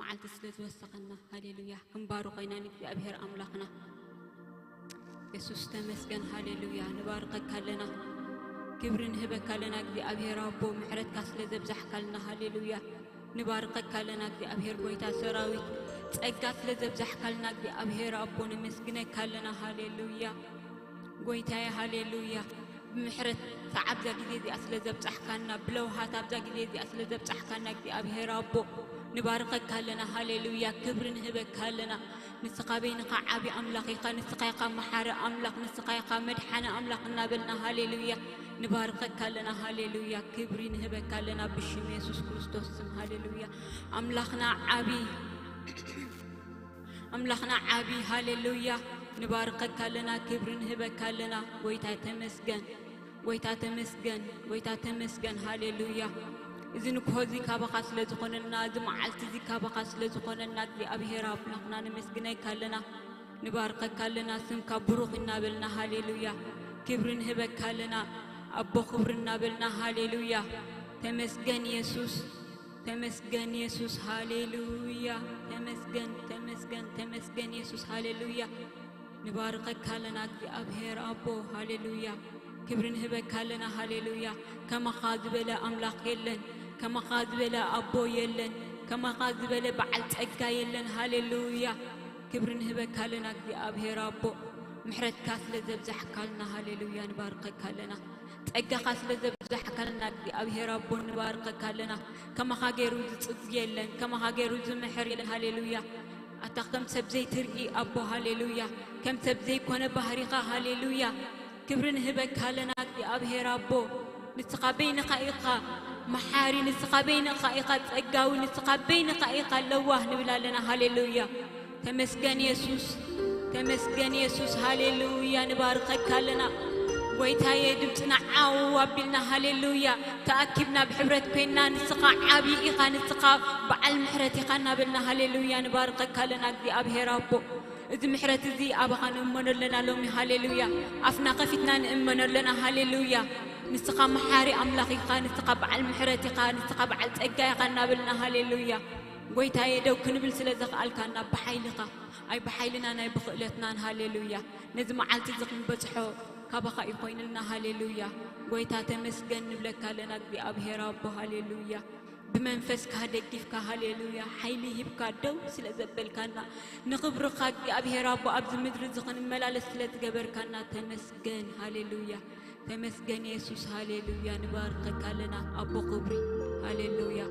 መዓልቲ ስለ ዝወሰኸና፣ ሃሌሉያ፣ ክንባርኾ ኢና ንእግዚኣብሔር ኣምላኽና። የሱስ ተመስገን፣ ሃሌሉያ። ንባርከካ ኣለና፣ ክብሪ ንህበካ ኣለና እግዚኣብሔር ኣቦ፣ ምሕረትካ ስለ ዘብዛሕካልና፣ ሃሌሉያ። ንባርከካ ኣለና እግዚኣብሔር ጎይታ ሰራዊት፣ ጸጋ ስለ ዘብዛሕካልና እግዚኣብሔር ኣቦ፣ ነመስግነካ ኣለና፣ ሃሌሉያ። ጎይታዬ፣ ሃሌሉያ። ብምሕረት ኣብዛ ግዜ እዚኣ ስለ ዘብጻሕካና፣ ብለውሃት ኣብዛ ግዜ እዚኣ ስለ ዘብጻሕካና እግዚኣብሔር ኣቦ፣ ንባርከካ ኣለና፣ ሃሌሉያ። ክብሪ ንህበካ ኣለና። ንስኻ በይንኻ ዓቢ ኣምላኽ ኢኻ፣ ንስኻ ኢኻ መሓሪ ኣምላኽ፣ ንስኻ ኢኻ መድሓኒ ኣምላኽ እናበልና፣ ሃሌሉያ፣ ንባርከካ ኣለና፣ ሃሌሉያ። ክብሪ ንህበካ ኣለና ብሽም የሱስ ክርስቶስ ስም፣ ሃሌሉያ። ኣምላኽና ዓቢ፣ ኣምላኽና ዓቢ፣ ሃሌሉያ። ንባርከካ ኣለና፣ ክብሪ ንህበካ ኣለና። ጎይታ ተመስገን፣ ጎይታ ተመስገን፣ ጎይታ ተመስገን፣ ሃሌሉያ። እዚ ንግሆ እዚ ካባኻ ስለ ዝኾነና፣ እዚ መዓልቲ እዚ ካባኻ ስለ ዝኾነና፣ እግዚኣብሔር ኣምላኽና ነመስግነካ ኣለና፣ ንባርከካ ኣለና፣ ስምካ ብሩኽ እናበልና፣ ሃሌሉያ። ክብሪ ንህበካ ኣለና፣ ኣቦ ክብሪ እናበልና፣ ሃሌሉያ። ተመስገን የሱስ፣ ተመስገን የሱስ፣ ሃሌሉያ። ተመስገን፣ ተመስገን፣ ተመስገን የሱስ፣ ሃሌሉያ። ንባርከካ ኣለና እግዚኣብሔር ኣቦ፣ ሃሌሉያ። ክብሪ ንህበካ ኣለና፣ ሃሌሉያ። ከማኻ ዝበለ ኣምላኽ የለን፣ ከማኻ ዝበለ ኣቦ የለን፣ ከማኻ ዝበለ በዓል ጸጋ የለን፣ ሃሌሉያ። ክብሪ ንህበካ ኣለና እግዚኣብሔር ኣቦ፣ ምሕረትካ ስለ ዘብዛሕካልና፣ ሃሌሉያ፣ ንባርከካ ኣለና። ጸጋኻ ስለ ዘብዛሕካልና እግዚኣብሔር ኣቦ፣ ንባርከካ ኣለና። ከማኻ ገይሩ ዝጽጉ የለን፣ ከማኻ ገይሩ ዝምሕር የለን፣ ሃሌሉያ። ኣታ ከም ሰብ ዘይትርኢ ኣቦ፣ ሃሌሉያ። ከም ሰብ ዘይኮነ ባህሪኻ፣ ሃሌሉያ። ክብሪ ንህበካ ኣለና እግዚኣብሔር ኣቦ። ንስኻ በይንኻ ኢኻ መሓሪ፣ ንስኻ በይንኻ ኢኻ ጸጋዊ፣ ንስኻ በይንኻ ኢኻ ለዋህ ንብል ኣለና፣ ሃሌሉያ። ተመስገን የሱስ፣ ተመስገን የሱስ፣ ሃሌሉያ። ንባርከካ ኣለና ጎይታዬ፣ ድምፅና ዓው ኣቢልና፣ ሃሌሉያ። ተኣኪብና ብሕብረት ኮይንና፣ ንስኻ ዓብዪ ኢኻ፣ ንስኻ በዓል ምሕረት ኢኻ እናበልና፣ ሃሌሉያ፣ ንባርከካ ኣለና እግዚኣብሔር ኣቦ። እዚ ምሕረት እዚ ኣባኻ ንእመኖ ኣለና ሎሚ፣ ሃሌሉያ። ኣፍና ከፊትና ንእመኖ ኣለና፣ ሃሌሉያ። ንስኻ መሓሪ ኣምላኽ ኢኻ፣ ንስኻ በዓል ምሕረት ኢኻ፣ ንስኻ በዓል ጸጋ ኢኻ እናበልና፣ ሃሌሉያ። ጎይታዬ፣ ደው ክንብል ስለ ዘኽኣልካና፣ ብሓይልኻ፣ ኣይ ብሓይልናን ኣይ ብኽእለትናን፣ ሃሌሉያ። ነዚ መዓልቲ እዚ ክንበጽሖ ካባኻ እዩ ኮይኑልና፣ ሃሌሉያ። ጎይታ ተመስገን ንብለካ ኣለና፣ እግዚኣብሔር ኣቦ፣ ሃሌሉያ። ብመንፈስካ ደጊፍካ፣ ሃሌሉያ፣ ሓይሊ ሂብካ ደው ስለ ዘበልካና፣ ንኽብርኻ እግዚኣብሔር ኣቦ ኣብዚ ምድሪ እዚ ክንመላለስ ስለ ዝገበርካና ተመስገን፣ ሃሌሉያ። ተመስገን የሱስ፣ ሃሌሉያ። ንባርከካ ኣለና ኣቦ ክብሪ፣ ሃሌሉያ።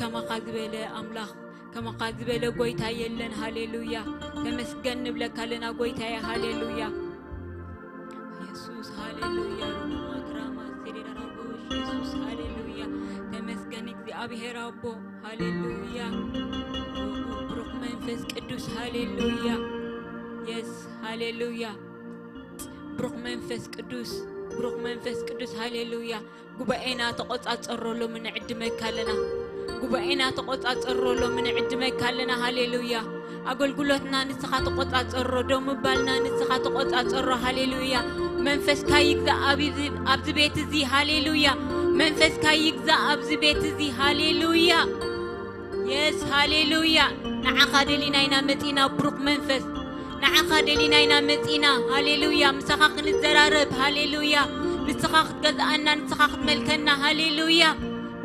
ከማኻ ዝበለ ኣምላኽ፣ ከማኻ ዝበለ ጎይታ የለን፣ ሃሌሉያ። ተመስገን ንብለካ ኣለና ጎይታዬ፣ ሃሌሉያ። የሱስ፣ ሃሌሉያ። ሮማ ክራማ ሴሬራ ራጎሽ፣ የሱስ፣ ሃሌሉያ። ተመስገን እግዚኣብሔር ኣቦ፣ ሃሌሉያ። ብሩኽ መንፈስ ቅዱስ፣ ሃሌሉያ። የስ፣ ሃሌሉያ። ብሩኽ መንፈስ ቅዱስ፣ ብሩኽ መንፈስ ቅዱስ፣ ሃሌሉያ። ጉባኤና ተቆጻጸሮ ሎሚ ንዕድመካ ኣለና። ጉባኤና ተቆጻጸሮ ሎሚ ንዕድመካ ኣለና። ሃሌሉያ። ኣገልግሎትና ንስኻ ተቆጻጸሮ፣ ደው ምባልና ንስኻ ተቆጻጸሮ። ሃሌሉያ። መንፈስካ ይግዛእ ኣብዚ፣ ኣብዚ ቤት እዚ። ሃሌሉያ። መንፈስካ ይግዛእ ኣብዚ ቤት እዚ። ሃሌሉያ። የስ፣ ሃሌሉያ። ንዓኻ ደሊና ኢና መጺና፣ ብሩኽ መንፈስ። ንዓኻ ደሊና ኢና መጺና። ሃሌሉያ። ምሳኻ ክንዘራረብ። ሃሌሉያ። ንስኻ ክትገዝኣና፣ ንስኻ ክትመልከና። ሃሌሉያ።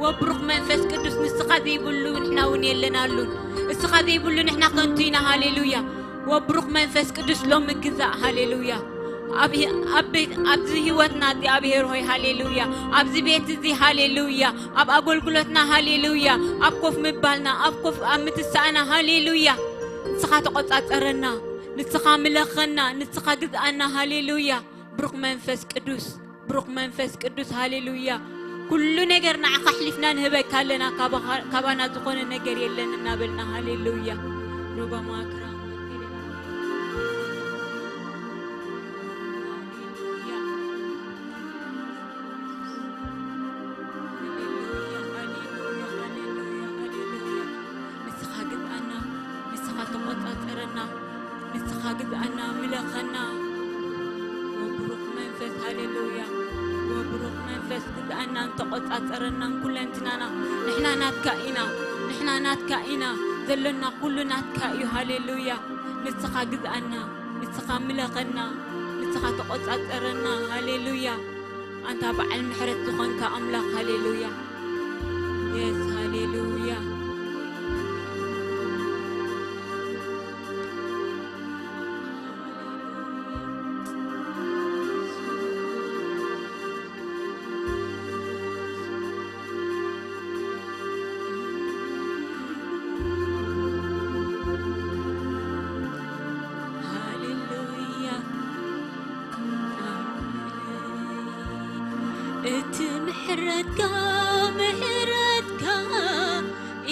ወብሩኽ መንፈስ ቅዱስ፣ ንስኻ ዘይብሉ ንሕና እውን የለናሉን። እስኻ ዘይብሉ ንሕና ከንቱ ኢና። ሃሌሉያ። ወብሩኽ መንፈስ ቅዱስ፣ ሎሚ ግዛእ። ሃሌሉያ። ኣብ ህ-፣ ኣብ ቤት፣ ኣብዚ ህይወትና እግዚኣብሔር ሆይ፣ ሃሌሉያ። ኣብዚ ቤት እዚ፣ ሃሌሉያ። ኣብ ኣገልግሎትና፣ ሃሌሉያ። ኣብ ኮፍ ምባልና፣ ኣብ ኮፍ፣ ኣብ ምትሳእና፣ ሃሌሉያ። ንስኻ ተቆጻጸረና፣ ንስኻ ምለኸና፣ ንስኻ ግዝኣና፣ ሃሌሉያ። ብሩኽ መንፈስ ቅዱስ፣ ብሩኽ መንፈስ ቅዱስ፣ ሃሌሉያ። ኩሉ ነገር ንዓኻ ኣሕሊፍና ንህበካ ኣለና፣ ካባኻ-፣ ካባና ዝኾነ ነገር የለን እናበልና፣ ሃሌሉያ። ሮባ ማክራ፣ ሃሌሉያ። ንስኻ ግዝኣና፣ ንስኻ ተቆጻጸረና፣ ንስኻ ግዝኣና፣ ምለኸና። ወብሩኽ መንፈስ፣ ሃሌሉያ። ወብሩኽ መንፈስ ግዝኣናን ተቆጻጸረናን ኩለንትናና። ንሕና ናትካ ኢና፣ ንሕና ናትካ ኢና። ዘሎና ኩሉ ናትካ እዩ። ሃሌሉያ። ንስኻ ግዝኣና፣ ንስኻ ምለኸና፣ ንስኻ ተቖጻጸረና። ሃሌሉያ። ኣንታ በዓል ምሕረት ዝኾንካ ኣምላኽ። ሃሌሉያ። የስ፣ ሃሌሉያ። ሃሌሉያ። እቲ ምሕረትካ፣ ምሕረትካ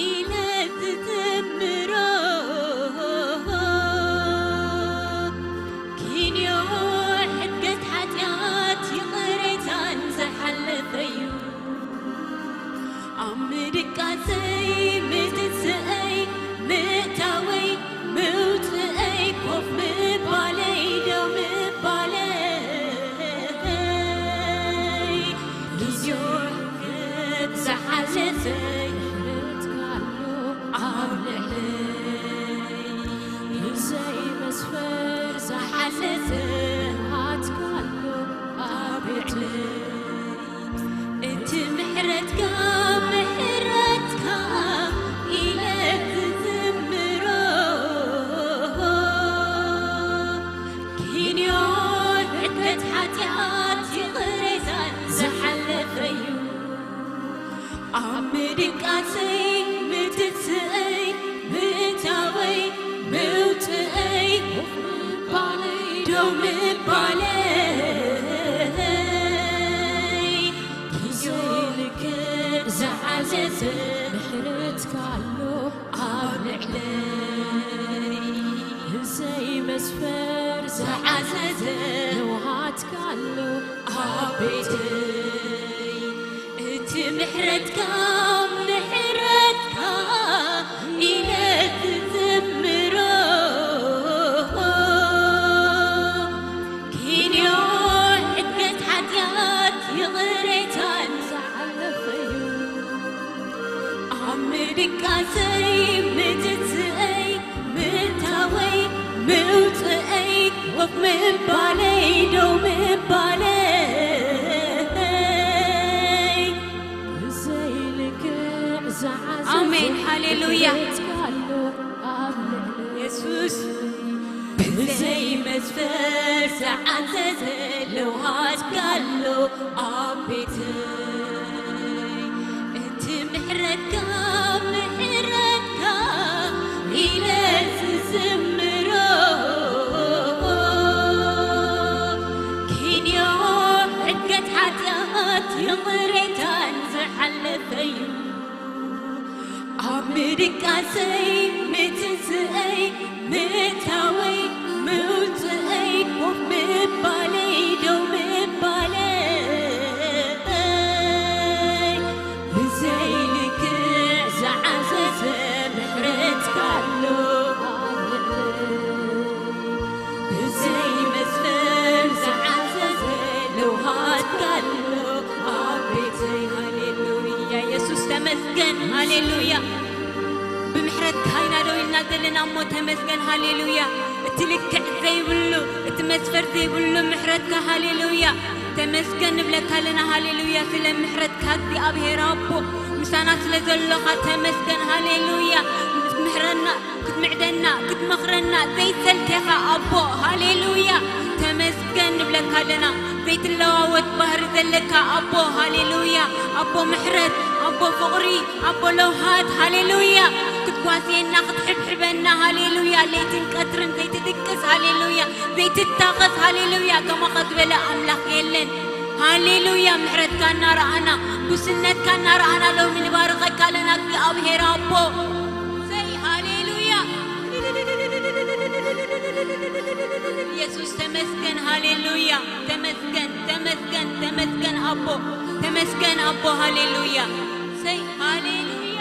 ኢለ ዝዝምሮ፣ ኪንዮ ሕድገት ሓጢኣት ይቕሬታን ዝሓለፈ እዩ። ኣብ ምድቃሰይ፣ ምትንስኣይ፣ ምእታወይ፣ ምውፅኣይ፣ ኮፍ ምባለይ፣ ደው ምባለይ፣ ግዜኡ ዝሓዘዘ ምሕረትካ ኣሎ ኣብ ልዕለይ። ብዘይ መስፈር ዝሓዘዘ ምሕረትካ ኣሎ ኣብ ልዕለይ። እቲ ምሕረትካ፣ ምሕረትካ ኢለ ዝዝምሮ፣ ኪንዮ ሕድገት ሓጢኣት ይቕሬታን ዝሓለፈ እዩ። ኣብ ምድቃሰይ፣ ምትንስኣይ፣ ምእታወይ፣ ምውፅኣይ፣ ኮፍ ምባለይ፣ ደው ምባለይ፣ ግዜኡ ልክዕ ዝሓዘዘ ምሕረትካ ኣሎ ኣብ ልዕለይ። ብዘይ መስፈር ዝሓዘዘ ንውሃትካ ኣሎ ኣብ ቤተይ። እቲ ምሕረትካ፣ ምሕረትካ ኢለ ዝዝምሮ፣ ኪንዮ ሕድገት ሓጢኣት ይቕሬታን ዝሓለፈ እዩ። ኣብ ምድቃሰይ፣ ምትንስኣይ፣ ምእታወይ፣ ምውፅኣይ፣ ኮፍ ምባለይ፣ ደው ምባለይ፣ ብዘይ ልክዕ ዝሓዘዘ ኣሜን። ሃሌሉያ። ምሕረትካ ኣሎ ኣብ ልዕለይ። የሱስ። ብዘይ መስፈር ዝሓዘዘ ለውሃትካ ኣሎ ኣብ ቤተይ። እቲ ምሕረትካ፣ ምሕረትካ ኢለ ዝዝምሮ፣ ኪንዮ ሕድገት ሓጢኣት ይቕሬታን ዝሓለፈ እዩ። ኣብ ምድቃሰይ፣ ምትንስኣይ፣ ምእታወይ፣ ምውፅኣይ፣ ኮፍ ምባለይ፣ ደው ምባለይ፣ ብዘይ ልክዕ ዝዓዘዘ ምሕረትካ ኣሎ ኣብ ልዕለይ። ብዘይ መስፈር ዝዓዘዘ ለውሃትካ ኣሎ ኣብ ቤተይ። ሃሌሉያ። የሱስ ተመስገን። ሃሌሉያ። ብምሕረትካ ኢና ደው ኢልና ዘለና እሞ ተመስገን። ሃሌሉያ። እቲ ልክዕ ዘይብሉ፣ እቲ መስፈር ዘይብሉ ምሕረትካ። ሃሌሉያ። ተመስገን ንብለካ ኣለና። ሃሌሉያ። ስለ ምሕረትካ እግዚኣብሔር ኣቦ፣ ምሳና ስለ ዘሎኻ ተመስገን። ሃሌሉያ። ክትምሕረና፣ ክትምዕደና፣ ክትመኽረና ዘይሰልኬኻ ኣቦ። ሃሌሉያ። ተመስገን ንብለካ ኣለና። ዘይትለዋወጥ ባህሪ ዘለካ ኣቦ። ሃሌሉያ። ኣቦ ምሕረት፣ ኣቦ ፍቕሪ፣ ኣቦ ለውሃት። ሃሌሉያ። ክትጓስየና፣ ክትሕብሕበና። ሃሌሉያ። ለይትን ቀትርን ዘይትድቅስ። ሃሌሉያ። ዘይትታኸስ። ሃሌሉያ። ከማኻ ዝበለ ኣምላኽ የለን። ሃሌሉያ። ምሕረትካ እናረኣና፣ ጉስነትካ እናረኣና ሎሚ ንባርኸካ ኣለና እግዚኣብሔር ኣቦ። ሰይ ሃሌሉያ። የሱስ ተመስገን። ሃሌሉያ። ተመስገን፣ ተመስገን፣ ተመስገን ኣቦ። ተመስገን ኣቦ። ሃሌሉያ። ሰይ ሃሌሉያ።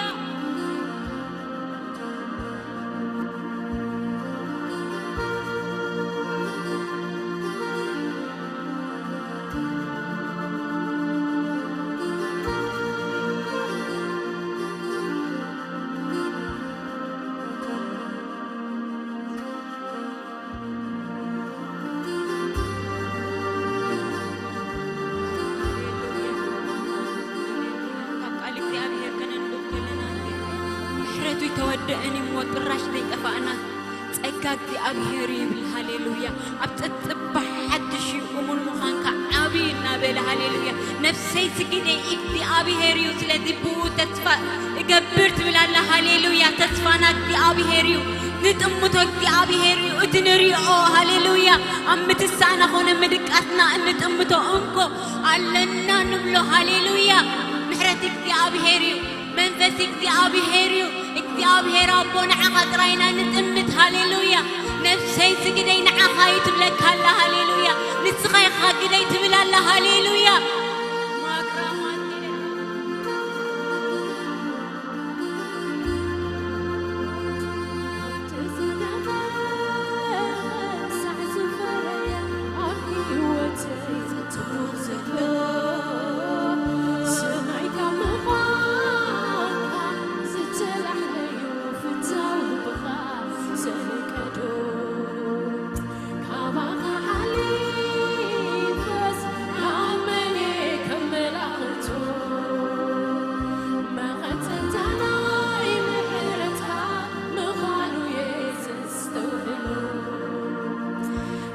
እግዚኣብሔር ይብል። ሃሌሉያ። ኣብ ጥጥባ ሓድሽ እዩ፣ እሙን ምዃንካ ዓብዪ እናበለ፣ ሃሌሉያ። ነፍሰይ ስግደ እግዚኣብሔር እዩ። ስለዚ ብኡ ተስፋ እገብር ትብል ኣላ። ሃሌሉያ። ተስፋና እግዚኣብሔር እዩ። ንጥምቶ እግዚኣብሔር እዩ። እቲ ንሪኦ፣ ሃሌሉያ፣ ኣብ ምትሳእና ኾነ ምድቃስና እንጥምቶ እንኮ ኣለና ንብሎ። ሃሌሉያ። ምሕረት እግዚኣብሔር እዩ። መንፈስ እግዚኣብሔር እዩ። እግዚኣብሔር ኣቦ፣ ንዓኻ ጥራይና ንጥምት። ሃሌሉያ። ነፍሰይ ስግደይ ንዓኻ እዩ ትብለካ ኣላ። ሃሌሉያ። ንስኻ ኢኻ ግደይ ትብል ኣላ። ሃሌሉያ።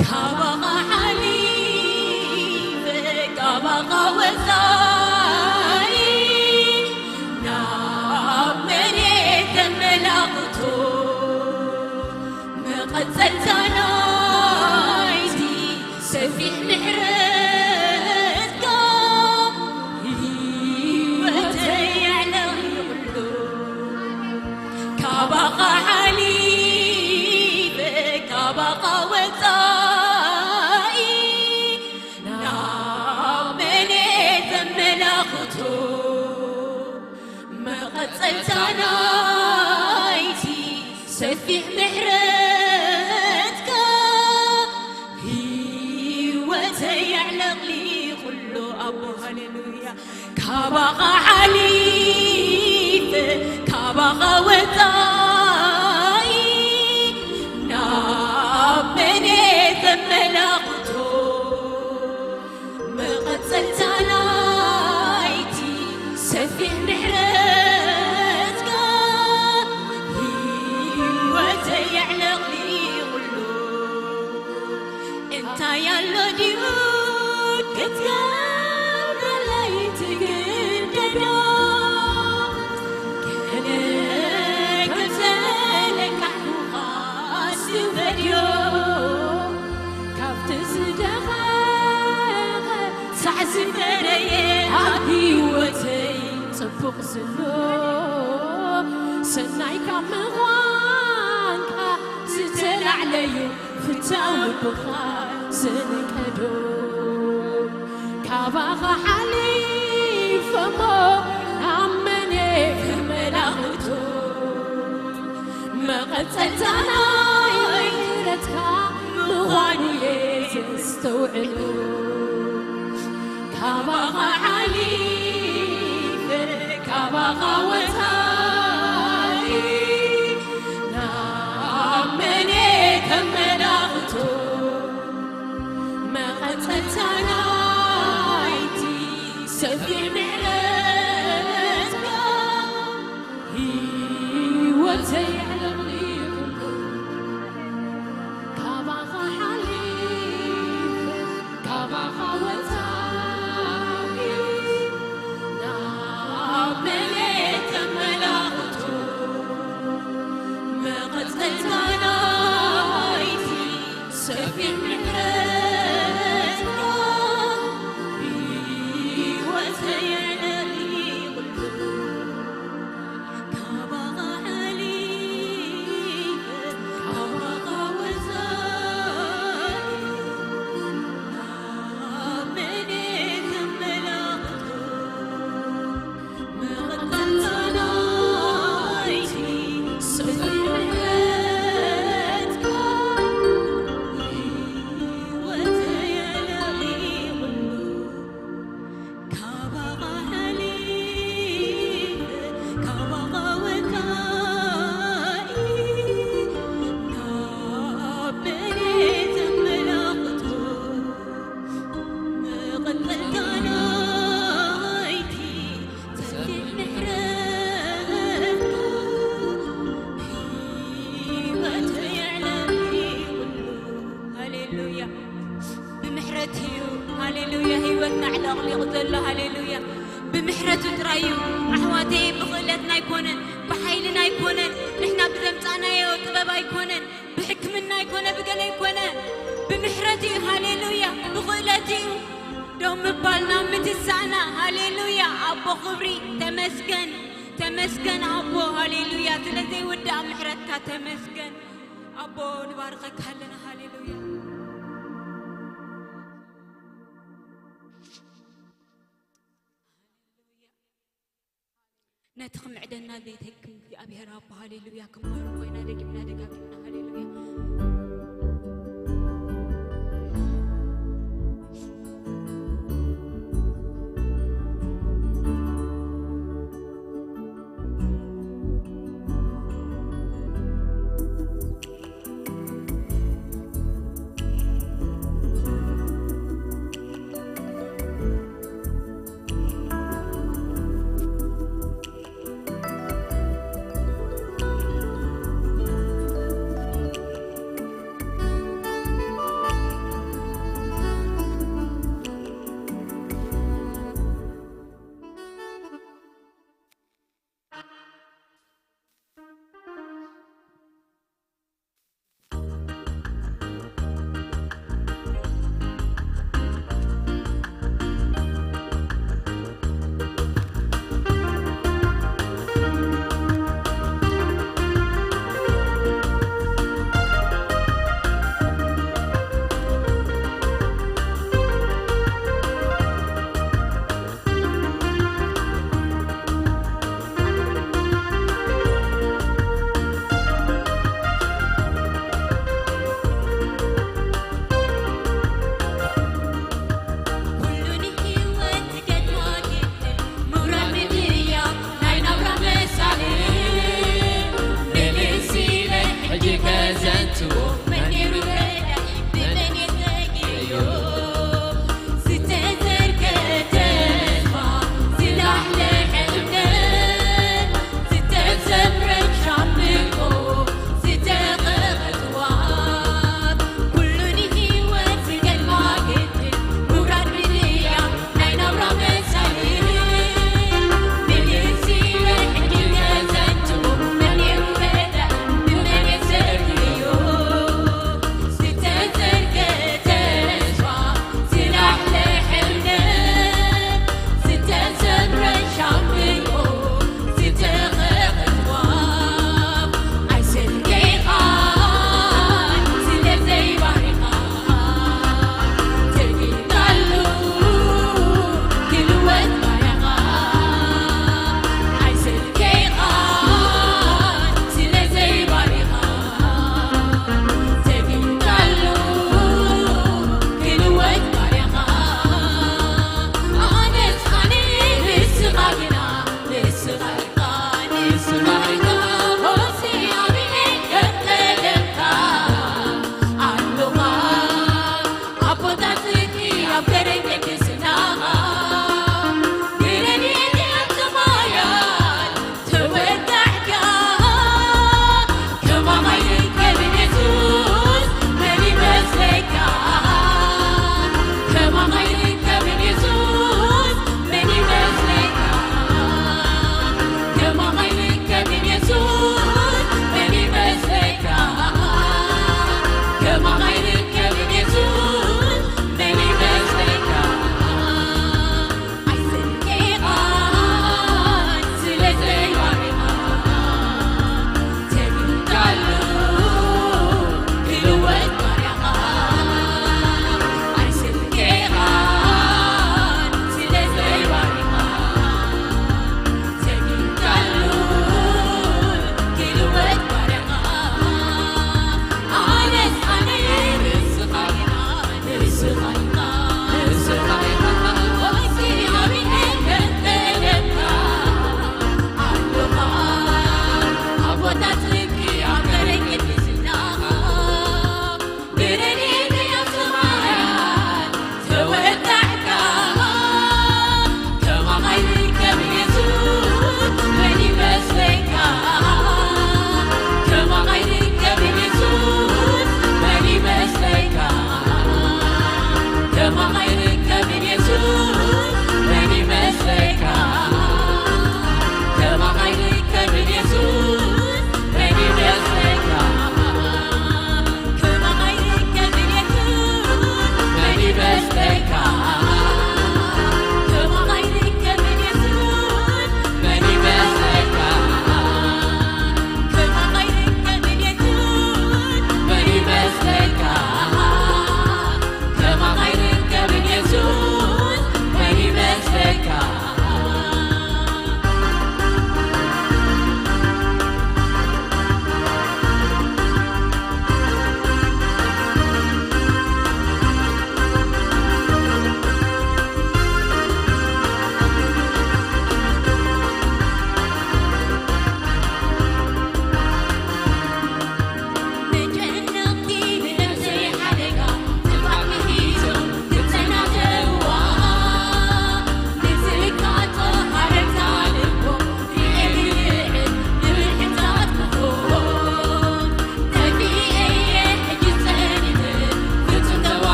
ካባኻ ሓሊፈ፣ ካባኻ ወፃኢ ናብ መሬት ተመላኽቶ፣ መቐፀልታ ናይቲ ሰፊሕ ምሕረትካ ህይወተይ የዕለቕሉ። ካባኻ ሓሊፈ፣ ካባኻ ወፃኢ ናብ መሬት ተመላኽቶ፣ መቐፀልታ ናይቲ ሰፊሕ ምሕረትካ ህይወተይ የዕለቕሊቑሎ። ኣቦ ሃሌሉያ። ካባኻ ሓሊፈ፣ ካባኻ ወፃኢ ናብ መሬት ተመላኽቶ፣ መቐፀልታ ናይቲ ሰፊሕ ምሕረትካ ህይወተይ የዕለቕሊቑሎ። እንታይ ኣሎ ድዩ ክትገብረለይ ትግደዶ? ገለ ከም ዘለቃሕኩኻ ስፈድዮ። ካብቲ ዝደኸመ ሳዕ ዝፈረየ ኣብ ህይወተይ ጽቡቕ ዝሎ ሰናይ ካብ ምዃንካ ዝተላዕለዩ ፍታው ልብኻ ዘንቀዶ። ካባኻ ሓሊፈሞ ናብ መን ክመላኽቶ? መቐጸልታ ናይ ምሕረትካ ምዃኑ እየ ዘስተውዕሎ። ካባኻ ሓሊፈ፣ ካባኻ ወጻኢ ናብ መን እየ ከመላኽቶ? መቐጸልታ ናይቲ ሰፊሕ ምሕረትካ ህይወተይ ኣዕለቕሊቑሉ። ካባኻ ሓሊፈ፣ ካባኻ ወጻኢ ናብ መን እየ ከመላኽቶ? መቐጸልታ ናይቲ ሰፊሕ ምሕረትካ ህይወተይ ኣዕለቕሊቑሉ። ካባኻ ሓሊፈ፣ ካባኻ ወጻኢ ናብ መን እየ ከመላኽቶ? መቐጸልታ ናይቲ ሰፊሕ ምሕረትካ ለቕሊቑ ዘሎ። ሃሌሉያ። ብምሕረቱ ጥራይ እዩ። ኣሕዋተይ፣ ብኽእለትና ኣይኮነን፣ ብሓይልና ኣይኮነን፣ ንሕና ብዘምጻናዮ ጥበብ ኣይኮነን፣ ብሕክምና ኣይኮነ፣ ብገለ ኣይኮነ፣ ብምሕረት እዩ። ሃሌሉያ። ብኽእለት እዩ። ደው ምባልና ምትሳእና። ሃሌሉያ። ኣቦ ክብሪ፣ ተመስገን፣ ተመስገን ኣቦ። ሃሌሉያ። ስለ ዘይውዳእ ምሕረትካ ተመስገን ኣቦ። ንባርከካ ኣለና። ሃሌሉያ። ነቲ ክምዕደና ዘይተክም እግዚኣብሔር ኣቦ፣ ሃሌሉያ፣ ክንባርኮ ኢና፣ ደጊምና ደጋጊምና፣ ሃሌሉያ።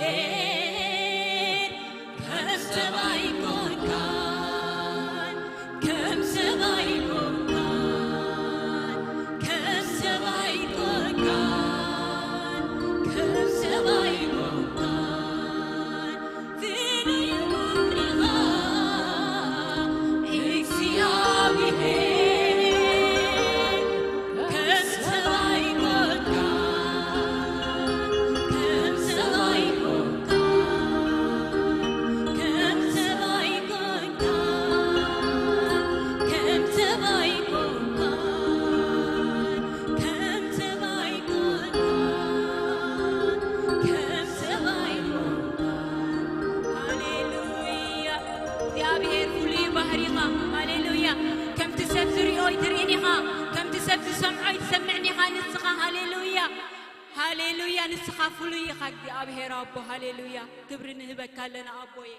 እግዚኣብሔር ከም ሰማይ ኮንካን፣ ከም ሰማይ ኮንካን፣ ከም ሰማይ ኮንካን፣ ከም ሰማይ ኮንካን። ፍሉይ ክብርኻ እግዚኣብሔር። ሃሌሉያ። እግዚኣብሔር ፍሉይ ባህሪኻ። ሃሌሉያ። ከምቲ ሰብ ዝሪኦ ኣይትርእን ኢኻ፣ ከምቲ ሰብ ዝሰምዖ ኣይትሰምዕን ኢኻ ንስኻ። ሃሌሉያ፣ ሃሌሉያ። ንስኻ ፍሉይ ኢኻ እግዚኣብሔር ኣቦ። ሃሌሉያ። ክብሪ ንህበካ ኣለና ኣቦየ።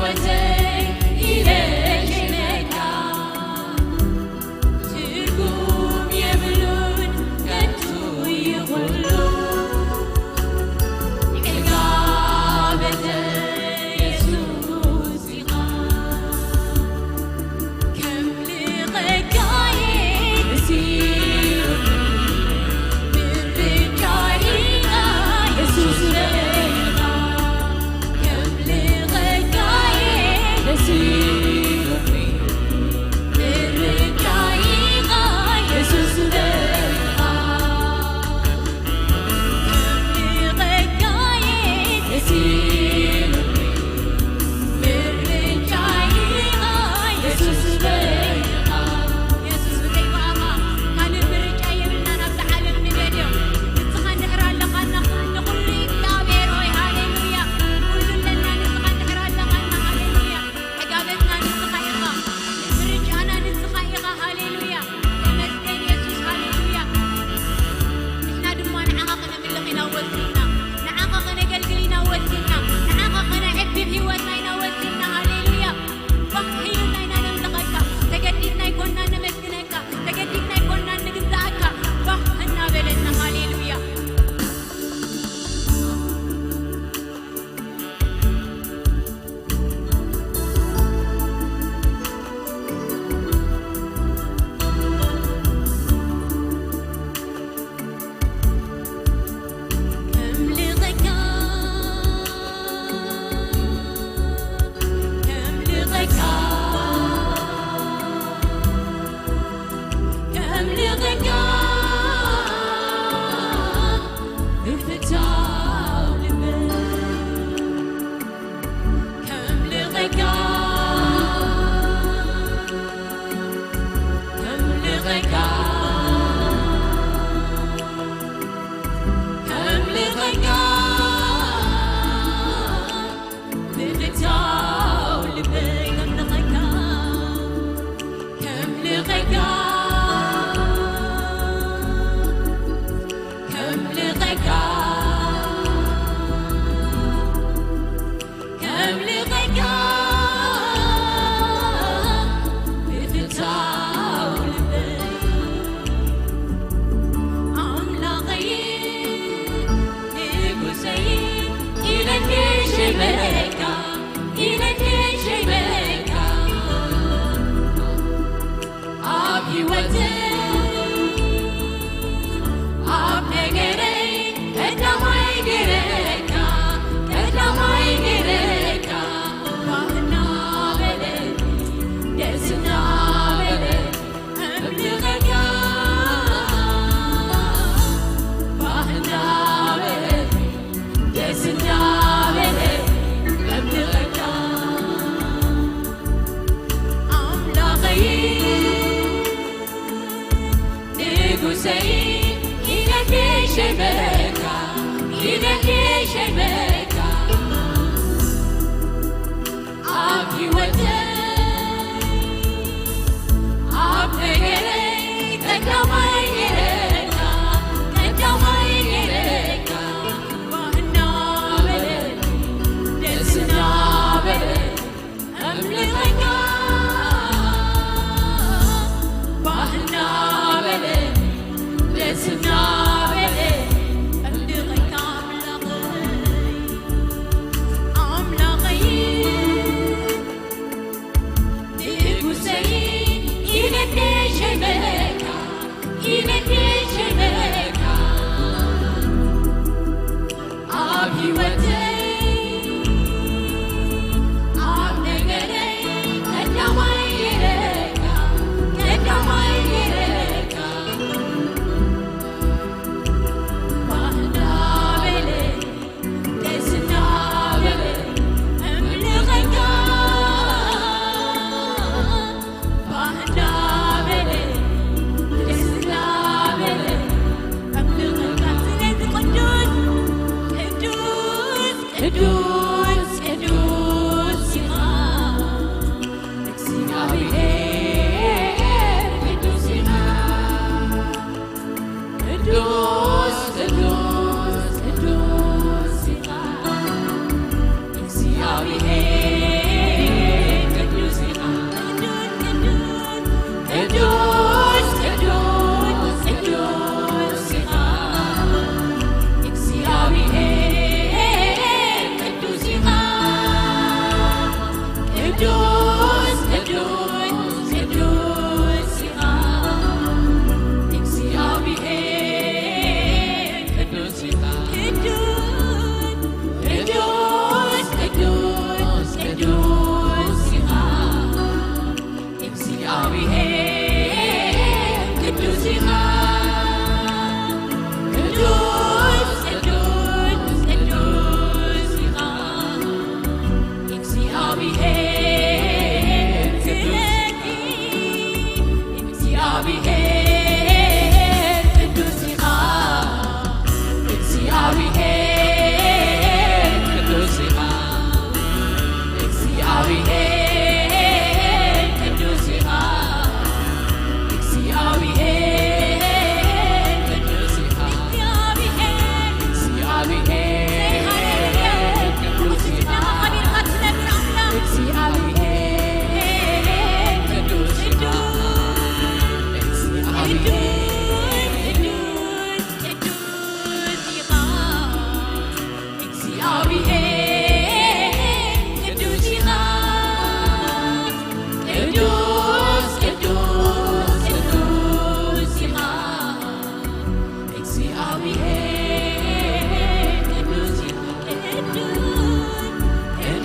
ሕይወተይ ኢለ ሸይነካ ትርጉም የብሉን ከንቱ እዩ ኩሉ። ዕጋበተይ የሱስ ኢኻ። የሱስ ብዘይብኣኻ ካልእ ምርጫ የብልናን። ኣብዛ ዓለም ንደልዮ ንስኻ እንድሕር ኣለኻና ንኹሉ እግዚኣብሔር ሆይ፣ ሃሌሉያ። ኩሉ ኣለና ንስኻ እንድሕር ኣለኻና፣ ሃሌሉያ። ዕጋበትና ንስኻ ኢኻ፣ ምርጫና ንስኻ ኢኻ፣ ሃሌሉያ። ተመስገን የሱስ፣ ሃሌሉያ። ንሕና ድማ ንዓኻ ከነምልኽ ኢና ወሲንና፣ ንዓኻ ከነገልግል ኢና ወሲንና፣ ንዓኻ ከነዕቢ ህይወትና ኢና ወሲንና፣ ሃሌሉያ። ባህ ኢሉና ኢና ነምልኸካ፣ ተገዲድና ኣይኮንና ነመስግነካ፣ ተገዲድና ኣይኮንና ንግዛኣካ፣ ባህ እናበለና፣ ሃሌሉያ። ከምልኸካ፣ ከምልኸካ፣ ከምልኸካ ብፍታው ልበይ። ከምልኸካ፣ ከምልኸካ፣ ከምልኸካ፣ ብፍታው ልበይ ከምልኸካ፣ ከምልኸካ፣ ከምልኸካ። ከምልኸካ ብፍታው ልበይ ኣምላኸይ ንጉሰይ ኢለኒ ሸይበለካ ኢለኒ ሸይበለካ ኣብ ህይወተይ ኣብ ነገረይ ቀዳማይ ገይረካ ቀዳማይ ገይረካ ባህና በለኒ ደስና በለኒ እምልኸካ ባህና በለኒ ደስና በለኒ እምልኸካ ኣምላኸይ ንጉሰይ ኢለኒ ሸይበለካ ኢለኒ ሸይበለካ ኣብ ህይወተይ ኣብ ነገረይ ቀዳማይ ገይረካ ቀዳማይ ገይረካ ባህና በለኒ ደስና በለኒ እምልኸካ ባህና በለኒ ደስና በለኒ እምልኸካ ኣምላኸይ ኣምላኸይ ንጉሰይ ኢለኒ ሸይበለካ ኢለኒ ሸይበለካ ኣብ ህይወተይ ኣብ ነገረይ ቀዳማይ ገይረካ ቀዳማይ ገይረካ ባህና በለኒ ደስና በለኒ እምልኸካ ባህና በለኒ ደስና በለኒ እምልኸካ ስለዚ ቅዱስ ቅዱስ ቅዱስ ቅዱስ ኢኻ እግዚኣብሔር ቅዱስ ኢኻ ቅዱስ ቅዱስ ቅዱስ ኢኻ እግዚኣብሔር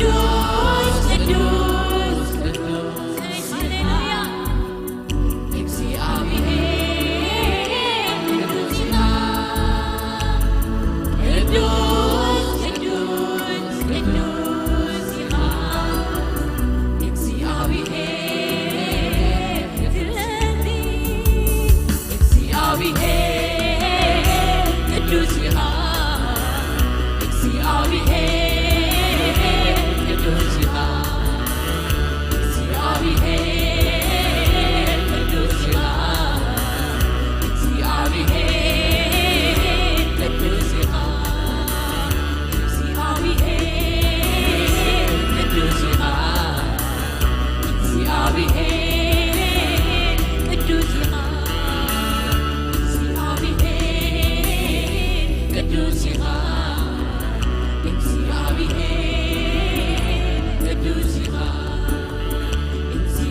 ቅዱስ፣ ቅዱስ፣ ቅዱስ፣ ሃሌሉያ። እግዚኣብሔር ቅዱስ ኢኻ። ቅዱስ፣ ቅዱስ፣ ቅዱስ ኢኻ። እግዚኣብሔር ትለኒ። እግዚኣብሔር ቅዱስ ኢኻ። እግዚኣብሔር ቅዱስ ኢኻ። እግዚኣብሔር ቅዱስ ኢኻ። እግዚኣብሔር ቅዱስ ኢኻ። እግዚኣብሔር ቅዱስ ኢኻ። እግዚኣብሔር ቅዱስ ኢኻ። እግዚኣብሔር ቅዱስ ኢኻ። እግዚኣብሔር ቅዱስ ኢኻ።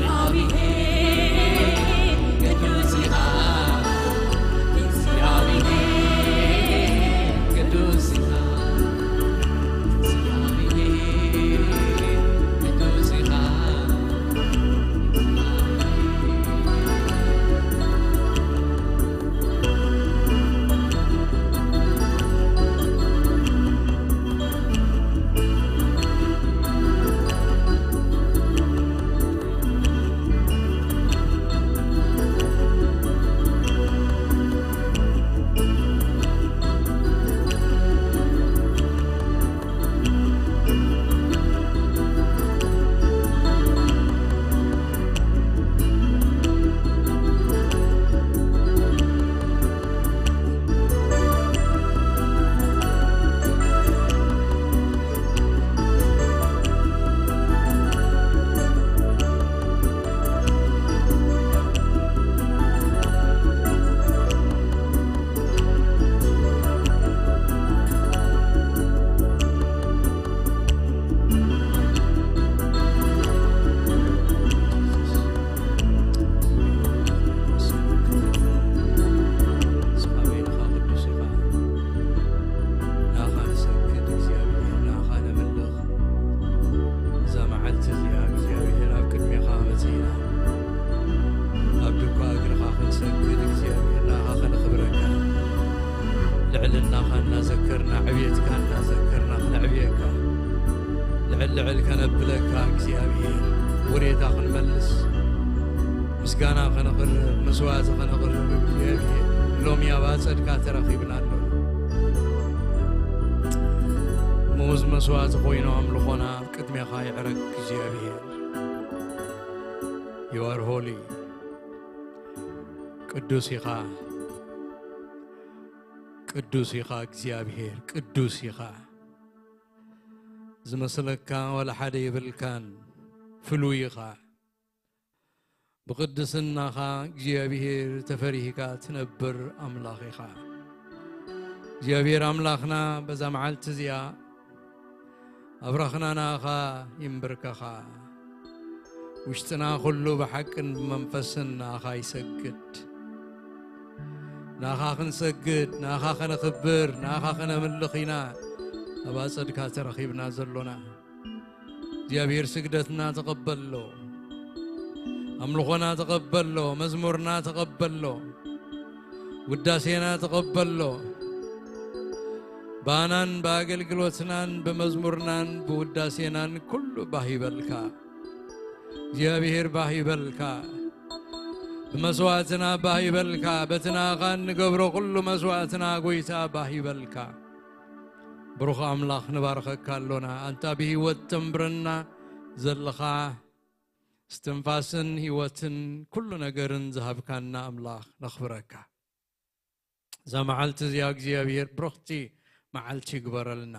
እግዚኣብሔር ቅዱስ ኢኻ። እግዚኣብሔር ቅዱስ ኢኻ። እግዚኣብሔር ቅዱስ ኢኻ። ንስኻ በይንኻ ቅዱስ ኢኻ። ንኣኻ ንሰግድ እግዚኣብሔር፣ ንኣኻ ነምልኽ። እዛ መዓልቲ እዚኣ እግዚኣብሔር ኣብ ቅድሜኻ መጺእና። ኣብ ድኳ እግርኻ ክንሰግድ እግዚኣብሔር፣ ንኣኻ ከነኽብረካ። ልዕልናኻ እናዘከርና፣ ዕብየትካ እናዘከርና ክነዕብየካ። ልዕል ልዕል ከነብለካ እግዚኣብሔር፣ ውሬታ ክንመልስ፣ ምስጋና ከነቕርብ፣ መስዋዕቲ ከነቕርብ እግዚኣብሔር፣ ሎሚ ኣብ ኣጸድካ ተረኺብና ኣሎና። ምኡዝ መስዋዕቲ ኮይኑ ኣምልኾና ኣብ ቅድሜኻ ይዕረግ እግዚኣብሔር። You are holy። ቅዱስ ኢኻ፣ ቅዱስ ኢኻ እግዚኣብሔር፣ ቅዱስ ኢኻ። ዝመስለካ ዋላ ሓደ የብልካን፣ ፍሉይ ኢኻ። ብቕድስናኻ እግዚኣብሔር ተፈሪህካ ትነብር ኣምላኽ ኢኻ። እግዚኣብሔር ኣምላኽና በዛ መዓልቲ እዚኣ ኣብራኽና ንኣኻ ይንብርከኻ። ውሽጥና ኩሉ ብሓቅን ብመንፈስን ንኣኻ ይሰግድ። ንኣኻ ክንሰግድ፣ ንኣኻ ከነኽብር፣ ንኣኻ ከነምልኽ ኢና ኣብ ኣጸድካ ተረኺብና ዘሎና። እግዚኣብሔር ስግደትና ተቐበሎ፣ ኣምልኾና ተቐበሎ፣ መዝሙርና ተቐበሎ፣ ውዳሴና ተቐበሎ። ባናን ብኣገልግሎትናን ብመዝሙርናን ብውዳሴናን ኩሉ ባህ ይበልካ። እግዚኣብሔር ባህ ይበልካ። ብመስዋዕትና ባህ ይበልካ። በቲ ንኣኻ እንገብሮ ኩሉ መስዋዕትና ጎይታ ባህ ይበልካ። ብሩኽ ኣምላኽ ንባርኸካ ኣሎና። ኣንታ ብህይወት ተንብረና ዘለኻ፣ እስትንፋስን ህይወትን ኩሉ ነገርን ዝሃብካና ኣምላኽ ነኽብረካ። እዛ መዓልቲ እዚኣ እግዚኣብሔር ብርኽቲ መዓልቲ ይግበረልና።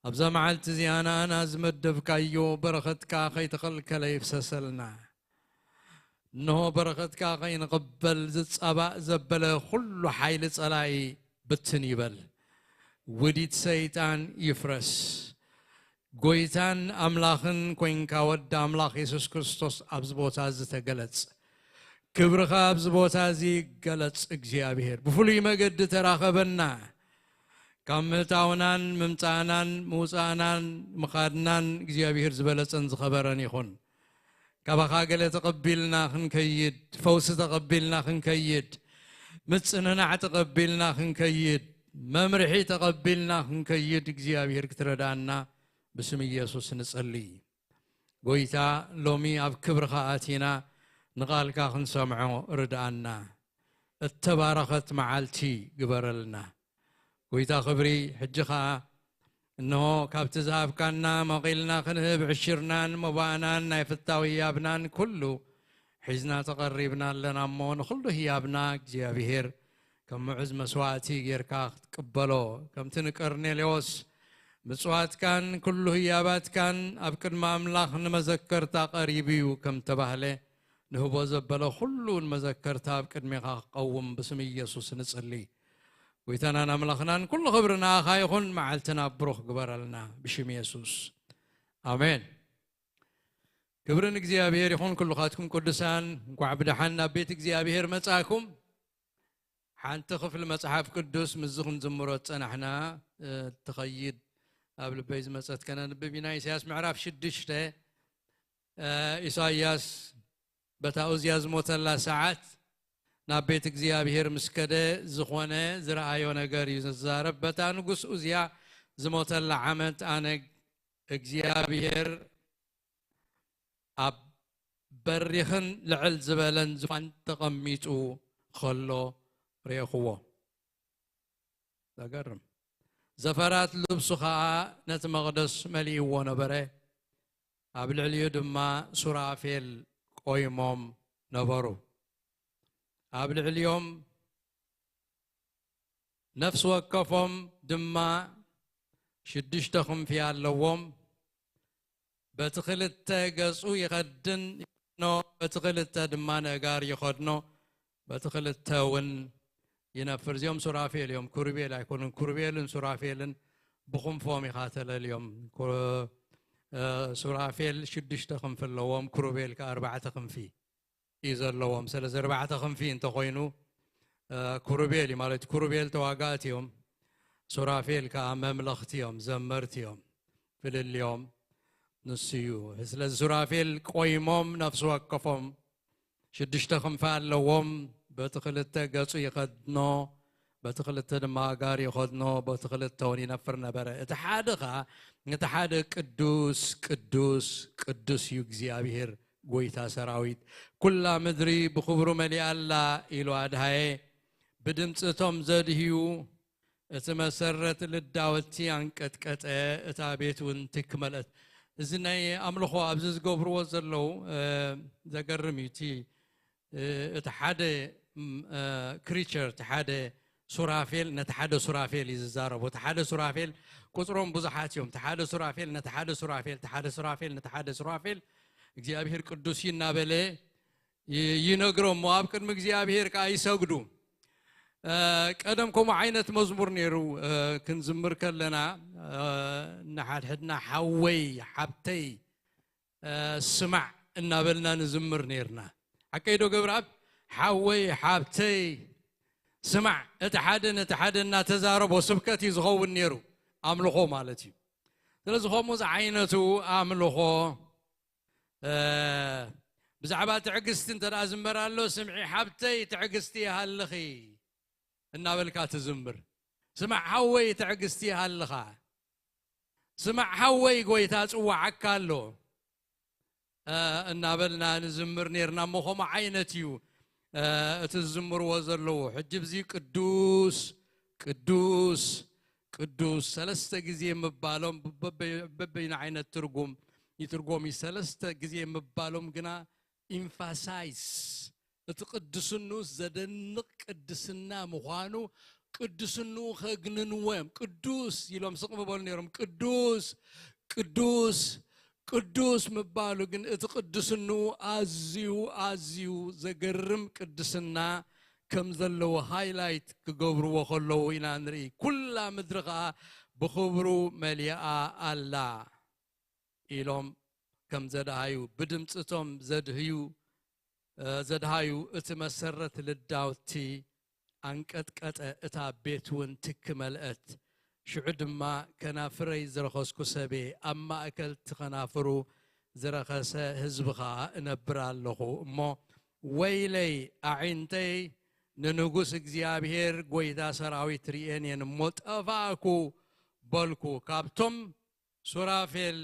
ኣብዛ መዓልቲ እዚኣ ንኣና ዝመደብካዮ በረኸትካ ከይተኸልከለ ይፍሰሰልና። እንሆ በረኸትካ ከይንቕበል ዝጻባእ ዘበለ ኩሉ ሓይሊ ጸላኢ ብትን ይበል። ውዲት ሰይጣን ይፍረስ። ጎይታን ኣምላኽን ኮንካ ወዲ ኣምላኽ የሱስ ክርስቶስ ኣብዚ ቦታ እዚ ተገለጽ። ክብርኻ ኣብዚ ቦታ እዚ ይገለጽ እግዚኣብሔር። ብፍሉይ መገዲ ተራኸበና። ካብ ምህታውናን ምምጻእናን ምውጻእናን ምኻድናን እግዚኣብሔር ዝበለጸን ዝኸበረን ይኹን። ካባኻ ገለ ተቐቢልና ክንከይድ፣ ፈውሲ ተቐቢልና ክንከይድ፣ ምጽንናዕ ተቐቢልና ክንከይድ፣ መምርሒ ተቐቢልና ክንከይድ እግዚኣብሔር ክትረዳና ብስም ኢየሱስ ንጸሊ። ጎይታ፣ ሎሚ ኣብ ክብርኻ ኣቲና ንቓልካ ክንሰምዖ ርድኣና። እተባረኸት መዓልቲ ግበረልና። ጎይታ ክብሪ፣ ሕጂ ኸኣ እንሆ ካብቲ ዝሃብካና መቒልና ክንህብ ዕሽርናን መባእናን ናይ ፍታዊ ያብናን ኩሉ ሒዝና ተቐሪብና ኣለና እሞ ንኹሉ ህያብና እግዚኣብሔር ከም ምዑዝ መስዋእቲ ጌርካ ክትቅበሎ ከምቲ ንቀርኔሌዎስ ምጽዋትካን ኩሉ ህያባትካን ኣብ ቅድሚ ኣምላኽ ንመዘከርታ ቀሪቡ እዩ ከም ተባህለ ንህቦ ዘበለ ኩሉ ንመዘከርታ ኣብ ቅድሜኻ ክቐውም ብስም ኢየሱስ ንጽሊ። ጎይታናን ኣምላኽናን ኩሉ ክብሪ ንኣኻ ይኹን። መዓልትና ብሩኽ ግበረልና ብሽም የሱስ ኣሜን። ክብሪ ንእግዚኣብሔር ይኹን። ኩልኻትኩም ቅዱሳን እንኳዕ ብደሓን ናብ ቤት እግዚኣብሔር መጻእኩም። ሓንቲ ክፍሊ መጽሓፍ ቅዱስ ምስዚ ክንዝምሮ ዝጸናሕና ትኸይድ ኣብ ልበይ ዝመጸት ከነንብብ ኢና። ኢሳያስ ምዕራፍ ሽዱሽተ። ኢሳያስ በታ ኡዝያ ዝሞተላ ሰዓት ናብ ቤት እግዚኣብሔር ምስ ከደ ዝኾነ ዝረኣዮ ነገር እዩ ዝዛረብ። በታ ንጉስ ኡዝያ ዝሞተላ ዓመት ኣነ እግዚኣብሔር ኣብ በሪኽን ልዕል ዝበለን ዝፋን ተቐሚጡ ኸሎ ርኤኽዎ። ዘገርም። ዘፈራት ልብሱ ኸኣ ነቲ መቕደስ መሊእዎ ነበረ። ኣብ ልዕሊኡ ድማ ሱራፌል ቆይሞም ነበሩ። ኣብ ልዕሊኦም ነፍሲ ወከፎም ድማ ሽዱሽተ ክንፊ ኣለዎም። በቲ ክልተ ገጹ ይኸድን ይኸድኖ፣ በቲ ክልተ ድማ ነጋር ይኸድኖ፣ በቲ ክልተ እውን ይነፍር። እዚኦም ሱራፌል እዮም፣ ኩሩቤል ኣይኮኑን። ኩሩቤልን ሱራፌልን ብኽንፎም ኢኻ ተለልዮም። ኩ-፣ እ፣ ሱራፌል ሽዱሽተ ክንፊ ኣለዎም፣ ኩሩቤል ከኣ ኣርባዕተ ክንፊ እዩ ዘለዎም። ስለዚ ኣርባዕተ ክንፊ እንተኾይኑ፣ እ፣ ኩሩቤል እዩ ማለት እዩ። ኩሩቤል ተዋጋእቲ እዮም፣ ሱራፌል ከኣ መምለኽቲ እዮም፣ ዘመርቲ እዮም። ፍልልዮም ንሱ እዩ። ስለዚ ሱራፌል ቆይሞም ነፍሲ ወከፎም ሽዱሽተ ክንፊ ኣለዎም። በቲ ክልተ ገጹ ይኸድኖ፣ በቲ ክልተ ድማ ኣጋር ይኸድኖ፣ በቲ ክልተ እውን ይነፍር ነበረ። እቲ ሓደ ኸኣ ነቲ ሓደ ቅዱስ፣ ቅዱስ፣ ቅዱስ እዩ እግዚኣብሔር ጎይታ ሰራዊት። ኩላ ምድሪ ብኽብሩ መሊኣ ኣላ ኢሉ ኣድሃየ። ብድምጺ እቶም ዘድህዩ እቲ መሰረት ልዳወቲ ኣንቀጥቀጠ፣ እታ ቤት እውን ትክ መልአት። እዚ ናይ ኣምልኾ ኣብዚ ዝገብርዎ ዘለዉ፣ እ፣ ዘገርም እዩ። እቲ፣ እ፣ እቲ ሓደ፣ ም፣ እ፣ ክሪቸር፣ እቲ ሓደ ሱራፌል ነቲ ሓደ ሱራፌል እዩ ዝዛረቡ። እቲ ሓደ ሱራፌል ቁጽሮም ብዙሓት እዮም። እቲ ሓደ ሱራፌል ነቲ ሓደ ሱራፌል፣ እቲ ሓደ ሱራፌል ነቲ ሓደ ሱራፌል እግዚኣብሔር ቅዱስ እዩ እናበለ ይ-፣ ይነግሮም እሞ ኣብ ቅድሚ እግዚኣብሔር ከኣ ይሰግዱ። እ፣ ቀደም ከምኡ ዓይነት መዝሙር ነይሩ፣ እ፣ ክንዝምር ከለና፣ እ፣ ንሓድሕድና ሓወይ፣ ሓብተይ፣ እ፣ ስማዕ እናበልና ንዝምር ነይርና። ሓቀይ ዶ ገብረኣብ? ሓወይ፣ ሓብተይ፣ ስማዕ። እቲ ሓደ ነቲ ሓደ እናተዛረቦ ስብከት እዩ ዝኸውን ነይሩ፣ ኣምልኾ ማለት እዩ። ስለዚ ከምኡ ዝዓይነቱ ኣምልኾ እ፣ ብዛዕባ ትዕግስቲ እንተ ደኣ ዝምበር ኣሎ፣ ስምዒ ሓብተይ ትዕግስቲ ይሃልኺ እናበልካ ትዝምር። ስማዕ ሓወይ ትዕግስቲ ይሃልኻ። ስማዕ ሓወይ ጎይታ ጽዋዓካ ኣሎ፣ እ፣ እናበልና ንዝምር ኔርና። እሞ ከምኡ ዓይነት እዩ፣ እ፣ እቲ ዝዝምርዎ ዘለዉ። ሕጂ ብዚ ቅዱስ፣ ቅዱስ፣ ቅዱስ ሰለስተ ግዜ ምባሎም በበይ-፣ በበይኑ ዓይነት ትርጉም ይትርጎም እዩ። ሰለስተ ግዜ ምባሎም ግና ኢምፋሳይዝ እቲ ቅድስንኡ ዘደንቕ ቅድስና ምዃኑ፣ ቅድስንኡ ከግንንዎ እዮም። ቅዱስ ኢሎም ስቕ ምበሉ ነይሮም። ቅዱስ፣ ቅዱስ፣ ቅዱስ ምባሉ ግን እቲ ቅድስንኡ ኣዝዩ፣ ኣዝዩ ዘገርም ቅድስና ከም ዘለዎ ሃይላይት ክገብርዎ ከለዉ ኢና ንርኢ። ኩላ ምድሪ ኸኣ ብኽብሩ መሊኣ ኣላ ኢሎም ከም ዘድሃዩ፣ ብድምጺ እቶም ዘድህዩ፣ እ፣ ዘድሃዩ፣ እቲ መሰረት ልዳውቲ ኣንቀጥቀጠ፣ እታ ቤት እውን ትኪ መልአት። ሽዑ ድማ ከናፍረይ ዝረኸስኩ ሰብየ፣ ኣብ ማእከል እቲ ከናፍሩ ዝረኸሰ ህዝቢ ኸኣ እነብር ኣለኹ። እሞ ወይለይ ኣዒንተይ ንንጉስ እግዚኣብሔር ጐይታ ሰራዊት ርእየን እየን እሞ ጠፋእኩ በልኩ። ካብቶም ሱራፌል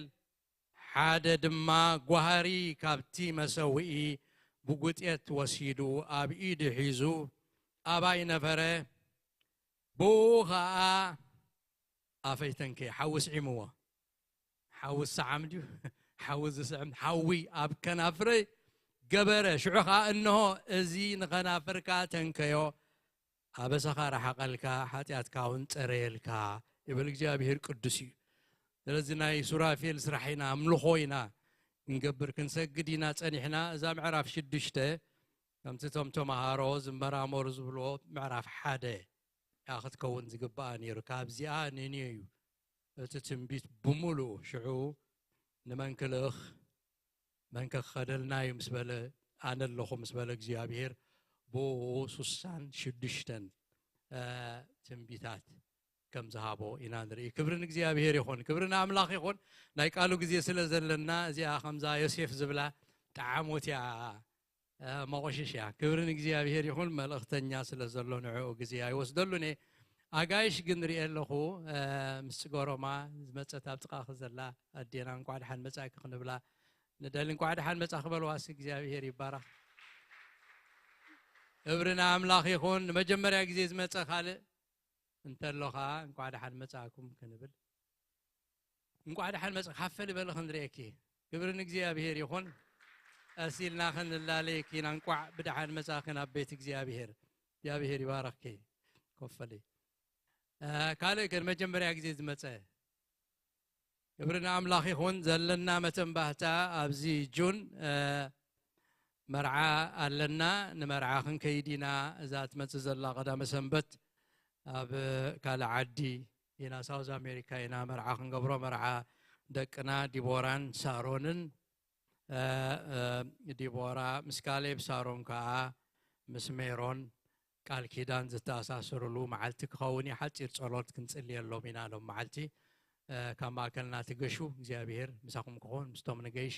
ሓደ ድማ ጓህሪ ካብቲ መሰውኢ ብጉጤት ወሲዱ ኣብ ኢዱ ሒዙ ኣባይ ነበረ። ብኡ ኸኣ ኣፈይተንከ ሓዊ ስዒምዎ። ሓዊ ዝሰዓም ድዩ? ሓዊ ዝስዕም ሓዊ ኣብ ከናፍረይ ገበረ። ሽዑ ኸኣ እንሆ እዚ ንኸናፍርካ ተንከዮ ኣበሳኻ ረሓቐልካ፣ ሓጢኣትካ እውን ጸረየልካ ይብል እግዚኣብሄር ቅዱስ እዩ። ስለዚ ናይ ሱራፌል ስራሕ ኢና፣ ኣምልኾ ኢና ክንገብር፣ ክንሰግድ ኢና ጸኒሕና። እዛ ምዕራፍ ሽዱሽተ ከምቲ እቶም ተምሃሮ ዝመራመሩ ዝብልዎ ምዕራፍ ሓደ እያ ክትከውን ዝግብኣ ነይሩ። ካብዚኣ ንንዮ እዩ እቲ ትንቢት ብምሉኡ። ሽዑ ንመን ክልእኽ መን ከኸደልና እዩ ምስ በለ፣ ኣነ ኣለኹ ምስ በለ እግዚኣብሄር፣ ብኡ ሱሳን ሽዱሽተን ትንቢታት ከም ዝሃቦ ኢና ንርኢ። ክብሪ ንእግዚኣብሄር ይኹን፣ ክብሪ ንኣምላኽ ይኹን። ናይ ቃሉ ግዜ ስለ ዘለና እዚኣ ከምዛ ዮሴፍ ዝብላ ጠዓሞት እያ፣ መቑሽሽ እያ። ክብሪ ንእግዚኣብሄር ይኹን። መልእኽተኛ ስለ ዘሎ ንዕኡ ግዜ ኣይወስደሉን እየ። ኣጋይሽ ግን ሪኤ ኣለኹ፣ ምስ ጽገሮማ ዝመጸት ኣብ ጥቓኺ ዘላ ኣዴና እንቋዕ ደሓን መጻእኪ ክንብላ ንደሊ። እንቋዕ ደሓን መጻእኺ በልዋሲ። እግዚኣብሄር ይባረኽ። ክብሪ ንኣምላኽ ይኹን። ንመጀመርያ ግዜ ዝመጸ ካልእ እንተሎ ኸኣ እንቋዕ ደሓን መጻእኩም ክንብል። እንቋዕ ደሓን መጻ-፣ ሓፈል በሊ ክንርእየኪ። ክብሪ ንእግዚኣብሄር ይኹን። ቀስ ኢልና ክንላለየኪ ኢና። እንቋዕ ብደሓን መጻእኺ ናብ ቤት እግዚኣብሄር። እግዚኣብሄር ይባረኽኪ። ኮፍ በሊ። እ፣ ካልእ ከ ንመጀመርያ ግዜ ዝመጸ? ክብሪ ንኣምላኽ ይኹን። ዘለና መተንባህታ ኣብዚ ጁን፣ እ፣ መርዓ ኣለና። ንመርዓ ክንከይድ ኢና። እዛ ትመጽእ ዘላ ቀዳመ ሰንበት ኣብ ካልእ ዓዲ ኢና፣ ሳውዝ ኣሜሪካ ኢና መርዓ ክንገብሮ። መርዓ ደቅና ዲቦራን ሳሮንን፣ እ፣ እ፣ ዲቦራ ምስ ካሌብ፣ ሳሮን ከኣ ምስ ሜሮን ቃል ኪዳን ዝተኣሳሰርሉ መዓልቲ ክኸውን እዩ። ሓጺር ጸሎት ክንጽልየሎም ኢና ሎም መዓልቲ። እ፣ ካብ ማእከልና ትገሹ፣ እግዚኣብሄር ምሳኹም ክኸውን፣ ምስቶም ንገይሽ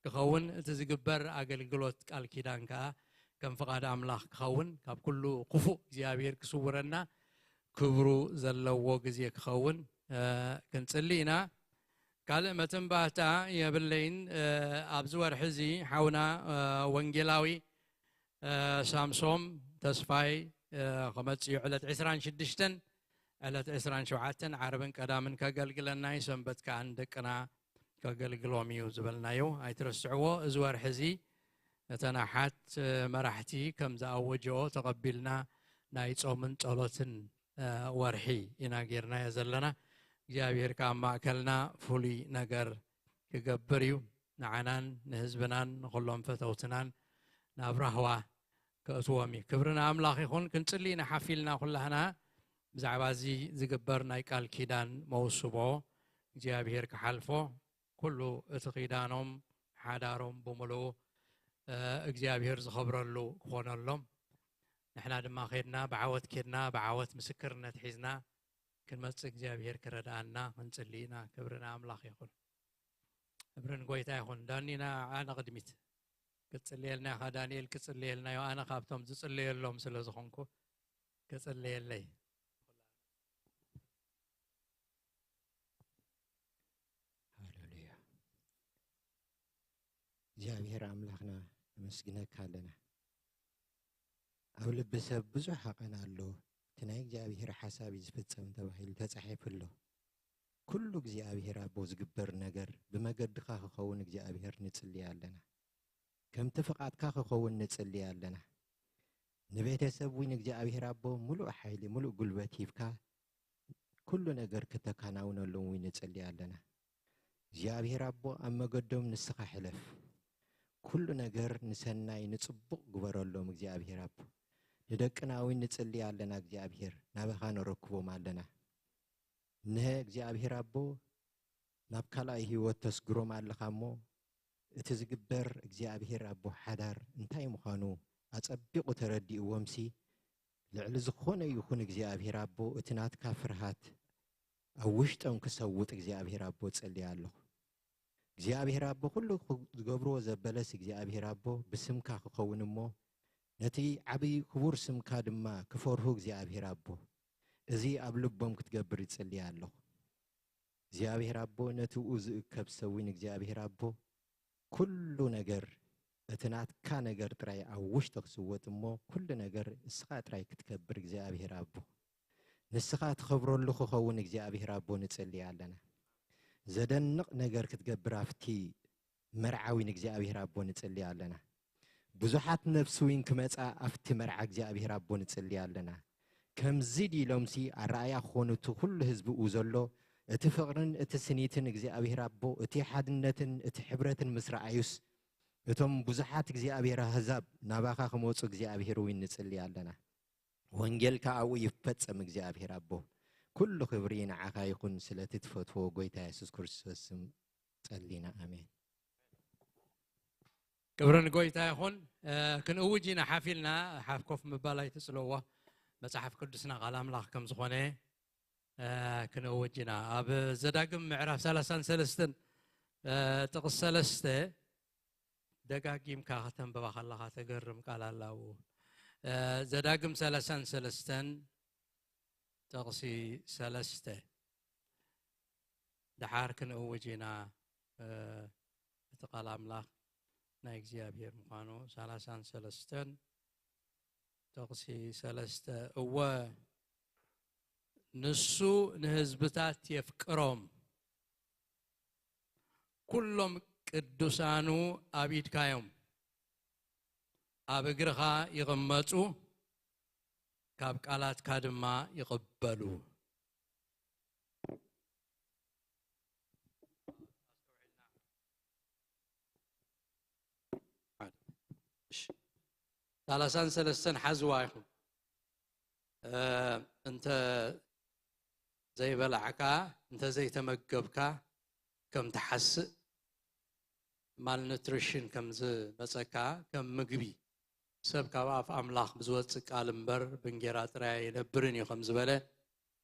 ክኸውን። እቲ ዝግበር ኣገልግሎት ቃል ኪዳን ከኣ ከም ፍቓድ ኣምላኽ ክኸውን፣ ካብ ኩሉ ክፉእ እግዚኣብሄር ክስውረና፣ ክብሩ ዘለዎ ግዜ ክኸውን፣ እ፣ ክንጽሊ ኢና። ካልእ መተንባህታ የብለይን። እ፣ ኣብዚ ወርሒ እዚ ሓውና፣ እ፣ ወንጌላዊ፣ እ፣ ሳምሶም ተስፋይ፣ እ፣ ክመጽእ እዩ። ዕለት ዕስራን ሽዱሽተን፣ ዕለት ዕስራን ሸውዓተን ዓርብን ቀዳምን ከገልግለና እዩ። ሰንበት ከኣ ንደቅና ከገልግሎም እዩ ዝበልናዮ ኣይትረስዕዎ። እዚ ወርሒ እዚ እተን ኣሓት፣ እ፣ መራሕቲ ከም ዝኣወጀኦ ተቐቢልና ናይ ጾምን ጸሎትን፣ እ፣ ወርሒ ኢና ጌርናዮ ዘለና። እግዚኣብሄር ከኣ ኣብ ማእከልና ፍሉይ ነገር ክገብር እዩ። ንዓናን ንህዝብናን ንኹሎም ፈተውትናን ናብ ራህዋ ከእትዎም እዩ። ክብሪ ንኣምላኽ ይኹን። ክንጽሊ ኢና ሓፍ ኢልና ኩላህና ብዛዕባ እዚ ዝግበር ናይ ቃል ኪዳን መውስቦ እግዚኣብሄር ክሓልፎ፣ ኩሉ እቲ ኪዳኖም ሓዳሮም ብምሉኡ፣ እ፣ እግዚኣብሄር ዝኸብረሉ ክኾነሎም። ንሕና ድማ ኸድና ብዓወት ኬድና ብዓወት ምስክርነት ሒዝና ክንመጽእ እግዚኣብሄር ክረድኣና ክንጽሊ ኢና። ክብሪ ንኣምላኽ ይኹን። ክብሪ ንጎይታ ይኹን። ዳኒ ንዓ ንቕድሚት። ክትጽልየልና ኢኻ ዳንኤል፣ ክጽልየልና እዩ። ኣነ ካብቶም ዝጽለየሎም ስለ ዝኾንኩ ክጽልየለይ። ሃሌሉያ። እግዚኣብሔር ኣምላኽና ነመስግነካ ኣለና። ኣብ ልቢ ሰብ ብዙሕ ሃቐን ኣሎ፣ እቲ ናይ እግዚኣብሔር ሓሳብ እዩ ዝፍጸም ተባሂሉ ተጻሒፉ ኣሎ። ኩሉ እግዚኣብሔር ኣቦ ዝግበር ነገር ብመገድኻ ክኸውን እግዚኣብሔር ንጽሊ ኣለና። ከምቲ ፍቓድካ ክኸውን ንጽሊ ኣለና። ንቤተሰብ እውን እግዚኣብሔር ኣቦ ምሉእ ሓይሊ፣ ምሉእ ጉልበት ሂብካ ኩሉ ነገር ከተከናውነሎም እውን ንጽሊ ኣለና። እግዚኣብሔር ኣቦ ኣብ መገዶም ንስኻ ሕለፍ። ኩሉ ነገር ንሰናይ ንጽቡቕ ግበረሎም እግዚኣብሔር ኣቦ። ንደቅና እውን ንጽሊ ኣለና እግዚኣብሔር፣ ናባኻ ነረክቦም ኣለና። ንሄ እግዚኣብሔር ኣቦ ናብ ካልኣይ ህይወት ተስግሮም ኣለኻ እሞ፣ እቲ ዝግበር እግዚኣብሔር ኣቦ ሓዳር እንታይ ምዃኑ ኣጸቢቑ ተረዲእዎምሲ፣ ልዕሊ ዝኾነ ይኹን እግዚኣብሔር ኣቦ፣ እቲ ናትካ ፍርሃት ኣብ ውሽጦም ክሰውጥ እግዚኣብሔር ኣቦ ጸልየ ኣለኹ። እግዚኣብሔር ኣቦ ኩሉ ክዝገብርዎ ዘበለስ እግዚኣብሔር ኣቦ ብስምካ ክኸውን እሞ ነቲ ዓቢ ክቡር ስምካ ድማ ክፈርሁ እግዚኣብሔር ኣቦ እዚ ኣብ ልቦም ክትገብር ይጽልየ ኣለኹ። እግዚኣብሔር ኣቦ ነቲ ብኡ ዝእከብ ሰዊን እግዚኣብሔር ኣቦ ኩሉ ነገር እቲ ናትካ ነገር ጥራይ ኣብ ውሽጢ ክስወጥ እሞ ኩሉ ነገር እስኻ ጥራይ ክትከብር እግዚኣብሔር ኣቦ ንስኻ ትኸብረሉ ክኸውን እግዚኣብሔር ኣቦ ንጽሊ ኣለና። ዘደንቕ ነገር ክትገብር ኣብቲ መርዓዊ ንእግዚኣብሔር ኣቦ ንጽሊ ኣለና። ብዙሓት ነፍሲ እውን ክመጻ ኣብቲ መርዓ እግዚኣብሔር ኣቦ ንጽሊ ኣለና። ከምዚ ድኢሎምሲ ኣረኣያ ክኾኑ እቲ ኩሉ ህዝቢ ኡ ዘሎ እቲ ፍቕርን እቲ ስኒትን እግዚኣብሔር ኣቦ እቲ ሓድነትን እቲ ሕብረትን ምስ ረኣዩስ እቶም ብዙሓት እግዚኣብሔር ኣህዛብ ናባኻ ክመጹ እግዚኣብሔር እውን ንጽሊ ኣለና። ወንጌልካ ኣብኡ ይፈጸም እግዚኣብሔር ኣቦ። ኩሉ ክብሪ ንዓኻ ይኹን ስለቲ ትፈትዎ ጎይታ የሱስ ክርስቶስ ስም ጸሊና ኣሜን። ክብሪ ንጎይታ ይኹን። እ፣ ክንእውጅ ኢና ሓፊልና ሓፍ ኮፍ ምባል ኣይትጽልዎ። መጽሓፍ ቅዱስና ቃል ኣምላኽ ከም ዝኾነ እ፣ ክንእውጅ ኢና። ኣብ ዘዳግም ምዕራፍ ሰላሳን ሰለስተን እ፣ ጥቕስ ሰለስተ ደጋጊምካ ከተንብባ ከለኻ ተገርም ቃል ኣላ ኣብኡ። እ፣ ዘዳግም ሰላሳን ሰለስተን ጥቕሲ ሰለስተ ደሓር ክንእውጅ ኢና። እ፣ እቲ ቃል ኣምላኽ ናይ እግዚኣብሔር ምዃኑ ሰላሳን ሰለስተን ጥቕሲ ሰለስተ እወ ንሱ ንህዝብታት የፍቅሮም ኩሎም ቅዱሳኑ ኣብ ኢድካ እዮም ኣብ እግርኻ ይቕመጡ ካብ ቃላትካ ድማ ይቕበሉ ሰላሳን ሰለስተን ሓዝዋ ኢኹም እንተ ዘይበላዕካ እንተ ዘይተመገብካ ከም ትሓስእ ማልኒትሪሽን ከም ዝመፀካ ከም ምግቢ ሰብ ካብ ኣፍ ኣምላኽ ብዝወፅእ ቃል እምበር ብእንጌራ ጥራይ ኣይነብርን እዩ ከም ዝበለ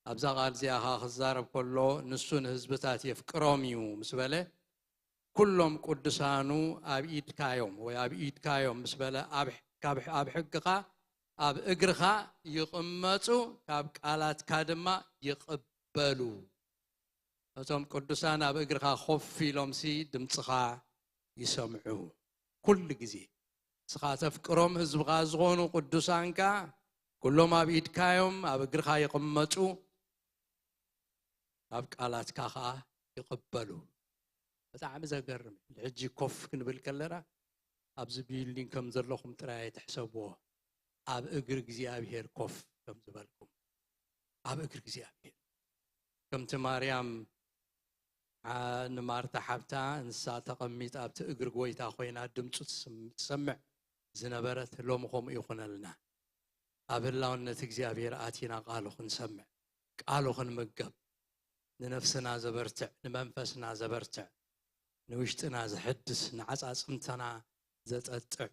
ኣብዛ ቃል እዚኣ ከዓ ክዛረብ ከሎ ንሱ ንህዝብታት የፍቅሮም እዩ ምስ በለ ኩሎም ቅዱሳኑ ኣብ ኢድካ እዮም ወይ ኣብ ኢድካ እዮም ምስ በለ ኣብ ሕግኻ ኣብ እግርኻ ይቕመጡ ካብ ቃላትካ ድማ ይቕበሉ እቶም ቅዱሳን ኣብ እግርኻ ኮፍ ኢሎምሲ ድምፅኻ ይሰምዑ ኩሉ ግዜ ንስኻ ተፍቅሮም ህዝብኻ ዝኾኑ ቅዱሳንካ ኩሎም ኣብ ኢድካ እዮም ኣብ እግርኻ ይቕመጡ ኣብ ቃላትካ ከዓ ይቕበሉ ብጣዕሚ ዘገርም ሕጂ ኮፍ ክንብል ከለና ኣብዚ ቢልዲንግ ከም ዘለኹም ጥራይ ኣይትሕሰብዎ ኣብ እግሪ እግዚኣብሔር ኮፍ ከም ዝበልኩም ኣብ እግሪ እግዚኣብሔር ከምቲ ማርያም ንማርታ ሓብታ ንሳ ተቐሚጣ ኣብቲ እግሪ ጎይታ ኮይና ድምፁ ትሰምዕ ዝነበረት ሎሚ ከምኡ ይኹነልና ኣብ ህላውነት እግዚኣብሔር ኣቲና ቃሉ ክንሰምዕ ቃሉ ክንምገብ ንነፍስና ዘበርትዕ ንመንፈስና ዘበርትዕ ንውሽጥና ዘሐድስ ንዓፃፅምተና ዘጠጥዕ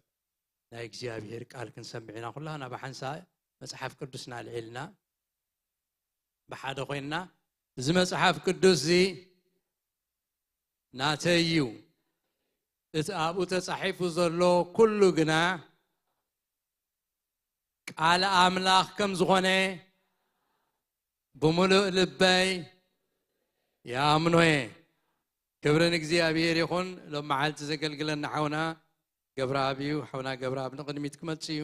ናይ እግዚኣብሔር ቃል ክንሰምዕ ኢና ኩላና ብሓንሳእ መፅሓፍ ቅዱስና ኣልዒልና ብሓደ ኮይንና እዚ መፅሓፍ ቅዱስ እዚ ናተይ እዩ እቲ ኣብኡ ተፃሒፉ ዘሎ ኩሉ ግና ቃል ኣምላኽ ከም ዝኾነ ብምሉእ ልበይ ይኣምኖ እየ ክብሪ ንእግዚኣብሔር ይኹን ሎም መዓልቲ ዘገልግለና ሓውና ገብረኣብ እዩ ሓውና ገብረኣብ ንቕድሚት ክመጽእ እዩ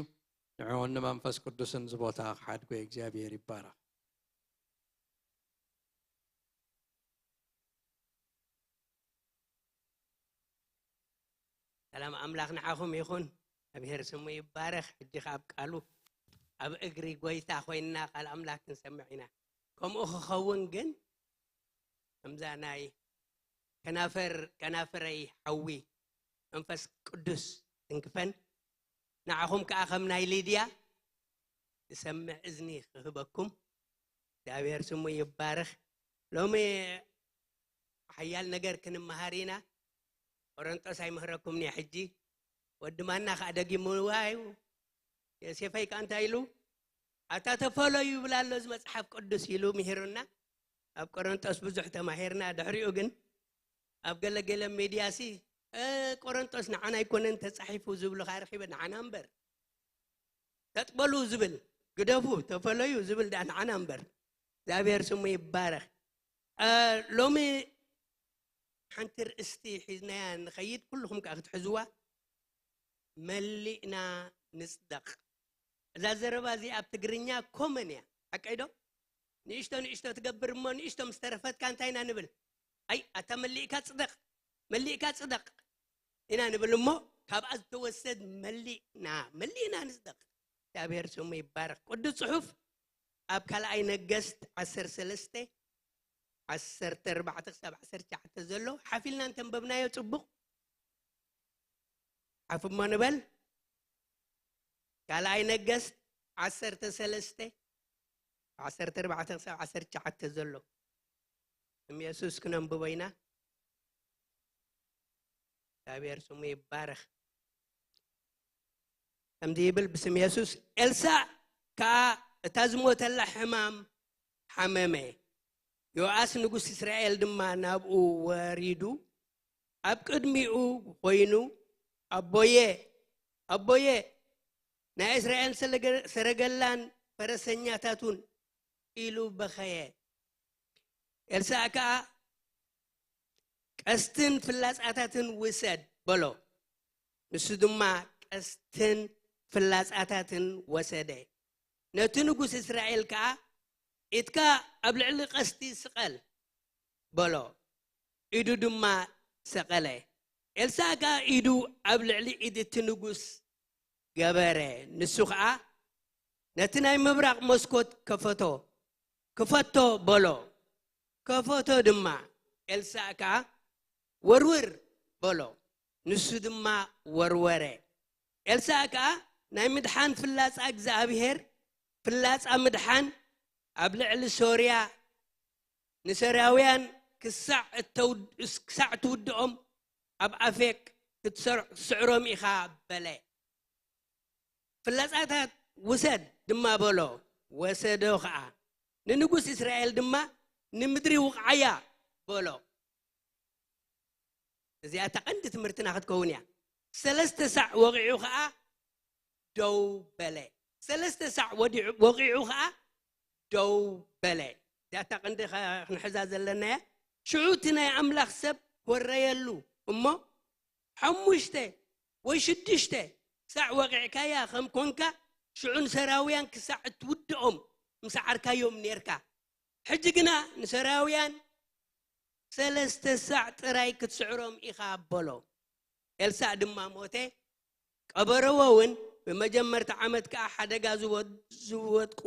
ንዕኡን ንመንፈስ ቅዱስን ዝቦታ ክሓድጎ እግዚኣብሔር ይባረኽ ሰላም ኣምላኽ ንዓኹም ይኹን ኣብሄር ስሙ ይባረኽ ሕጂ ካብ ቃሉ ኣብ እግሪ ጎይታ ኮይንና ቃል ኣምላኽ ክንሰምዕ ኢና ከምኡ ክኸውን ግን ከምዛ ናይ ከናፈር ከናፍረይ ሓዊ መንፈስ ቅዱስ ትንክፈን ንዓኹም ከዓ ከም ናይ ሊድያ ዝሰምዕ እዝኒ ክህበኩም እግዚኣብሔር ስሙ ይባረኽ ሎሚ ሓያል ነገር ክንመሃር ኢና ቆረንጦስ ኣይምህረኩምኒ ሕጂ ወዲ ማና ከዓ ደጊምዋ እዩ ዮሴፈይ ከዓ እንታይ ኢሉ ኣታ ተፈለዩ ይብል ኣሎ እዚ መፅሓፍ ቅዱስ ኢሉ ምሂሩና ኣብ ቆሮንጦስ ብዙሕ ተማሂርና። ድሕሪኡ ግን ኣብ ገለገለ ሜድያ ሲ "እ፣ ቆሮንጦስ ንዓና ኣይኮነን ተጻሒፉ" ዝብሉ ከኣ ረኺበ። ንዓና እምበር "ተጥበሉ" ዝብል፣ "ግደፉ፣ ተፈለዩ" ዝብል ደኣ ንዓና እምበር። እግዚኣብሔር ስሙ ይባረኽ። እ፣ ሎሚ ሓንቲ ርእስቲ ሒዝናያ ንኸይድ፣ ኩልኹም ከኣ ክትሕዝዋ፣ "መሊእና ንጽደቕ". እዛ ዘረባ እዚኣ ኣብ ትግርኛ ኮመን እያ፣ ሓቀይ ዶ? ንእሽቶ ንእሽቶ ትገብር እሞ ንእሽቶ ምስ ተረፈትካ እንታይ ኢና ንብል? "ኣይ፣ ኣታ መሊእካ ጽደቕ፣ መሊእካ ጽደቕ" ኢና ንብል እሞ ካብኣ ዝተወሰድ "መሊእና፣ መሊእና ንጽደቕ". እግዚኣብሔር ስሙ ይባረኽ። ቅዱስ ጽሑፍ ኣብ ካልኣይ ነገስት ዓሰርተ ሰለስተ፣ ዓሰርተ ኣርባዕተ ክሳብ ዓሰርተ ትሽዓተ ዘሎ ሓፊልና እንተንበብናዮ ጽቡቕ። ሓፍ እሞ ንበል። ካልኣይ ነገስት ዓሰርተ ሰለስተ፣ ዓሰርተ ኣርባዕተ ክሳብ ዓሰርተ ትሽዓተ ዘሎ። ስም የሱስ ክነንብቦ ኢና። እግዚኣብሔር ስሙ ይባረኽ። ከምዚ ይብል ብስም የሱስ፣ ኤልሳዕ ከኣ እታ ዝሞተላ ሕማም ሓመመ። ዮኣስ ንጉስ እስራኤል ድማ ናብኡ ወሪዱ ኣብ ቅድሚኡ ኮይኑ፣ "ኣቦየ፣ ኣቦየ፣ ናይ እስራኤል ሰለገ-፣ ሰረገላን ፈረሰኛታቱን" ኢሉ በኸየ። ኤልሳዕ ከኣ፣ "ቀስትን ፍላጻታትን ውሰድ" በሎ። ንሱ ድማ ቀስትን ፍላጻታትን ወሰደ። ነቲ ንጉስ እስራኤል ከኣ፣ "ኢድካ ኣብ ልዕሊ ቀስቲ ስቐል" በሎ። ኢዱ ድማ ሰቐለ። ኤልሳዕ ከኣ ኢዱ ኣብ ልዕሊ ኢድ እቲ ንጉስ ገበረ። ንሱ ኸኣ ነቲ ናይ ምብራቕ መስኮት ከፈቶ። "ክፈቶ" በሎ። ከፈቶ ድማ። ኤልሳዕ ከኣ፣ "ወርውር" በሎ። ንሱ ድማ ወርወረ። ኤልሳዕ ከኣ፣ "ናይ ምድሓን ፍላጻ እግዚኣብሄር፣ ፍላጻ ምድሓን ኣብ ልዕሊ ሶርያ፣ ንሶርያውያን ክሳዕ እተውድ-፣ ክሳዕ ትውድኦም ኣብ ኣፌቅ ክትሰር-፣ ክትስዕሮም ኢኻ" በለ። "ፍላጻታት ውሰድ" ድማ በሎ። ወሰዶ ኸኣ። ንንጉስ እስራኤል ድማ፣ "ንምድሪ ውቕዓያ" በሎ። እዚኣ እታ ቀንዲ ትምህርትና ክትከውን እያ። ሰለስተ ሳዕ ወቒዑ ኸኣ ደው በለ። ሰለስተ ሳዕ ወዲዑ፣ ወቒዑ ኸኣ ደው በለ። እዚኣ እታ ቀንዲ ኸ-፣ ክንሕዛ ዘለና እያ። ሽዑ እቲ ናይ ኣምላኽ ሰብ ወረየሉ እሞ፣ "ሓሙሽተ ወይ ሽዱሽተ ሳዕ ወቒዕካያ ከም ኮንካ፣ ሽዑ ንሰራውያን ክሳዕ እትውድኦም ምሰዓርካዮም ኔርካ። ሕጂ ግና ንሰራውያን ሰለስተ ሳዕ ጥራይ ክትስዕሮም ኢኻ" በሎ። ኤልሳዕ ድማ ሞተ። ቀበረዎ እውን ብመጀመርታ ዓመት ከኣ ሓደጋ ዝወ-፣ ዝወድቁ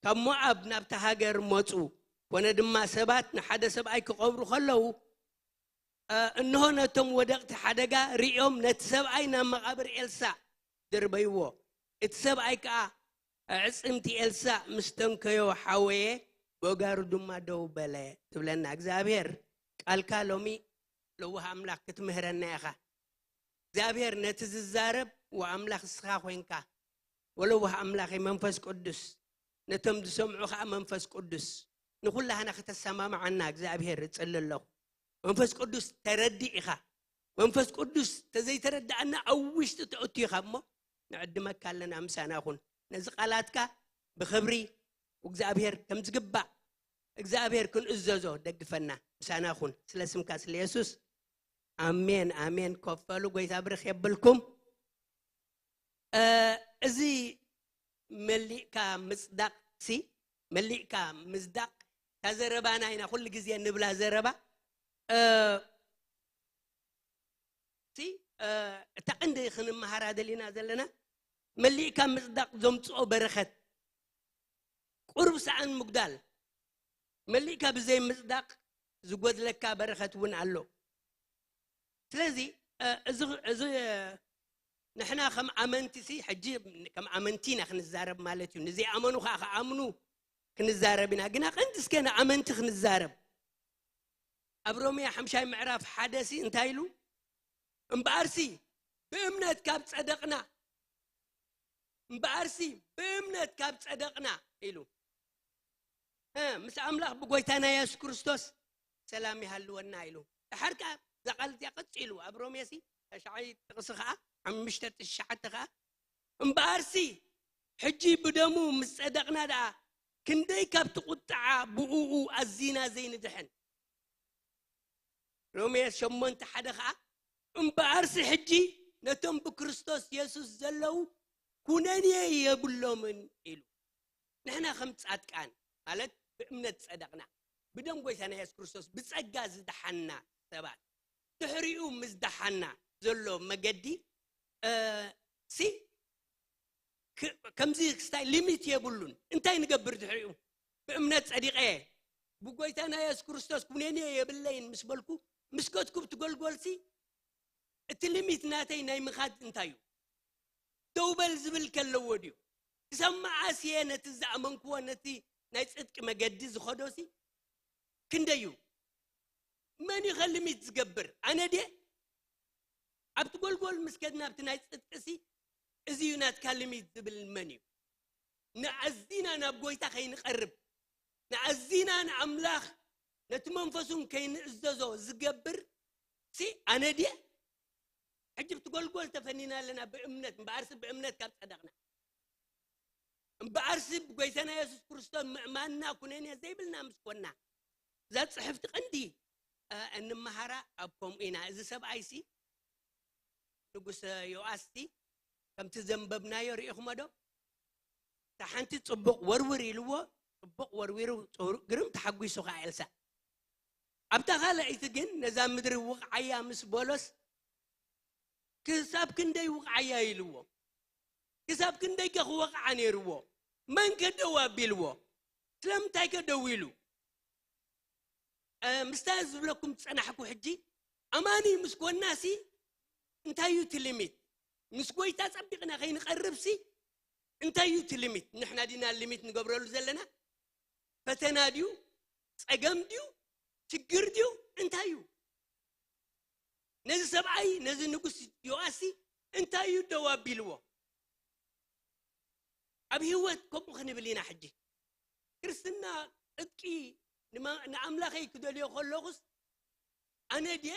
ካብ ሞኣብ ናብታ ሃገር መጹ። ኮነ ድማ ሰባት ንሓደ ሰብኣይ ክቐብሩ ከለዉ፣ እ፣ እንሆ ነቶም ወደቕቲ ሓደጋ ርእዮም ነቲ ሰብኣይ ናብ መቓብር ኤልሳዕ ደርበይዎ። እቲ ሰብኣይ ከኣ ኣዕጽምቲ ኤልሳዕ ምስ ተንከዮ ሓወየ፣ ብኣእጋሩ ድማ ደው በለ ትብለና። እግዚኣብሔር ቃልካ ሎሚ ለዋህ ኣምላኽ ክትምህረና ኢኻ። እግዚኣብሔር ነቲ ዝዛረብ ወኣምላኽ ንስኻ ኮይንካ፣ ወለዋህ ኣምላኸይ መንፈስ ቅዱስ፣ ነቶም ዝሰምዑ ኸኣ መንፈስ ቅዱስ፣ ንኹላህና ከተሰማምዓና እግዚኣብሔር እጽሊ ኣለኹ። መንፈስ ቅዱስ ተረድእ ኢኻ። መንፈስ ቅዱስ ተዘይተረድኣና ኣብ ውሽጢ ተእቱ ኢኻ እሞ ንዕድመካ ኣለና፣ ምሳና ኩን። ነዚ ቃላትካ ብኽብሪ እግዚኣብሔር ከም ዝግባእ እግዚኣብሔር ክንእዘዞ ደግፈና፣ ምሳና ኩን። ስለ ስምካ ስለ የሱስ ኣሜን፣ ኣሜን። ኮፍ በሉ፣ ጎይታ ብርኽ የብልኩም። እ፣ እዚ መሊእካ ምጽዳቕ ሲ፣ መሊእካ ምጽዳቕ፣ እታ ዘረባና ኢና ኩሉ ግዜ ንብላ ዘረባ። እ፣ ሲ፣ እ፣ እታ ቀንዲ ክንመሃራ ደሊና ዘለና፣ መሊእካ ምጽዳቕ ዘምጽኦ በረኸት፣ ቁሩብ ሰኣን ምጉዳል፣ መሊእካ ብዘይ ምጽዳቕ ዝጎድለካ በረኸት እውን ኣሎ። ስለዚ፣ እ፣ እዚ፣ እዚ፣ እ፣ ንሕና ከም ኣመንቲ ሲ፣ ሕጂ ከም ኣመንቲ ኢና ክንዛረብ ማለት እዩ። ንዘይኣመኑ ኸዓ ክኣምኑ ክንዛረብ ኢና። ግና ቀንዲ እስከ ንኣመንቲ ክንዛረብ። ኣብ ሮሜ ሓምሻይ ምዕራፍ ሓደ ሲ እንታይ ኢሉ? "እምበኣርሲ ብእምነት ካብ ጸደቕና፣ እምበኣርሲ ብእምነት ካብ ጸደቕና" ኢሉ። እ፣ ምስ ኣምላኽ ብጎይታና የሱስ ክርስቶስ ሰላም ይሃልወና ኢሉ። ድሓር ከኣ እዛ ቃል እዚኣ ቀጺሉ ኣብ ሮሜሲ ተሽዓይ ጥቕሲ ከኣ፣ ሓሙሽተ ትሽዓተ ከኣ፣ እምበኣርሲ ሕጂ ብደሙ ምስ ጸደቕና ደኣ ክንደይ ካብቲ ቁጥዓ ብእኡ ኣዚና ዘይንድሕን። ሮሜ ሸሞንተ ሓደ ከኣ፣ እምበኣርሲ ሕጂ ነቶም ብክርስቶስ የሱስ ዘለዉ ኩነኔ የብሎምን ኢሉ። ንሕና ከም ጻድቃን፣ ማለት ብእምነት ጸደቕና፣ ብደም ጎይታና የሱስ ክርስቶስ ብጸጋ ዝደሓና ሰባት፣ ድሕሪኡ ምስ ደሓና ዘሎ መገዲ፣ እ፣ ሲ ክ-፣ ከምዚ ክስታይ ሊሚት የብሉን። እንታይ ንገብር ድሕሪኡ? ብእምነት ጸዲቐ፣ ብጎይታና የሱስ ክርስቶስ ኩነኔ የብለይን ምስ በልኩ፣ ምስ ከድኩ ብቲ ጎልጎልሲ፣ እቲ ሊሚት ናተይ ናይ ምኻድ እንታይ እዩ? ደው በል ዝብል ከለዎ ድዩ? ክሳብ መዓስ እየ ነቲ ዝኣመንክዎ፣ ነቲ ናይ ጽድቂ መገዲ ዝኸዶሲ? ክንደይ እዩ? መን እዩ ከ ሊሚት ዝገብር? ኣነ ድየ? ኣብቲ ጎልጎል ምስ ከድና፣ ኣብቲ ናይ ጽድቅሲ፣ እዚ እዩ ናትካ ሊሚት ዝብል መን እዩ? ንኣዚና ናብ ጎይታ ከይንቐርብ፣ ንኣዚና ንኣምላኽ ነቲ መንፈሱን ከይንእዘዞ ዝገብር ሲ ኣነ ድየ? ሕጂ ብቲ ጎልጎል ተፈኒና ኣለና ብእምነት፣ እምበኣርሲ ብእምነት ካብ ጸደቕና። እምበኣርሲ ብጎይታና የሱስ ክርስቶስ ምእማንና ኩነኔ ዘይብልና ምስ ኮንና፣ እዛ ጽሕፍቲ ቀንዲ፣ እ፣ እንመሃራ ኣብ ከምኡ ኢና። እዚ ሰብኣይሲ፣ ንጉስ ዮኣስሲ፣ ከምቲ ዘንበብናዮ ርኢኹሞ ዶ? እታ ሓንቲ ጽቡቕ ወርውር ኢልዎ፣ ጽቡቕ ወርዊሩ፣ ጽሩ-፣ ግርም ተሓጒሱ ከኣ ኤልሳዕ። ኣብታ ካልኣይቲ ግን ነዛ ምድሪ ውቕዓያ ምስ በሎስ፣ ክሳብ ክንደይ ውቕዓያ ኢልዎ? ክሳብ ክንደይ ከ ክወቕዓ ነይርዎ? መን ከ ደው ኣቢልዎ? ስለምንታይ ከ ደው ኢሉ? እ፣ ምስታ ዝብለኩም ዝጸናሕኩ ሕጂ፣ ኣማኒ ምስ ኮንናሲ እንታይ እዩ እቲ ሊሚት? ምስ ጎይታ ጸቢቕና ከይንቐርብሲ እንታይ እዩ እቲ ሊሚት? ንሕና ዲና ሊሚት ንገብረሉ ዘለና? ፈተና ድዩ? ጸገም ድዩ? ችግር ድዩ? እንታይ እዩ? ነዚ ሰብኣይ፣ ነዚ ንጉስ ዮኣስሲ እንታይ እዩ ደው ኣቢልዎ? ኣብ ህይወት ከምኡ ክንብል ኢና ሕጂ። ክርስትና ጽድቂ ንማ-፣ ንኣምላኸይ ክደልዮ ከለኹስ፣ ኣነ ድየ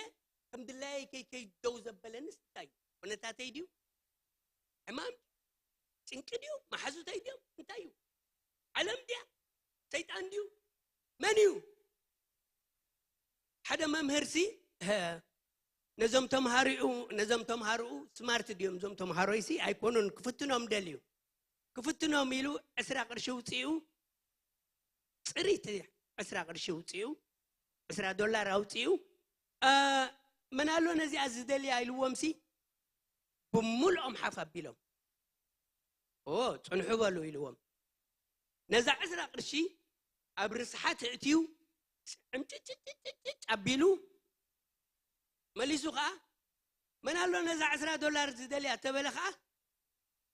ከም ድላየይ ከይ-፣ ከይ-፣ ደው ዘበለንስ እንታይ እዩ? ኩነታተይ ድዩ? ሕማም ድዩ? ጭንቂ ድዩ? መሓዙተይ ድዮም? እንታይ እዩ? ዓለም ድያ? ሰይጣን ድዩ? መን እዩ? ሓደ መምህርሲ፣ እ፣ ነዞም ተምሃሪኡ፣ ነዞም ተምሃሮኡ ስማርት ድዮም? እዞም ተምሃሮይሲ ኣይኮኑን፣ ክፍትኖም ደልዩ። ክፍትኖም ኢሉ ዕስራ ቅርሺ ውፅኡ፣ ፅሪት ዕስራ ቅርሺ ውፅኡ፣ ዕስራ ዶላር ኣውፅኡ። እ፣ መን ኣሎ ነዚኣ ዝደልያ ኢልዎምሲ፣ ብምልኦም ሓፍ ኣቢሎም። ኦ፣ ጽንሑ በሉ ኢልዎም። ነዛ ዕስራ ቅርሺ ኣብ ርስሓት ኣእትዩ፣ ዕምጭጭጭጭጭ ኣቢሉ መሊሱ ኸኣ፣ "መን ኣሎ ነዛ ዕስራ ዶላር ዝደልያ?" ተበለ ኸኣ፣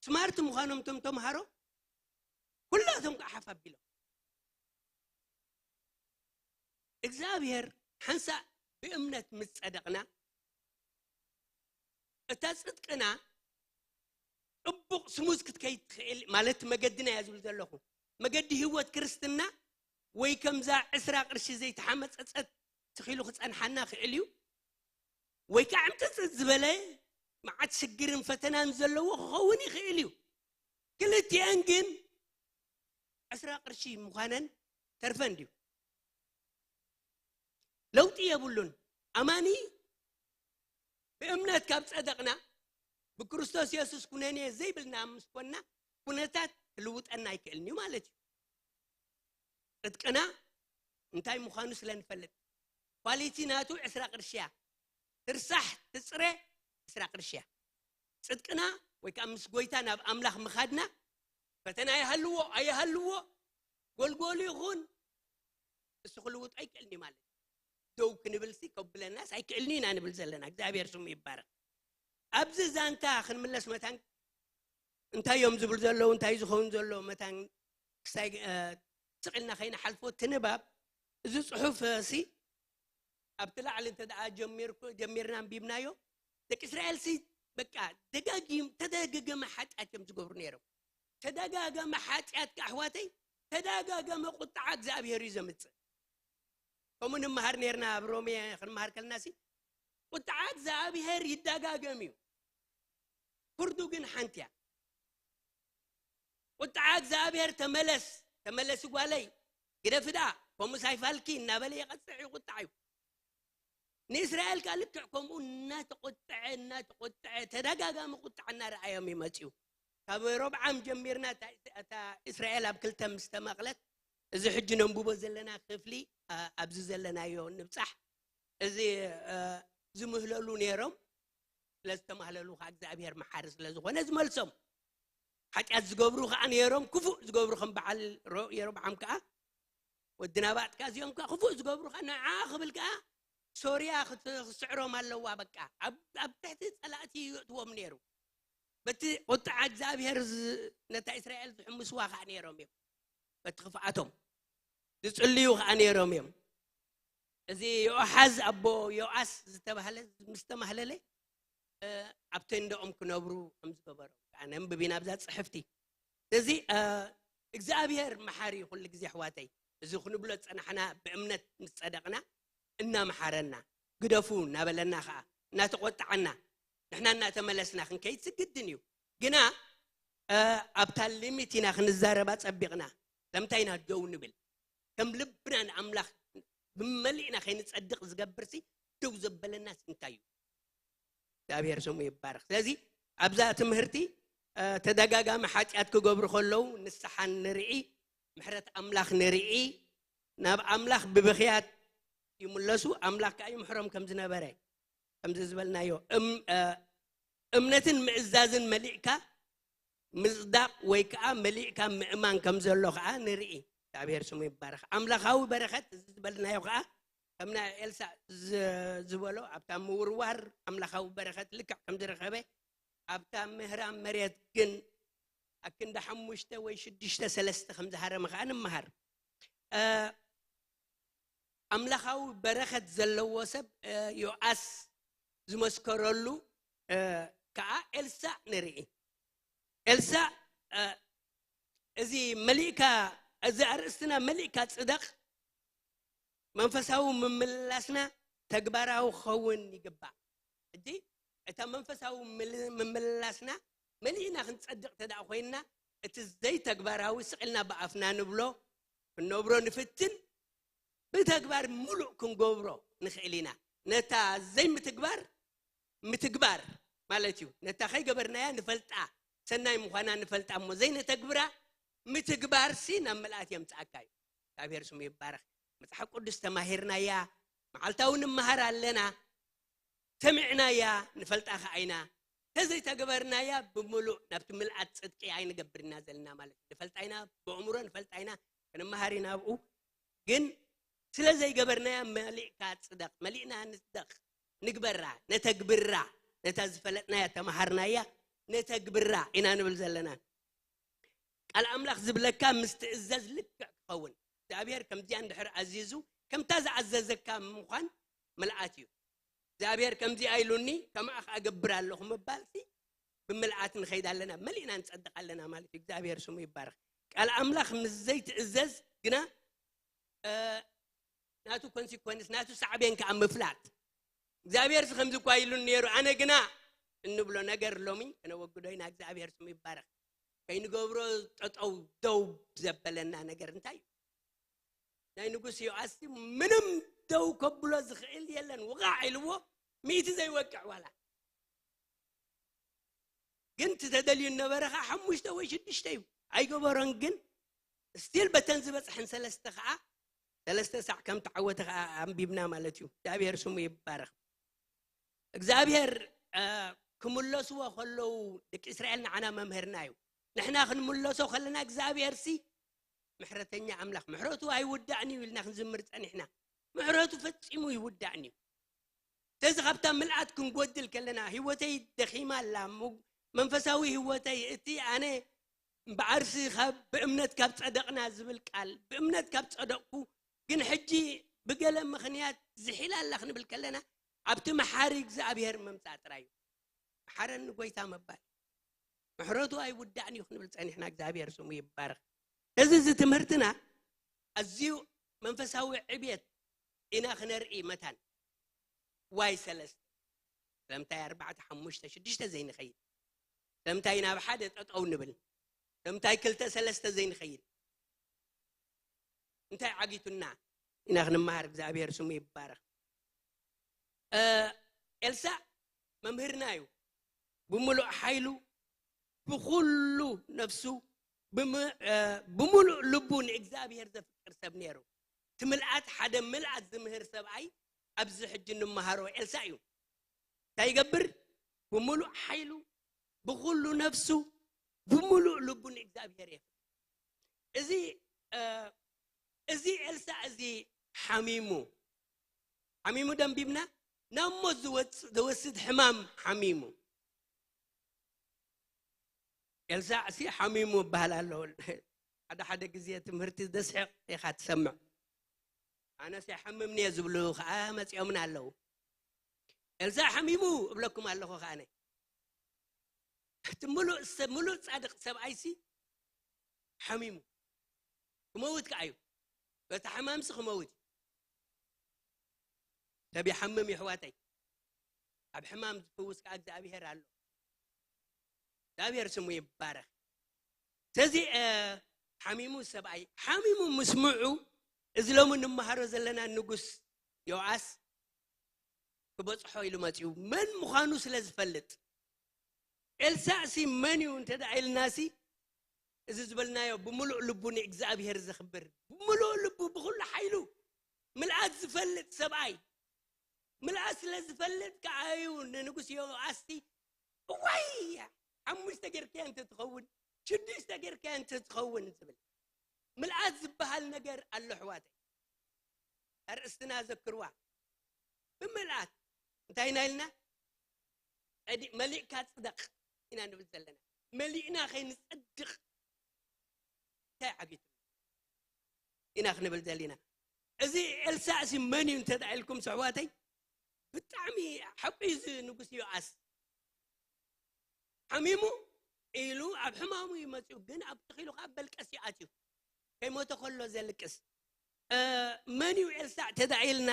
ስማርት ምዃኖም እቶም ተምሃሮ፣ ኩላቶም ከኣ ሓፍ ኣቢሎም። እግዚኣብሔር ሓንሳእ ብእምነት ምስ ጸደቕና፣ እታ ጽድቅና ጽቡቕ ስሙዝ ክትከይድ ትኽእል፣ ማለት መገድና እያ ዝብል ዘለኹ። መገዲ ህይወት ክርስትና ወይ ከምዛ ዕስራ ቅርሺ ዘይተሓመጸጸት ትኺሉ ክጸንሓና ክእል እዩ፣ ወይ ከዓ ዕምጽጽ ዝበለ መዓት ሽግርን ፈተናን ዘለዎ ክኸውን ይኽእል እዩ። ክልቲአን ግን ዕስራ ቅርሺ ምዃነን ተርፈን ድዩ? ለውጢ የብሉን። ኣማኒ ብእምነት ካብ ጸደቕና፣ ብክርስቶስ የሱስ ኩነኔ ዘይብልና ምስ ኮንና፣ ኩነታት ክልውጠና ኣይክእልን እዩ ማለት እዩ። ጽድቅና እንታይ ምዃኑ ስለ ንፈልጥ፣ ኳሊቲ ናቱ ዕስራ ቅርሺ እያ። ትርሳሕ ትጽረ ዕስራ ቅርሺ እያ። ጽድቅና ወይ ከዓ ምስ ጎይታ ናብ ኣምላኽ ምኻድና፣ ፈተና ይሃልዎ ኣይሃልዎ፣ ጎልጎል ይኹን፣ እሱ ክልውጦ ኣይክእልን እዩ ማለት እዩ። ደው ክንብልሲ ከብለናስ ኣይክእልን ኢና ንብል ዘለና። እግዚኣብሔር ስሙ ይባረክ። ኣብዚ ዛንታ ክንምለስ መታን እንታይ እዮም ዝብል ዘለዉ፣ እንታይ ዝኸውን ዘሎ መታን ክሳይ፣ እ፣ ስቕ ኢልና ከይንሓልፎ፣ እቲ ንባብ፣ እዚ ጽሑፍ፣ እ፣ ሲ ኣብቲ ላዕሊ እንተ ደኣ ጀሚርኩ-፣ ጀሚርና ኣንቢብናዮ፣ ደቂ እስራኤል ሲ በቃ ደጋጊም-፣ ተደጋገመ ሓጢኣት እዮም ዝገብሩ ነይሮም። ተደጋገመ ሓጢኣት ከ ኣሕዋተይ፣ ተደጋጋሚ ቁጥዓ እግዚኣብሔር እዩ ዘምፅእ። ከምኡ ንምሃር ነርና ኣብ ሮሜ ክንምሃር ከለና ሲ ቁጥዓ እግዚኣብሔር ይደጋገም እዩ፣ ፍርዱ ግን ሓንቲ እያ። ቁጥዓ እግዚኣብሔር ተመለስ፣ ተመለሲ ጓለይ፣ ግደፊ ደኣ፣ ከምኡ ሳይፋልኪ እናበለ ይቐፅዕ እዩ፣ ቁጥዓ እዩ። ንእስራኤል ከኣ ልክዕ ከምኡ እናተቆጥዐ እናተቆጥዐ ተደጋጋሚ ቁጥዓ እናረኣዮም ይመፅኡ። ካብ ሮብዓም ጀሚርና እታ እስራኤል ኣብ ክልተ ምስ ተመቕለት፣ እዚ ሕጂ ነንብቦ ዘለና ክፍሊ ኣብዚ ዘለናዮ ንብፃሕ። እዚ ዝምህለሉ ነይሮም፣ ስለ ዝተማህለሉ ከዓ እግዚኣብሔር መሓሪ ስለ ዝኾነ ዝመልሶም። ሓጢኣት ዝገብሩ ከዓ ነይሮም፣ ክፉእ ዝገብሩ ከም በዓል የሮብዓም ከዓ ወዲ ናባጥ ከዓ እዚኦም ከዓ ክፉእ ዝገብሩ ከዓ ንዓ ክብል ከዓ ሶርያ ክስዕሮም ኣለዋ። በቃ ኣብ ትሕቲ ፀላእቲ ይእትዎም ነይሩ። በቲ ቁጣዓ እግዚኣብሔር ነታ እስራኤል ዝሕምስዋ ከዓ ነይሮም እዮም። በቲ ክፍኣቶም ዝፅልዩ ከዓ ነይሮም እዮም። እዚ ዮኣሓዝ ኣቦ ዮኣስ ዝተባህለ ምስ ተማህለለ ኣብ ቴንዳኦም ክነብሩ ከም ዝገበሮም ከዓ ነንብብ ኢና ኣብዛ ፅሕፍቲ። ስለዚ እግዚኣብሔር መሓሪ ኩሉ ግዜ ኣሕዋተይ፣ እዚ ክንብሎ ዝፀናሕና ብእምነት ምስ ፀደቕና እናመሓረና፣ ግደፉ እናበለና ከዓ እናተቆጣዓና ንሕና እናተመለስና ክንከይድ ዝግድን እዩ። ግና ኣብታ ሊሚት ኢና ክንዛረባ ፀቢቕና። ለምንታይ ኢና ደው ንብል? ከም ልብና ንኣምላኽ ብመሊእና ከይንጸድቕ ዝገብርሲ ደው ዘበለናስ እንታይ እዩ? እግዚኣብሔር ስሙ ይባረኽ። ስለዚ ኣብዛ ትምህርቲ ተደጋጋሚ ሓጢኣት ክገብሩ ከለዉ ንስሓ ንርኢ፣ ምሕረት ኣምላኽ ንርኢ፣ ናብ ኣምላኽ ብብኽያት ይምለሱ፣ ኣምላኽ ከዓ ይምሕሮም ከም ዝነበረ ከምዚ ዝበልናዮ እምነትን ምእዛዝን መሊእካ ምጽዳቕ ወይ ከዓ መሊእካ ምእማን ከም ዘሎ ከዓ ንርኢ። እግዚኣብሔር ስሙ ይባረኽ። ኣምላኻዊ በረኸት እዚ ዝበልናዮ ከዓ ከም ናይ ኤልሳእ ዝበሎ ኣብታ ምውርዋር ኣምላኻዊ በረኸት ልክዕ ከም ዝረኸበ ኣብታ ምህራም መሬት ግን ኣክንዲ ሓሙሽተ ወይ ሽዱሽተ ሰለስተ ከም ዝሃረመ ከዓ ንምሃር። ኣምላኻዊ በረኸት ዘለዎ ሰብ ዮኣስ ዝመስከረሉ ከዓ ኤልሳእ ንርኢ። ኤልሳእ እዚ መሊእካ እዚ ኣርእስትና መሊእካ ጽደቕ መንፈሳዊ ምምልላስና ተግባራዊ ክኸውን ይግባእ። ሕጂ እታ መንፈሳዊ ምምልላስና መሊእና ክንጸድቕ ተደኣ ኮይንና እቲ ዘይተግባራዊ ስቕ ኢልና ብኣፍና ንብሎ ክንነብሮ ንፍትን ብተግባር ምሉእ ክንገብሮ ንኽእል ኢና። ነታ ዘይምትግባር ምትግባር ማለት እዩ። ነታ ከይገበርናያ ንፈልጣ ሰናይ ምዃና ንፈልጣ እሞ ዘይነተግብራ ምትግባር ሲ ናብ ምልኣት የምፅኣካ እዩ። እግዚኣብሔር ስሙ ይባረኽ። መፅሓፍ ቅዱስ ተማሂርናያ፣ መዓልታዊ ንምሃር ኣለና፣ ሰሚዕናያ ንፈልጣ ከዓ ኢና። ተዘይተገበርናያ ብምሉእ ናብቲ ምልኣት ፅድቂ ኣይንገብር ኢና ዘለና ማለት እዩ። ንፈልጣ ኢና፣ ብኣእምሮ ንፈልጣ ኢና፣ ክንመሃር ኢና ኣብኡ። ግን ስለ ዘይገበርናያ መሊእካ ፅደቕ፣ መሊእና ንፅደቕ፣ ንግበራ፣ ነተግብራ፣ ነታ ዝፈለጥናያ ተምሃርናያ ነተግብራ ኢና ንብል ዘለና። ቃል ኣምላኽ ዝብለካ ምስ ትእዘዝ ልክዕ ክኸውን እግዚኣብሔር ከምዚኣ እንድሕር ኣዚዙ ከምታ ዝኣዘዘካ ምዃን ምልኣት እዩ። እግዚኣብሔር ከምዚኣ ኢሉኒ ከምኣ ከዓ እገብር ኣለኹ ምባልሲ ብምልኣት ንኸይድ ኣለና፣ መሊእና ንጸድቕ ኣለና ማለት እዩ። እግዚኣብሔር ስሙ ይባረኽ። ቃል ኣምላኽ ምስ ዘይትእዘዝ ግና ናቱ ኮንሲኮንስ ናቱ ሳዕቤን ከዓ ምፍላጥ እግዚኣብሔር ከምዚ እኳ ኢሉ ነይሩ ኣነ ግና እንብሎ ነገር ሎሚ ከነወግዶ ኢና። እግዚኣብሔር ስሙ ይባረኽ። ከይንገብሮ ጠጠው ደው ዘበለና ነገር እንታይ እዩ? ናይ ንጉስ ዮኣስ ምንም ደው ከብሎ ዝኽእል የለን። ውቓዕ ኢልዎ ሚእቲ ዘይወቅዕ ዋላ ግን እቲ ተደልዩ ነበረ ከዓ ሓሙሽተ ወይ ሽዱሽተ እዩ ኣይገበሮን። ግን ስቲል በተን ዝበፅሐን ሰለስተ ከዓ ሰለስተ ሳዕ ከም ተዓወተ ከዓ ኣንቢብና ማለት እዩ። እግዚኣብሔር ስሙ ይባረኽ። እግዚኣብሔር ክምለስዎ ከለዉ ደቂ እስራኤል ንዓና መምህርና እዩ። ንሕና ክንምለሶ ከለና እግዚኣብሔር ሲ ምሕረተኛ ኣምላኽ ምሕረቱ ኣይውዳእን እዩ ኢልና ክንዝምር ፀኒሕና። ምሕረቱ ፈፂሙ ይውዳእን እዩ። ስለዚ ካብታ ምልኣት ክንጎድል ከለና ህይወተይ ደኺማ ኣላ፣ መንፈሳዊ ህይወተይ እቲ ኣነ ብዓርሲ ብእምነት ካብ ፀደቕና ዝብል ቃል ብእምነት ካብ ፀደቕኩ ግን ሕጂ ብገለ ምኽንያት ዝሒላ ኣላ ክንብል ከለና ኣብቲ መሓሪ እግዚኣብሔር ምምፃእ ጥራይ እዩ። መሓረኒ ጎይታ ምባል ምሕረቱ ኣይውዳእን እዩ ክንብል ፀኒሕና እግዚኣብሔር ስሙ ይባረኽ። እዚ እዚ ትምህርትና ኣዝዩ መንፈሳዊ ዕብየት ኢና ክነርኢ መታን። ዋይ ሰለስተ ስለምንታይ ኣርባዕተ ሓሙሽተ ሽዱሽተ ዘይንኸይድ? ስለምንታይ ናብ ሓደ ጠጠው ንብል? ስለምንታይ ክልተ ሰለስተ ዘይንኸይድ? እንታይ ዓጊቱና ኢና ክንመሃር? እግዚኣብሔር ስሙ ይባረኽ። ኤልሳዕ መምህርና እዩ። ብምሉእ ሓይሉ ብኩሉ ነፍሱ ብምሉእ ልቡ ንእግዚኣብሔር ዘፍቅር ሰብ ነይሩ። ትምልኣት ሓደ ምልኣት ዝምህር ሰብኣይ ኣብዚ ሕጂ እንመሃሮ ኤልሳዕ እዩ። እንታይ ይገብር? ብምሉእ ሓይሉ ብኩሉ ነፍሱ ብምሉእ ልቡ ንእግዚኣብሔር የፍቅር። እዚ እዚ ኤልሳዕ እዚ ሓሚሙ ሓሚሙ ደንቢብና ናብ ሞት ዝወስድ ሕማም ሓሚሙ። ኤልሳዕ ሲ ሓሚሙ እበሃል ኣሎ። ሓደ ሓደ ግዜ ትምህርቲ ዘስሕቕ ኢኻ ትሰምዕ። ኣነስ ይሓምምኒ እየ ዝብሉ ከዓ መፂኦምና ኣለዉ። ኤልሳዕ ሓሚሙ እብለኩም ኣለኹ ከዓ። እቲ ምሉእ ሰብ ምሉእ ፃድቕ ሰብኣይሲ ሓሚሙ ክመውት ከዓ እዩ። በቲ ሕማምሲ ክመውት እዩ። ሰብ ይሓምም ይሕዋተይ። ካብ ሕማም ዝፍውስ ከዓ እግዚኣብሔር ኣሎ። እግዚኣብሔር ስሙ ይባረኽ። ስለዚ ሓሚሙ ሰብኣይ ሓሚሙ ምስምዑ እዚ ሎሚ እንመሃሮ ዘለና ንጉስ ዮኣስ ክበፅሖ ኢሉ መፅኡ መን ምዃኑ ስለ ዝፈልጥ። ኤልሳዕ ሲ መን እዩ እንተ ኢልና ሲ እዚ ዝበልናዮ ብምሉእ ልቡ ንእግዚኣብሔር ዘኽብር ብምሉእ ልቡ ብኩሉ ሓይሉ ምልኣት ዝፈልጥ ሰብኣይ ምልኣት ስለ ዝፈልጥ ከዓ እዩ ንንጉስ ዮኣስ ሲ እዋይ ሓሙሽተ ጌርካያ እንተትኸውን ሽዱሽተ ጌርካያ እንተትኸውን ዝብል። ምልኣት ዝበሃል ነገር ኣሎ ኣሕዋተይ። ኣርእስትና ዘክርዋ ብምልኣት እንታይ ኢና ኢልና መሊእካ ፅደቕ ኢና ንብል ዘለና። መሊእና ከይንፀድቕ እንታይ ዓጊቱ ኢና ክንብል ዘለና። እዚ ኤልሳዕ ሲ መን እዩ እንተዳ ኢልኩም ኣሕዋተይ ብጣዕሚ ሓቁ እዩ እዚ ንጉስ ዮኣስ ሓሚሙ ኢሉ ኣብ ሕማሙ እዩ መፅኡ ግን ኣብ ተኺሉ ከዓ በልቀስ ይኣትዩ ከይሞተ ከሎ ዘልቅስ። መን እዩ ኤልሳዕ ተዳኢልና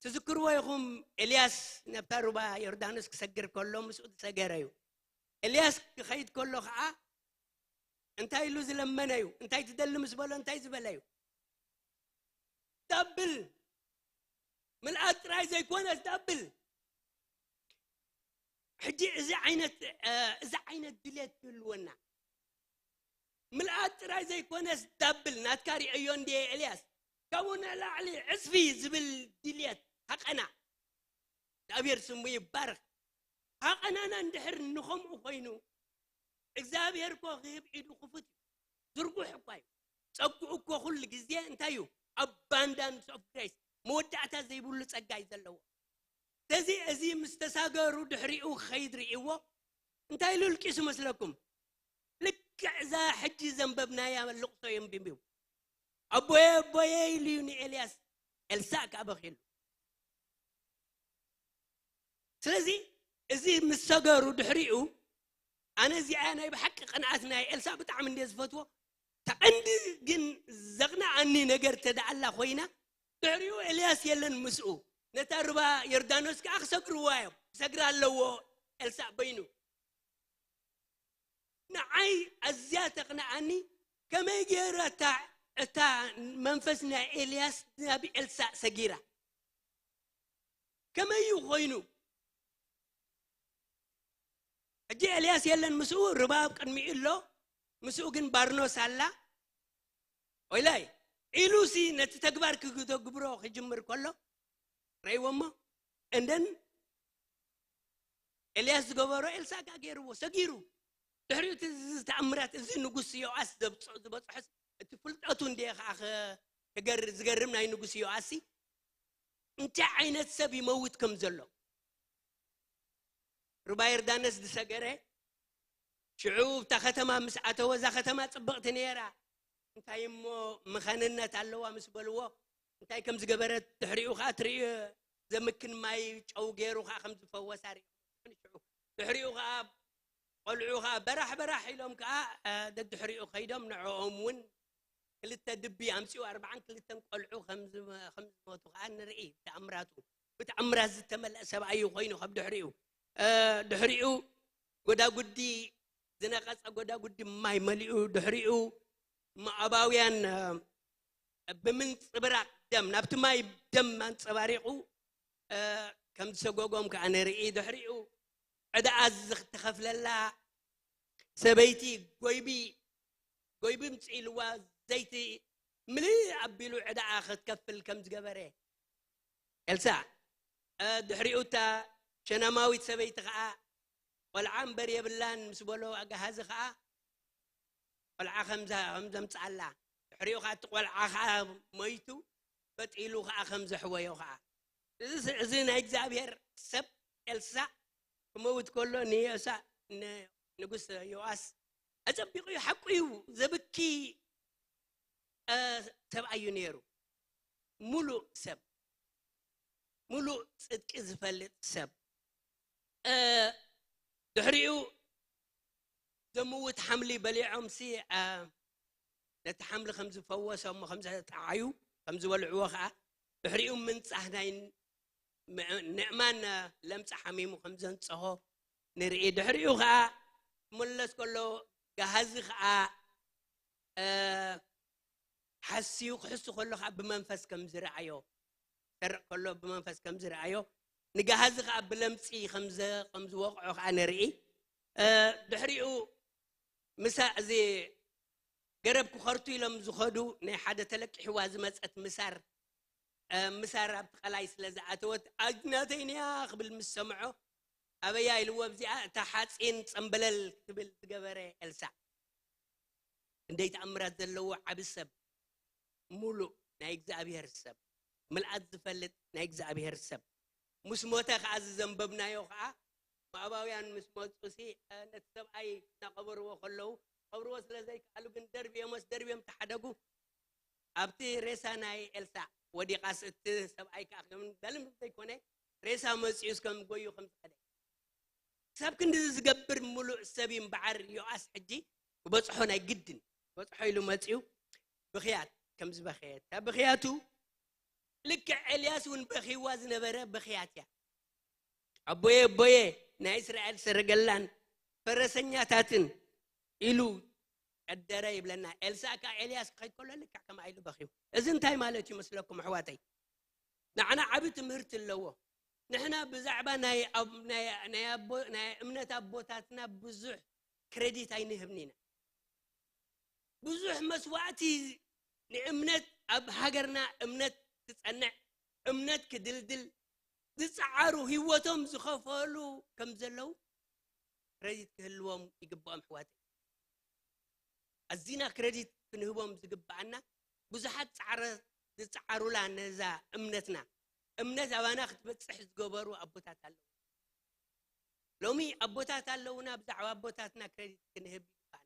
ትዝክርዎ ኢኹም? ኤልያስ ነብታ ሩባ ዮርዳኖስ ክሰግር ከሎ ምስኡ ዝሰገረ እዩ። ኤልያስ ክኸይድ ከሎ ከዓ እንታይ ኢሉ ዝለመነ እዩ? እንታይ ትደሊ ምስ በሎ እንታይ ዝበለ እዩ? ዳብል ምልኣት ጥራይ ዘይኮነስ ዳብል። ሕጂ እዚ ዓይነት እዚ ዓይነት ድሌት ይህልወና። ምልኣት ጥራይ ዘይኮነስ ዳብል ናትካ ሪኦዮ እንድየ ኤልያስ። ካብኡ ንላዕሊ ዕፅፊ ዝብል ድሌት ሃቀና። እግዚኣብሔር ስሙ ይባረክ። ሃቀናና እንድሕር ንኸምኡ ኮይኑ እግዚኣብሔር እኮ ክህብ ኢዱ ክፉት እዩ። ዝርጉሕ እኳ እዩ። ጸግኡ እኮ ኩሉ ግዜ እንታይ እዩ? ኣባንዳንስ ኦፍ ግሬስ መወዳእታ ዘይብሉ ጸጋ እዩ ዘለዎ። ስለዚ እዚ ምስ ተሳገሩ ድሕሪኡ ክኸይድ ርእይዎ እንታይ ኢሉ ልቂሱ መስለኩም? ልክዕ እዛ ሕጂ ዘንበብናያ ልቕሶ የንብብ እዩ። ኣቦየ ኣቦየ ኢሉ እዩ ንኤልያስ። ኤልሳዕ ከዓ በኺሉ። ስለዚ እዚ ምስ ሰገሩ ድሕሪኡ ኣነ እዚኣ ናይ ብሓቂ ቅንኣት ናይ ኤልሳዕ ብጣዕሚ እንደ ዝፈትዎ ተቐንዲ ግን ዘቕንኣኒ ነገር ተደኣላ ኮይና ድሕሪኡ ኤልያስ የለን ምስኡ ነታ ርባ ዮርዳኖስ ከዓ ክሰግርዋ እዮም ክሰግር ኣለዎ ኤልሳዕ በይኑ ንዓይ ኣዝያ ተቕንኣኒ ከመይ ገይራ እታ እታ መንፈስ ናይ ኤልያስ ናብ ኤልሳዕ ሰጊራ ከመይ እዩ ኮይኑ ሕጂ ኤልያስ የለን ምስኡ ርባ ኣብ ቅድሚኡ ኣሎ ምስኡ ግን ባርኖስ ኣላ ወይላይ ኢሉሲ ነቲ ተግባር ክተግብሮ ክጅምር ከሎ ረእይዎ እሞ እንደን ኤልያስ ዝገበሮ ኤልሳ ጋር ገይርዎ ሰጊሩ ድሕሪኡ እቲ ዝተኣምራት እዚ ንጉስ ዮኣስ ዝበፅሖስ እቲ ፍልጠቱ እንደ ከዓ ዝገርም ናይ ንጉስ ዮኣሲ እንታይ ዓይነት ሰብ ይመውት ከም ዘሎ ሩባ ዮርዳኖስ ዝሰገረ ሽዑ እታ ከተማ ምስ ኣተወ እዛ ከተማ ፅብቕቲ ነይራ እንታይ እሞ መኸንነት ኣለዋ ምስ በልዎ እንታይ ከም ዝገበረት ድሕሪኡ ከዓ ትርእዮ ዘምክን ማይ ጨው ገይሩ ከዓ ከም ዝፈወሳ ርእዩ ሽዑ ድሕሪኡ ከዓ ቆልዑ ከዓ በራሕ በራሕ ኢሎም ከዓ ደድሕሪኡ ከይዶም ንዕኦም እውን ክልተ ድቢ ኣምጺኡ ኣርባዓን ክልተን ቆልዑ ከም ዝመ-፣ ከም ዝሞቱ ከኣ ንርኢ። ብተኣምራቱ፣ ብተኣምራት ዝተመልአ ሰብኣይ እዩ ኮይኑ ካብ ድሕሪኡ። እ፣ ድሕሪኡ ጎዳጉዲ፣ ዝነቐጸ ጎዳጉዲ ማይ መሊኡ፣ ድሕሪኡ ሞዓባውያን፣ እ፣ ብምንጽብራቕ ደም፣ ናብቲ ማይ ደም ኣንጸባሪቑ፣ እ፣ ከም ዝሰጎጎም ከኣ ንርኢ። ድሕሪኡ ዕዳኣ ዝተኸፍለላ ሰበይቲ ጎይቢ፣ ጎይቢ ምጽእ ኢልዋ፣ ዘይቲ ምልእ ኣቢሉ ዕዳኣ ክትከፍል ከም ዝገበረ ኤልሳዕ፣ እ፣ ድሕሪኡ እታ ሸናማዊት ሰበይቲ ከኣ ቆልዓ እምበር የብላን ምስ በሎ፣ ኣጋሃዚ ከኣ ቆልዓ ከም ዘ-፣ ከም ዘምጽኣላ፣ ድሕሪኡ ከኣ እቲ ቆልዓ ከኣ ሞይቱ፣ በጢሉ ከኣ ከም ዘሕወዮ ከኣ። እዚ ስ-፣ እዚ ናይ እግዚኣብሔር ሰብ ኤልሳዕ ክመውት ከሎ ንዮሳ-፣ ን-፣ ንጉስ ዮኣስ ኣጸቢቑ እዩ፣ ሓቁ እዩ፣ ዘብኪ፣ እ፣ ሰብኣይ እዩ ነይሩ። ሙሉእ ሰብ፣ ሙሉእ ጽድቂ ዝፈልጥ ሰብ። እ፣ ድሕሪኡ ዘምውት ሓምሊ በሊዖምሲ፣ እ፣ ነቲ ሓምሊ ከም ዝፈወሶ እሞ ከም ዘጠዓዩ፣ ከም ዝበልዕዎ ከኣ፣ ድሕሪኡ ምንጻህ ናይ ም-፣ ንዕማን ለምጺ ሓሚሙ ከም ዘንጸሆ ንርኢ። ድሕሪኡ ከኣ ክምለስ ከሎ፣ ገሃዚ ከኣ፣ እ፣ ሓስዩ ክሕሱ ከሎ ከኣ ብመንፈስ ከም ዝረኣዮ፣ ክሰርቕ ከሎ ብመንፈስ ከም ዝረኣዮ፣ ንገሃዚ ከኣ ብለምጺ ከም ዘ-፣ ከም ዝወቕዖ ከኣ ንርኢ። እ፣ ድሕሪኡ ምሳ-፣ እዚ ገረብ ክኸርቱ ኢሎም ዝኸዱ ናይ ሓደ ተለቂሕዋ ዝመጸት ምሳር፣ እ፣ ምሳር ኣብቲ ቀላይ ስለ ዝኣተወት፣ "ኣጅናተይ ንያ" ክብል ምስ ሰምዖ፣ "ኣበያ?" ኢልዎ። ኣብዚኣ እታ ሓጺን ጸምበለል ክትብል ዝገበረ ኤልሳዕ። ክንደይ ተኣምራት ዘለዎ ዓቢ ሰብ፣ ሙሉእ ናይ እግዚኣብሔር ሰብ፣ ምልኣት ዝፈልጥ ናይ እግዚኣብሔር ሰብ። ምስ ሞተ ከኣ ዝዘንበብናዮ ከኣ፣ ሞዓባውያን ምስ መጹሲ፣ እ፣ ነቲ ሰብኣይ እናቐበርዎ ከለዉ፣ ክቐብርዎ ስለ ዘይከኣሉ ግን ደርብዮሞስ ደርብዮም ተሓደጉ። ኣብቲ ሬሳ ናይ ኤልሳዕ ወዲቓስ እቲ ሰብኣይ ከኣ ከም ገልም ዘይኮነ፣ ሬሳ መጺኡስ ከም ጎዩ ከም ዝኸደ። ክሳብ ክንድዚ ዝገብር ምሉእ ሰብ እዩ እምበዓር፣ ዮኣስ ሕጂ ክበጽሖ ናይ ግድን፣ ክበጽሖ ኢሉ መጺኡ ብኽያት ከም ዝበኸየ። እታ ብኽያቱ ልክዕ ኤልያስ እውን በኺዋ ዝነበረ ብኽያት እያ። "ኣቦየ፣ ኣቦየ፣ ናይ እስራኤል ሰረገላን ፈረሰኛታትን" ኢሉ ቀደረ ይብለና። ኤልሳዕ ከኣ ኤልያስ ክኸይድ ከሎ ልክዕ ከምኣ ኢሉ በኺዩ። እዚ እንታይ ማለት እዩ መስለኩም ኣሕዋተይ? ንዓና ዓቢ ትምህርቲ ኣለዎ። ንሕና ብዛዕባ ናይ ኣብ-፣ ናይ፣ ናይ ኣቦ-፣ ናይ እምነት ኣቦታትና ብዙሕ ክሬዲት ኣይንህብን ኢና። ብዙሕ መስዋእቲ ንእምነት፣ ኣብ ሃገርና እምነት ክጸንዕ፣ እምነት ክድልድል ዝጸዓሩ፣ ህይወቶም ዝኸፈሉ ከም ዘለዉ ክሬዲት ክህልዎም ይግብኦም ኣሕዋተይ። ኣዚና ክሬዲት ክንህቦም ዝግብኣና፣ ብዙሓት ጻዕረ-፣ ዝጸዓሩላ ነዛ እምነትና። እምነት ኣባና ክትበጽሕ ዝገበሩ ኣቦታት ኣለዉ። ሎሚ ኣቦታት ኣለዉና፣ ብዛዕባ ኣቦታትና ክሬዲት ክንህብ ይግብኣና።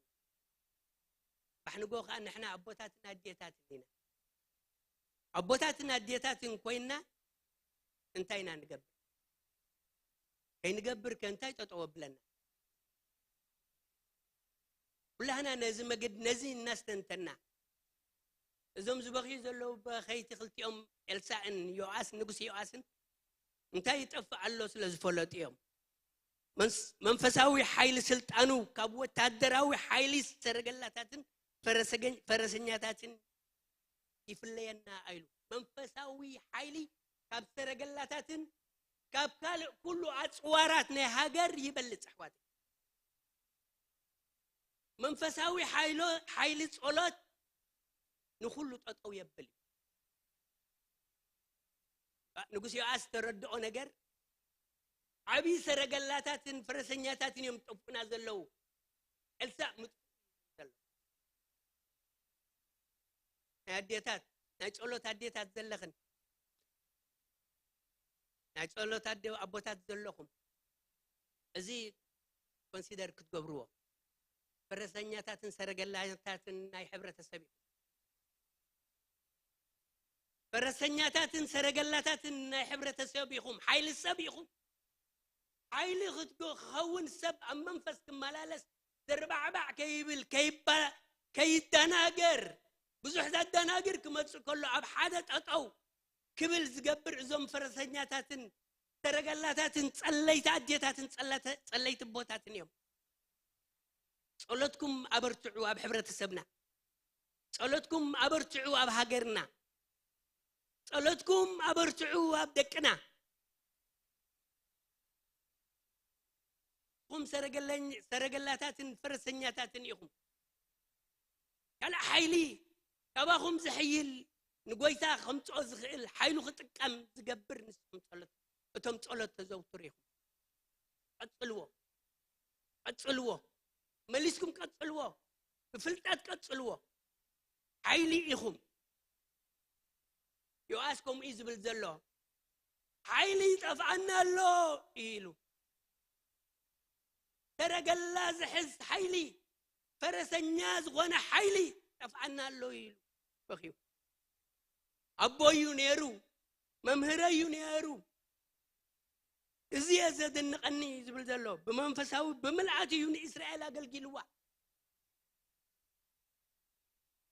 ባሕንጎ ከኣ ንሕና ኣቦታትን ኣዴታትን ኢና። ኣቦታትን ኣዴታትን ኮይንና እንታይ ኢና ንገብር? ከይንገብር ከ እንታይ ጠጠው ኣብለና? ኩላህና ነዚ መገድ፣ ነዚ እናስተንተና፣ እዞም ዝበኽዩ ዘለዉ በኸይቲ ክልቲኦም ኤልሳእን ዮኣስ፣ ንጉስ ዮኣስን እንታይ ይጠፍእ ኣሎ ስለ ዝፈለጡ እዮም። መንስ-፣ መንፈሳዊ ሓይሊ ስልጣኑ ካብ ወታደራዊ ሓይሊ ሰረገላታትን ፈረሰገኝ-፣ ፈረሰኛታትን ይፍለየና ኣይሉ። መንፈሳዊ ሓይሊ ካብ ሰረገላታትን ካብ ካልእ ኩሉ ኣጽዋራት ናይ ሃገር ይበልጽ፣ ኣሕዋተይ። መንፈሳዊ ሓይሎ-፣ ሓይሊ ጸሎት ንኹሉ ጠጠው የብል እዩ። ንጉስ ዮኣስ ዝተረድኦ ነገር፣ ዓቢ ሰረገላታትን ፈረሰኛታትን እዮም ጠፍኡና ዘለዉ። ኤልሳዕ ምጥ-፣ ዘሎ። ናይ ኣዴታት፣ ናይ ጸሎት ኣዴታት ዘለኽን፣ ናይ ጸሎት ኣደ-፣ ኣቦታት ዘለኹም፣ እዚ ኮንሲደር ክትገብርዎ። ፈረሰኛታትን ሰረገላታትን ናይ ሕብረተሰብ ኢኹም። ፈረሰኛታትን ሰረገላታትን ናይ ሕብረተሰብ ኢኹም። ሓይሊ ሰብ ኢኹም። ሓይሊ ክትጎ-፣ ክኸውን ሰብ ኣብ መንፈስ ክመላለስ ዘርባዕባዕ ከይብል፣ ከይባ-፣ ከይደናገር፣ ብዙሕ ዘደናግር ክመጽእ ከሎ ኣብ ሓደ ጠጠው ክብል ዝገብር እዞም ፈረሰኛታትን ሰረገላታትን ጸለይቲ ኣዴታትን ጸለተ- ጸለይቲ ኣቦታትን እዮም። ጸሎትኩም ኣበርትዑ ኣብ ሕብረተሰብና። ጸሎትኩም ኣበርትዑ ኣብ ሃገርና። ጸሎትኩም ኣበርትዑ ኣብ ደቅና። ኹም ሰረገለኝ- ሰረገላታትን ፈረሰኛታትን ኢኹም። ካልእ ሓይሊ ካባኹም ዝሕይል ንጎይታ ከምጽኦ ዝኽእል ሓይሉ ክጥቀም ዝገብር ንስኹም ጸሎት እቶም ጸሎት ተዘውትሩ ኢኹም። ቀጽልዎ፣ ቀጽልዎ፣ መሊስኩም ቀጽልዎ፣ ብፍልጠት ቀጽልዎ። ሓይሊ ኢኹም። ዮኣስ ከምኡ እዩ ዝብል ዘሎ፣ ሓይሊ ይጠፍኣና ኣሎ ኢሉ። ሰረገላ ዝሕዝ ሓይሊ፣ ፈረሰኛ ዝኾነ ሓይሊ ይጠፍኣና ኣሎ ኢሉ በኺዩ። ኣቦዩ ነይሩ፣ መምህረዩ ነይሩ። እዚ እየ ዘደንቐኒ ዝብል ዘሎ። ብመንፈሳዊ ብምልኣት እዩ ንእስራኤል ኣገልጊልዋ።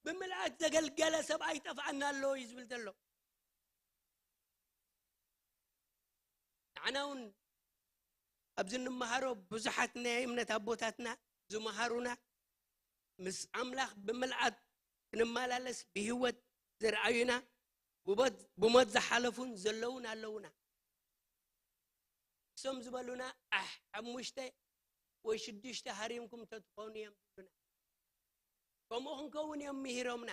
ብምልኣት ዘገልገለ ሰብኣይ ይጠፍኣና ኣሎ እዩ ዝብል ዘሎ። ንዓና እውን ኣብዚ እንመሃሮ ብዙሓት ናይ እምነት ኣቦታትና ዝመሃሩና፣ ምስ ኣምላኽ ብምልኣት ክንመላለስ ብህይወት ዘርኣዩና፣ ብሞት- ብሞት ዝሓለፉን ዘለውን ኣለውና። እሶም ዝበሉና ኣሕ ሓሙሽተ ወይ ሽዱሽተ ሃሪምኩም ተትኾኑ እዮም ዝብሉና። ከምኡ ክንከውን እዮም ምሂሮምና።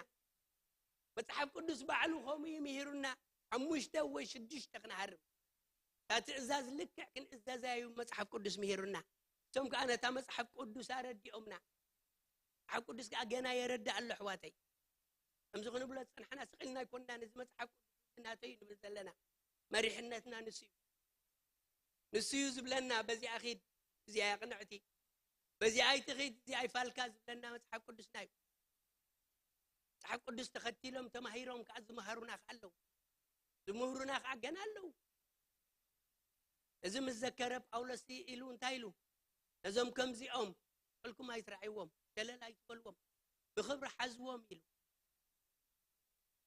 መጽሓፍ ቅዱስ ባዕሉ ከምኡ እዩ ምሂሩና። ሓሙሽተ ወይ ሽዱሽተ ክንሃርም፣ እታ ትእዛዝ ልክዕ ክንእዘዛ እዩ መጽሓፍ ቅዱስ ምሂሩና። እሶም ከኣ ነታ መጽሓፍ ቅዱስ ኣረዲኦምና። መጽሓፍ ቅዱስ ከኣ ገና የረድእ ኣሎ ኣሕዋተይ። ከምዚ ክንብሎ ዝጸናሕና ስቕ ኢልና ኣይኮንና፣ ነዚ መጽሓፍ ቅዱስ ናተይ እዩ ንብል ዘለና። መሪሕነትና ንሱ እዩ። ንሱ እዩ ዝብለና፣ በዚኣ ኺድ፣ እዚኣ እያ ቅንዕቲ፣ በዚኣ ኣይትኺድ፣ እዚኣ ኣይፋልካ ዝብለና መጽሓፍ ቅዱስና እዩ። መጽሓፍ ቅዱስ ተኸቲሎም ተማሂሮም ከኣ ዝመሃሩና ከኣ ኣለዉ። ዝምህሩና ከኣ ገና ኣለዉ። እዚ ምስ ዘከረ ጳውሎስ ኢሉ እንታይ ኢሉ? ነዞም ከምዚኦም ፈልኩም ኣይትርኣይዎም፣ ሸለል ኣይትበልዎም፣ ብኽብሪ ሓዝዎም ኢሉ።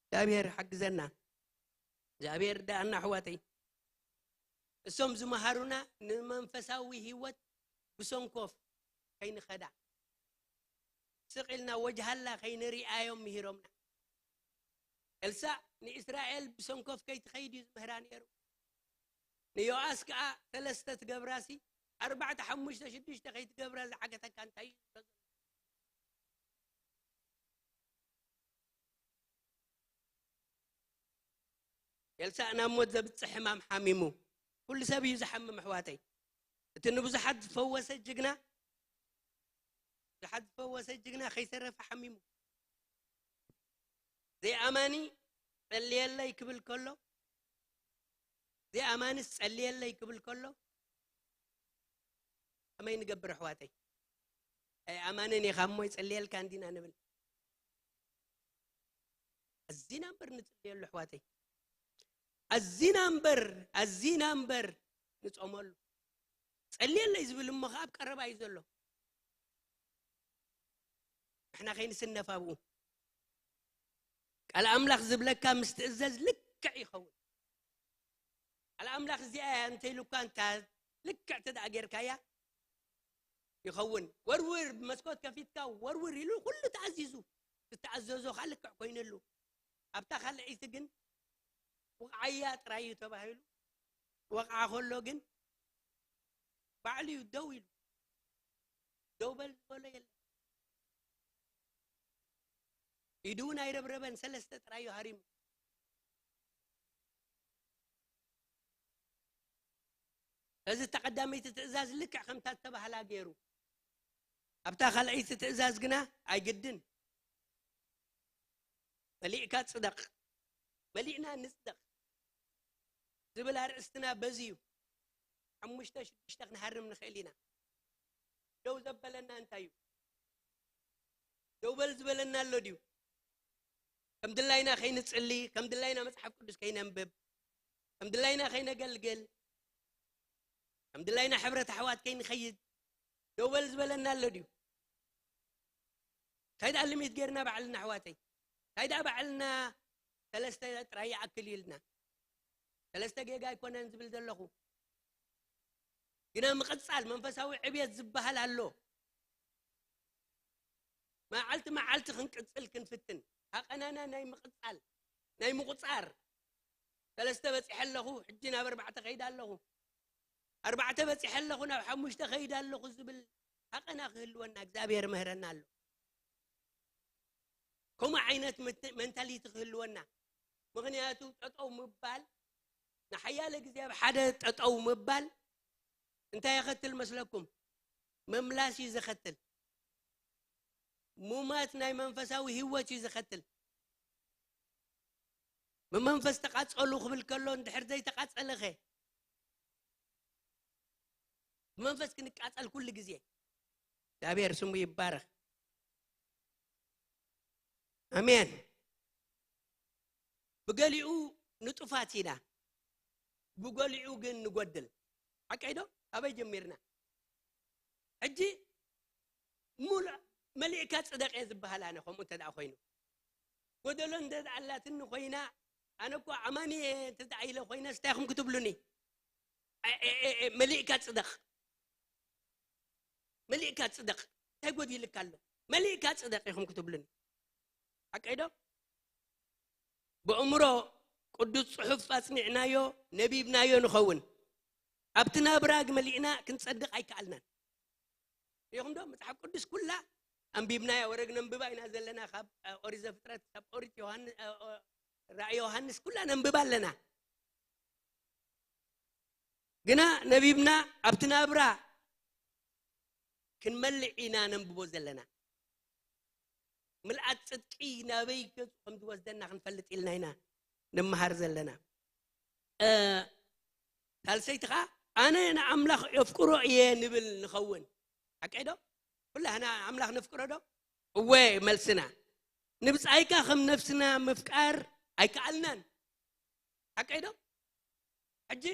እግዚኣብሔር ሓግዘና። እግዚኣብሔር ዳኣና ኣሕዋተይ። እሶም ዝመሃሩና ንመንፈሳዊ ህይወት ብሰንኮፍ ከይንኸዳ፣ ስቕ ኢልና ወጅሃላ ከይንሪኣዮም ምሂሮምና። ኤልሳዕ ንእስራኤል ብሰንኮፍ ከይትኸይድ እዩ ዝምህራ ነይሩ። ንዮኣስ ከኣ ሰለስተ ትገብራሲ ኣርባዕተ ሓሙሽተ ሽዱሽተ ከይትገብራ ዝዓገተካ እንታይ እዩ? ኤልሳዕ ናብ ሞት ዘብጽሕ ሕማም ሓሚሙ። ኩሉ ሰብ እዩ ዝሓምም ኣሕዋተይ። እቲ ንብዙሓት ዝፈወሰ ጅግና፣ ብዙሓት ዝፈወሰ ጅግና ከይተረፈ ሓሚሙ። ዘይኣማኒ ጸልየለይ ክብል ከሎ፣ ዘይኣማንስ ጸልየለይ ክብል ከሎ፣ ከመይ ንገብር ኣሕዋተይ? ኣይኣማንን ኢኻ እሞ ይጸልየልካ እንዲና ንብል። ኣዚና እምበር ንጽልየሉ ኣሕዋተይ። ኣዚና እምበር፣ ኣዚና እምበር ንጾመሉ። ጸልየለይ ዝብል እሞ ከኣ ኣብ ቀረባ እዩ ዘሎ። ንሕና ከይንስነፍ ኣብኡ። ቃል ኣምላኽ ዝብለካ ምስ ትእዘዝ ልክዕ ይኸውን። ቃል ኣምላኽ እዚኣ እያ እንተ ኢሉካ እንታ ልክዕ እንተ ደኣ ጌርካያ ይኸውን። ወርውር፣ ብመስኮት ከፊትካ ወርውር ኢሉ ኩሉ ተኣዚዙ። ዝተኣዘዞ ከኣ ልክዕ ኮይኑሉ። ኣብታ ካልኣይቲ ግን ውቕዓያ ጥራይ እዩ ተባሂሉ። ወቕዓ ከሎ ግን ባዕሉ እዩ ደው ኢሉ። ደው በል ዝበሎ የለን። ኢዱ እውን ኣይረብረበን፣ ሰለስተ ጥራይ እዩ ሃሪሙ። እዚ እታ ቀዳመይቲ ትእዛዝ ልክዕ ከምታ እተባህላ ገይሩ። ኣብታ ካልኣይቲ ትእዛዝ ግና ኣይግድን። መሊእካ ጽደቕ፣ መሊእና ንጽደቕ ዝብል ኣርእስትና በዚ እዩ። ሓሙሽተ ሽዱሽተ ክንሃርም ንኽእል ኢና። ደው ዘበለና እንታይ እዩ? ደው በል ዝበለና ኣሎ ድዩ? ከም ድላይና ከይንጽሊ፣ ከም ድላይና መጽሓፍ ቅዱስ ከይነንብብ፣ ከም ድላይና ከይነገልግል፣ ከም ድላይና ሕብረት ኣሕዋት ከይንኸይድ ደው በል ዝበለና ኣሎ ድዩ? እንታይ ደኣ ልሚት ጌርና ባዕልና ኣሕዋተይ? እንታይ ደኣ ባዕልና ሰለስተ ጥራይ ይኣክል ኢልና። ሰለስተ ጌጋ ኣይኮነን ዝብል ዘለኹ። ግና ምቕጻል መንፈሳዊ ዕብየት ዝበሃል ኣሎ። መዓልቲ መዓልቲ ክንቅጽል ክንፍትን። ሃቐናና ናይ ምቕጻል፣ ናይ ምቑጻር። ሰለስተ በጺሐ ኣለኹ፣ ሕጂ ናብ ኣርባዕተ ከይደ ኣለኹ። ኣርባዕተ በጺሐ ኣለኹ፣ ናብ ሓሙሽተ ከይደ ኣለኹ ዝብል ሃቐና ክህልወና እግዚኣብሔር ምህረና ኣሎ። ከምኡ ዓይነት ምት-፣ መንታሊቲ ክህልወና። ምኽንያቱ ጠጠው ምባል፣ ንሓያለ ግዜ ኣብ ሓደ ጠጠው ምባል እንታይ የኸትል መስለኩም? ምምላስ እዩ ዘኸትል። ሙማት ናይ መንፈሳዊ ህይወት እዩ ዘኸትል። ብመንፈስ ተቓጸሉ ክብል ከሎ እንድሕር ዘይተቓጸለኸ? ብመንፈስ ክንቃጸል ኩሉ ግዜ። እግዚኣብሔር ስሙ ይባረኽ። ኣሜን። ብገሊኡ ንጡፋት ኢና፣ ብገሊኡ ግን ንጎድል። ሓቀይ ዶ? ኣበይ ጀሚርና? ሕጂ ሙሉእ መሊእካ ጽደቅ እየ ዝበሃል ኣነ፣ ከምኡ እንተ ደኣ ኮይኑ። ጎደሎ እንተ ደኣ ኣላትኒ ኮይና፣ ኣነ እኮ ኣማኒ እየ እንተ ደኣ ኢለ ኮይነ፣ ስታይ ኢኹም ክትብሉኒ? እ፣ እ፣ እ፣ እ፣ መሊእካ ጽደቅ። መሊእካ ጽደቅ። እንታይ ጎዲልካ ኣሎ? መሊእካ ጽደቅ ኢኹም ክትብሉኒ። ሓቀይ ዶ? ብእምሮ ቅዱስ ጽሑፍ ኣጽኒዕናዮ፣ ነቢብናዮ ንኸውን። ኣብቲ ናብራ መሊእና ክንጸድቕ ኣይከኣልናን። ሪኢኹም ዶ? መጽሓፍ ቅዱስ ኩላ ኣንቢብናያ፣ ወረግ ነንብባ ኢና ዘለና። ካብ፣ እ፣ ኦሪት ዘፍጥረት፣ ካብ ኦሪት ዮሃን-፣ እ፣ ኦ-፣ ራእይ ዮሃንስ ኩላ ነንብባ ኣለና። ግና ነቢብና ኣብቲ ናብራ ክንመልእ ኢና ነንብቦ ዘለና። ምልኣት ጽድቂ ናበይ ገጹ ከም ዝወስደና ክንፈልጥ ኢልና ኢና ንመሃር ዘለና። እ፣ ሳልሰይቲ ኸኣ፣ ኣነ ንኣምላኽ የፍቅሮ እየ ንብል ንኸውን። ሓቀይ ዶ? ኩላህና ኣምላኽ ነፍቅሮ ዶ? እወ፣ መልስና። ንብጻይካ ከም ነፍስና ምፍቃር ኣይከኣልናን። ሓቀይ ዶ? ሕጂ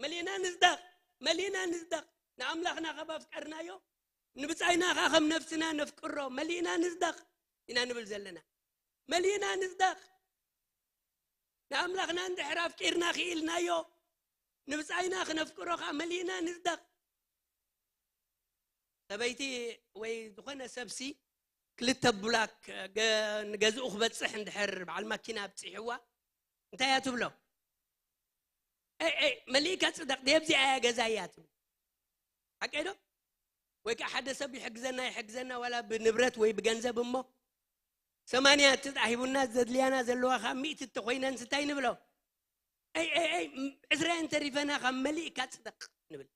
መሊእና ንጽደቕ፣ መሊእና ንጽደቕ። ንኣምላኽና ካብ ኣፍቀርናዮ፣ ንብጻይና ኸኣ ከም ነፍስና ነፍቅሮ፣ መሊእና ንጽደቕ ኢና ንብል ዘለና። መሊእና ንጽደቕ። ንኣምላኽና እንድሕር ኣፍቂርና ክኢልናዮ፣ ንብጻይና ክነፍቅሮ ኸኣ መሊእና ንጽደቕ። ሰበይቲ ወይ ዝኾነ ሰብሲ ክልተ ብላክ ገ-፣ ንገዝኡ ክበጽሕ እንድሕር በዓል ማኪና ኣብጺሕዋ፣ እንታይ እያ ትብሎ? "ኤይ፣ ኤይ፣ መሊእካ ጽደቕ፣ ደብዚኣ እያ ገዛ" እያ ትብል። ሓቀይ ዶ? ወይ ከዓ ሓደ ሰብ ይሕግዘና፣ ይሕግዘና፣ ዋላ ብንብረት ወይ ብገንዘብ እሞ፣ ሰማንያ ተታሂቡና፣ ዘድልያና ዘለዋ ካብ ሚእቲ ተኾይነንስ እንታይ ንብሎ? "ኤይ፣ ኤይ፣ ኤይ፣ ም-፣ ዕስራ እየን ተሪፈና፣ ካብ መሊእካ ጽደቕ" ንብል።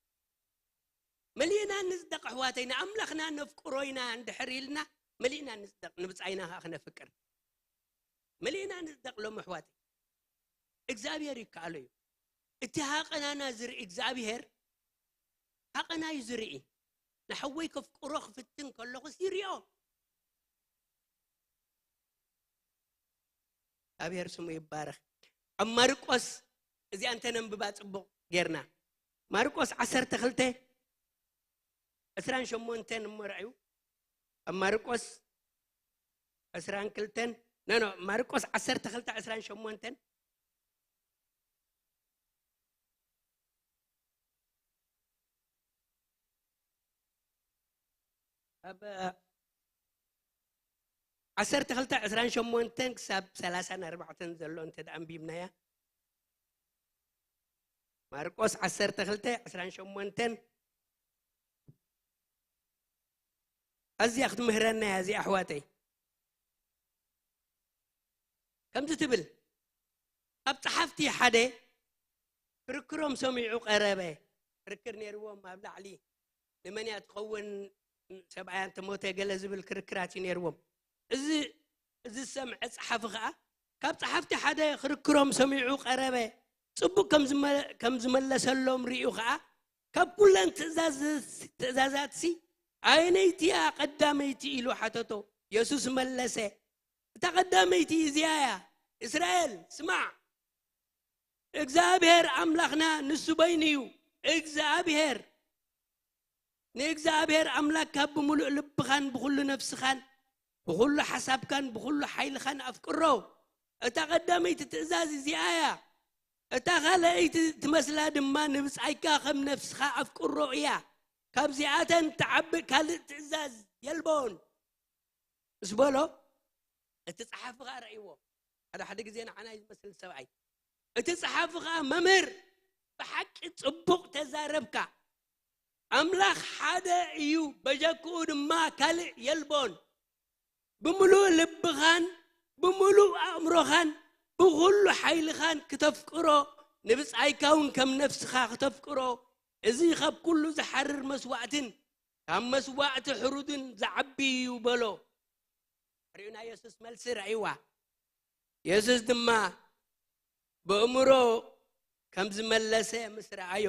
መሊእና ንጽደቕ ኣሕዋተይ፣ ንኣምላኽና ነፍቅሮ ኢና እንድሕር ኢልና፣ መሊእና ንጽደቕ፣ ንብጻይና ኸኣ ክነፍቅር። መሊእና ንጽደቕ ሎም ኣሕዋተይ። እግዚኣብሔር ይከኣሎ እዩ። እቲ ሃቐናና ዝርኢ እግዚኣብሔር፣ ሃቐና እዩ ዝርኢ። ንሓወይ ከፍቅሮ ክፍትን ከለኹስ ይሪኦ። እግዚኣብሔር ስሙ ይባረኽ። ኣብ ማርቆስ እዚኣ እንተነንብባ ጽቡቕ ጌርና። ማርቆስ ዓሰርተ ክልተ ዕስራን ሸሞንተን እሞ ርኣዩ። ኣብ ማርቆስ ዕስራን ክልተን፣ ኖ፣ ኖ፣ ማርቆስ ዓሰርተ ክልተ ዕስራን ሸሞንተን። ኣብ ዓሰርተ ክልተ ዕስራን ሸሞንተን ክሳብ ሰላሳን ኣርባዕተን ዘሎ እንተ ደኣ ኣንቢብናያ፣ ማርቆስ ዓሰርተ ክልተ ዕስራን ሸሞንተን፣ ኣዝያ ክትምህረና እያ እዚኣ ኣሕዋተይ። ከምዚ ትብል፣ ካብ ጸሓፍቲ ሓደ ክርክሮም ሰሚዑ ቀረበ። ክርክር ነይርዎም ኣብ ላዕሊ፣ ንመን እያ ትኸውን፣ ሰብኣያ እንተሞተ፣ ገለ ዝብል ክርክራት እዩ ነይርዎም። እዚ፣ እዚ ዝሰምዐ ጸሓፊ ኸኣ፣ ካብ ጸሓፍቲ ሓደ ክርክሮም ሰሚዑ ቀረበ። ጽቡቕ ከም ዝመ-፣ ከም ዝመለሰሎም ርእዩ ኸኣ፣ ካብ ኩለን ትእዛዝ-፣ ትእዛዛትሲ ኣየነይቲ እያ ቀዳመይቲ? ኢሉ ሓተቶ። የሱስ መለሰ፣ እታ ቀዳመይቲ እዚኣ እያ፣ እስራኤል፣ ስማዕ፣ እግዚኣብሔር ኣምላኽና ንሱ በይኑ እዩ። እግዚኣብሔር፣ ንእግዚኣብሔር ኣምላኽካ ብምሉእ ልብኻን ብኹሉ ነፍስኻን ብኹሉ ሓሳብካን ብኹሉ ሓይልኻን ኣፍቅሮ። እታ ቀዳመይቲ ትእዛዝ እዚኣ እያ። እታ ካልኣይቲ ትመስላ ድማ ንብጻይካ ከም ነፍስኻ ኣፍቅሮ እያ። ካብዚኣተን ትዓቢ ካልእ ትእዛዝ የልቦን። ምስ በሎ፣ እቲ ጸሓፊ ኸኣ ረእይዎ። ሓደ ሓደ ግዜ ንዓና እዩ ዝመስል ሰብኣይ። እቲ ጸሓፊ ኸኣ፣ "መምህር፣ ብሓቂ ጽቡቕ ተዛረብካ። ኣምላኽ ሓደ እዩ፣ በጀክኡ ድማ ካልእ የልቦን። ብምሉእ ልብኻን ብምሉእ ኣእምሮኻን ብኹሉ ሓይልኻን ክተፍቅሮ፣ ንብጻይካ እውን ከም ነፍስኻ ክተፍቅሮ፣ እዚ ኻብ ኩሉ ዝሓርር መስዋዕትን ካብ መስዋዕቲ ሕሩድን ዝዓቢ እዩ" በሎ። ርዩና የሱስ መልሲ ረእይዋ። የሱስ ድማ ብእምሮ ከም ዝመለሰ ምስ ረኣዮ፣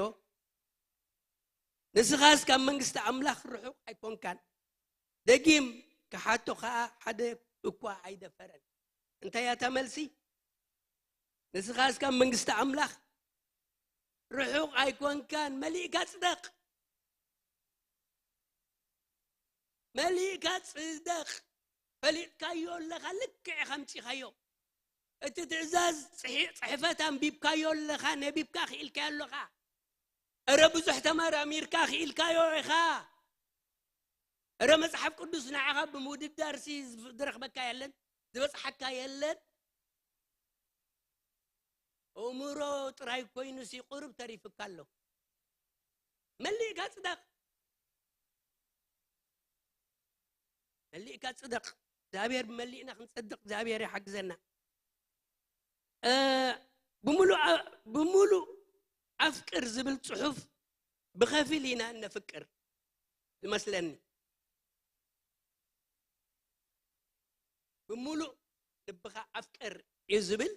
"ንስኻስ ካብ መንግስቲ ኣምላኽ ርሑቕ ኣይኮንካን?" ደጊም ክሓቶ ኸኣ ሓደ እኳ ኣይደፈረን። እንታይ እያ እታ መልሲ? "ንስኻስ ካብ መንግስቲ ኣምላኽ ርሑቕ ኣይኮንካን፣ መሊእካ ጽደቕ፣ መሊእካ ጽደቕ፣ ፈሊጥካዮ ኣለኻ፣ ልክዕ ኢኻ ኣምጺኻዮ። እቲ ትእዛዝ ጽሒ-፣ ጽሕፈት ኣንቢብካዮ ኣለኻ፣ ነቢብካ ክኢልካዮ ኣለኻ። እረ ብዙሕ ተመራሚርካ ክኢልካዮ ኢኻ። እረ መጽሓፍ ቅዱስ ንዓኻ ብምውድዳርሲ ዝረኽበካ የለን፣ ዝበጽሓካ የለን። እምሮ ጥራይ ኮይኑሲ ቁሩብ ተሪፍካ ኣሎ። መሊእካ ጽደቕ፣ መሊእካ ጽደቕ። እግዚኣብሔር ብመሊእና ክንጸድቕ እግዚኣብሔር ይሓግዘና። እ፣ ብምሉእ ኣ-፣ ብምሉእ ኣፍቅር ዝብል ጽሑፍ ብኸፊል ኢና እነፍቅር ዝመስለኒ። ብምሉእ ልብኻ ኣፍቅር እዩ ዝብል።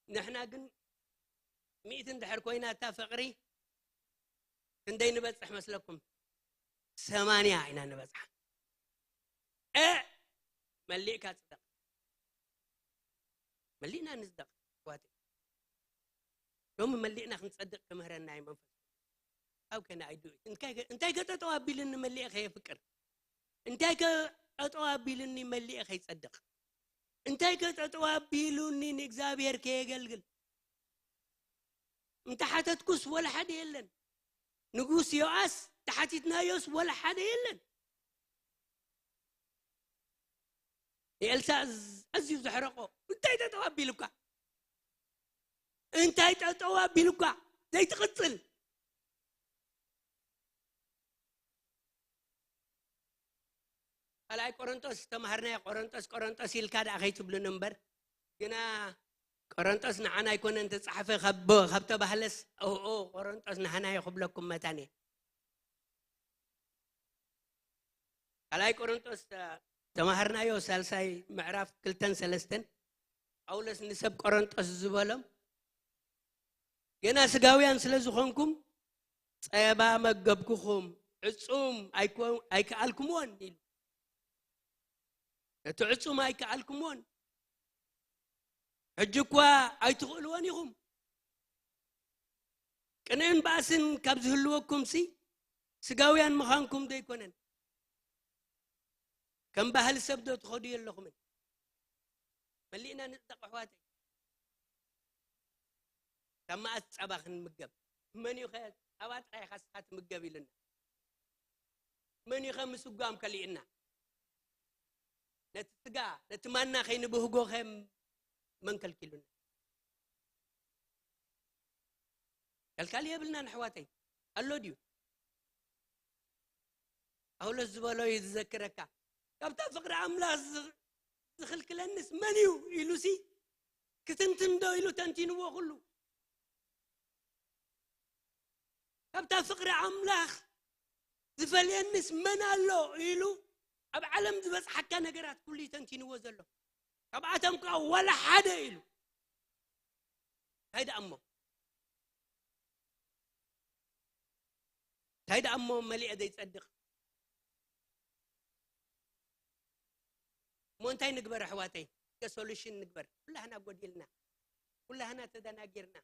ንሕና ግን ሚእቲ እንድሕር ኮይና እታ ፍቕሪ ክንደይ ንበጽሕ መስለኩም? ሰማንያ ኢና ንበጽሓ። እ፣ መሊእካ ጽደቕ። መሊእና ንጽደቕ፣ ኣሕዋተይ። ሎሚ መሊእና ክንጸድቕ ክምህረና እዩ መንፈስ። How can I do it? እንታይ ከ-፣ እንታይ ከ ጠጠው ኣቢልኒ መሊኤ ከየፍቅር? እንታይ ከ ጠጠው ኣቢልኒ መሊኤ ከይጸድቕ? እንታይ ከ ጠጠው ኣቢሉኒ ንእግዚኣብሔር ከየገልግል? እንተሓተትኩስ ወላ ሓደ የለን። ንጉስ ዮኣስ ተሓቲትናዮስ ወላ ሓደ የለን። ንኤልሳዕ ዝ-፣ ኣዝዩ ዘሕረቆ፣ "እንታይ ጠጠው ኣቢሉካ? እንታይ ጠጠው ኣቢሉካ ዘይትቕጽል?" ካልኣይ ቆሮንጦስ ተማሃርናዮ። ቆሮንጦስ፣ ቆሮንጦስ ኢልካ ደኣ ከይትብሉን እምበር፣ ግና ቆሮንጦስ ንዓና ኣይኮነን ተጻሕፈ ካብ፣ ካብ ተባህለስ፣ ኦ፣ ኦ፣ ቆሮንጦስ ንዓና እዩ ክብለኩም መታን እየ። ካልኣይ ቆሮንጦስ፣ ተ-፣ ተማሃርናዮ፣ ሳልሳይ ምዕራፍ ክልተን ሰለስተን፣ ጳውሎስ ንሰብ ቆሮንጦስ ዝበሎም፣ "ገና ስጋውያን ስለ ዝኾንኩም ጸባ መገብኩኹም፣ ዕጹም ኣይኮ-፣ ኣይከኣልኩምዎን" ኢሉ። "ነቲ ዕጹም ኣይከኣልኩምዎን፣ ሕጂ እኳ ኣይትኽእልዎን ኢኹም። ቅንእን ባእስን ካብ ዝህልወኩምሲ፣ ስጋውያን ምዃንኩም ዶ ኣይኮነን? ከም ባህሊ ሰብ ዶ ትኸዱ የለኹምን?" መሊእና ንጽደቕ ኣሕዋተይ። ካብ መኣስ ጸባ ክንምገብ? መን እዩ ኸ ጸባ ጥራይ ኢኻ ንስኻ ትምገብ ኢሉና? መን እዩ ኸ ምስጓም ከሊእና? ነቲ ስጋ፣ ነቲ ማና ከይንብህጎ ኸ መን ከልኪሉና? ከልካሊ የብልናን ኣሕዋተይ። ኣሎ ድዩ? ጳውሎስ ዝበሎ እዩ ዝዘክረካ። "ካብታ ፍቕሪ ኣምላኽ ዝ-፣ ዝኽልክለንስ መን እዩ?" ኢሉሲ ክትንትን ዶ ኢሉ ተንቲንዎ ኩሉ። "ካብታ ፍቕሪ ኣምላኽ ዝፈልየንስ መን ኣሎ?" ኢሉ ኣብ ዓለም ዝበጽሓካ ነገራት ኩሉ እዩ ተንቲንዎ ዘሎ። ካብኣቶም ከኣ ዋላ ሓደ ኢሉ። እንታይ ደኣ እሞ? እንታይ ደኣ እሞ መሊኤ ዘይጸድቕ? እሞ እንታይ ንግበር ኣሕዋተይ? እስከ ሶሉሽን ንግበር። ኩላህና ጎዲልና፣ ኩላህና ተደናጊርና፣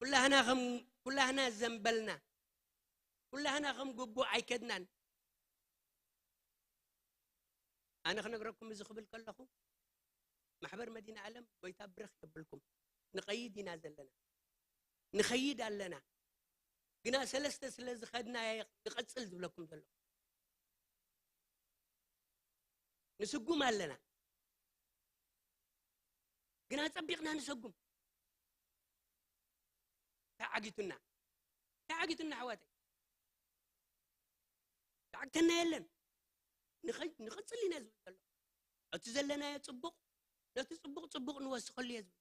ኩላህና ከም፣ ኩላህና ዘንበልና፣ ኩላህና ከም ግቡእ ኣይከድናን። ኣነ ክነግረኩም እዚ ክብል ከለኹ፣ ማሕበር መዲና ዓለም ጎይታ ብርኽ የብልኩም። ንኸይድ ኢና ዘለና። ንኸይድ ኣለና። ግና ሰለስተ ስለ ዝኸድና እየ ንቐጽል ዝብለኩም ዘለኹ። ንስጉም ኣለና። ግና ጸቢቕና ንሰጉም። እንታይ ዓጊቱና? እንታይ ዓጊቱና ኣሕዋተይ? ዝዓግተና የለን። ንኸ-፣ ንቐጽል ኢና ዝብል ዘሎ። እቲ ዘለናዮ ጽቡቕ፣ ነቲ ጽቡቕ ጽቡቕ ንወስኸሉ እየ ዝብል።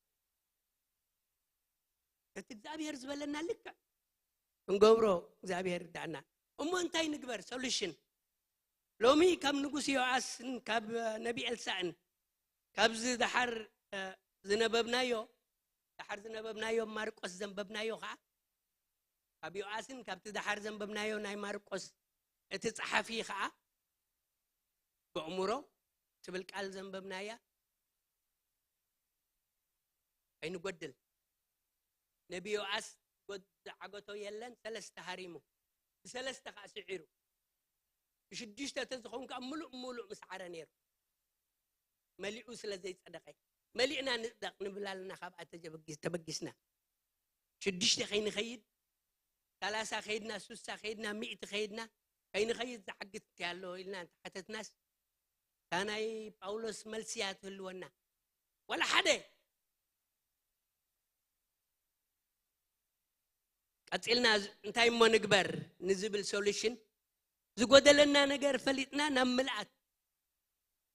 ነቲ እግዚኣብሔር ዝበለና ልክዕ ክንገብሮ እግዚኣብሔር ይርዳእና። እሞ እንታይ ንግበር? ሶሉሽን። ሎሚ ካብ ንጉስ ዮኣስን ካብ ነቢ ኤልሳእን ካብዚ ደሓር፣ እ፣ ዝነበብናዮ፣ ደሓር ዝነበብናዮ ማርቆስ ዘንበብናዮ ኸዓ፣ ካብ ዮኣስን ካብቲ ደሓር ዘንበብናዮ ናይ ማርቆስ እቲ ጸሓፊ ኸዓ ብእምሮ ትብል ቃል ዘንበብናያ ኣይንጎድል። ነቢ ዮኣስ ጎድ-፣ ዝዓገቶ የለን፣ ሰለስተ ሃሪሙ፣ ብሰለስተ ኸዓ ስዒሩ። ብሽዱሽተ ተዝኸውን ከኣ ምሉእ ምሉእ ምስ ዓረ ነይሩ። መሊኡ ስለ ዘይጸደቐ፣ መሊእና ንጽደቕ ንብል ኣለና፣ ካብኣ ተጀበጊስ-፣ ተበጊስና። ሽዱሽተ ከይንኸይድ፣ ሰላሳ ከይድና፣ ሱሳ ከይድና፣ ሚእቲ ከይድና፣ ከይንኸይድ ዝዓግት እንታይ ኣሎ ኢልና እንተሓተትናስ፣ እታ ናይ ጳውሎስ መልሲ እያ ትህልወና። ወላ ሓደ። ቀጺልና ዝ-፣ እንታይ እሞ ንግበር ንዝብል ሶሉሽን፣ ዝጎደለና ነገር ፈሊጥና ናብ ምልኣት፣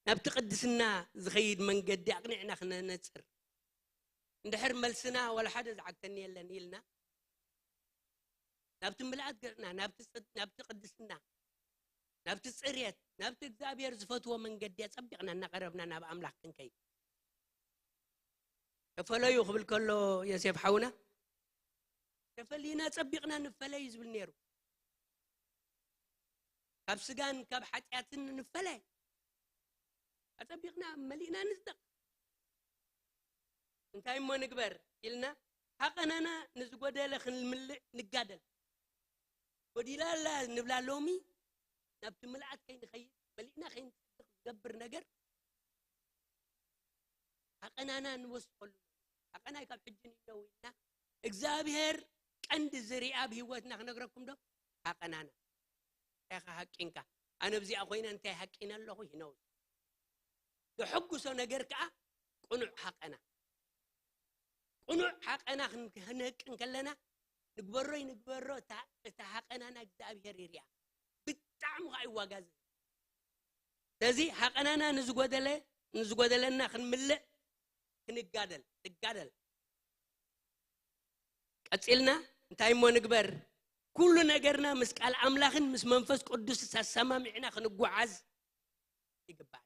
ናብቲ ቅድስና ዝኸይድ መንገዲ ኣቕኒዕና ክነነጽር። እንድሕር መልስና ወላ ሓደ ዝዓግተኒ የለን ኢልና፣ ናብቲ ምልኣት ገጽና፣ ናብቲ ጽድ-፣ ናብቲ ቅድስና፣ ናብቲ ጽርየት፣ ናብቲ እግዚኣብሔር ዝፈትዎ መንገዲ ኣጸቢቕና እናቐረብና ናብ ኣምላኽ ክንከይድ። ተፈለዩ ክብል ከሎ ዮሴፍ ሓውና፣ ተፈሊና ጸቢቕና ንፈለይ ዝብል ነይሩ። ካብ ስጋን ካብ ሓጢኣትን ንፈለ። ኣጸቢቕና መሊእና ንጽደቕ። እንታይ እሞ ንግበር ኢልና፣ ሃቐናና ንዝጎደለ ክንምልእ ንጋደል። ጎዲላ ኣላ ንብላ ሎሚ፣ ናብቲ ምልኣት ከይንኸይድ፣ መሊእና ከይንጽድቕ ዝገብር ነገር፣ ሃቐናና ንወስኸሉ። ሃቐናይ ካብ ሕጂ ንነው ኢልና፣ እግዚኣብሔር ቀንዲ ዝርኣ ኣብ ህይወትና ክነግረኩም ዶ? ሃቐናና። እንታይ ኢኻ ሃቂንካ? ኣነ ኣብዚኣ ኮይነ እንታይ ሃቂነ ኣለኹ? ይነው። ዘሐጉሶ ነገር ከኣ ቅኑዕ ሃቐና። ቅኑዕ ሃቐና ክን-፣ ክንህቅ እንከለና፣ ንግበሮ ይንግበሮ፣ እታ፣ እታ ሃቐናና እግዚኣብሔር ይርኣ። ብጣዕሚ ከኣ እዩ ዋጋ ዝህብ። ስለዚ ሃቐናና ንዝጎደለ፣ ንዝጎደለና ክንምልእ ክንጋደል፣ ንጋደል። ቀጺልና እንታይ እሞ ንግበር? ኩሉ ነገርና ምስ ቃል ኣምላኽን ምስ መንፈስ ቅዱስ ኣሰማሚዕና ክንጓዓዝ ይግባእ።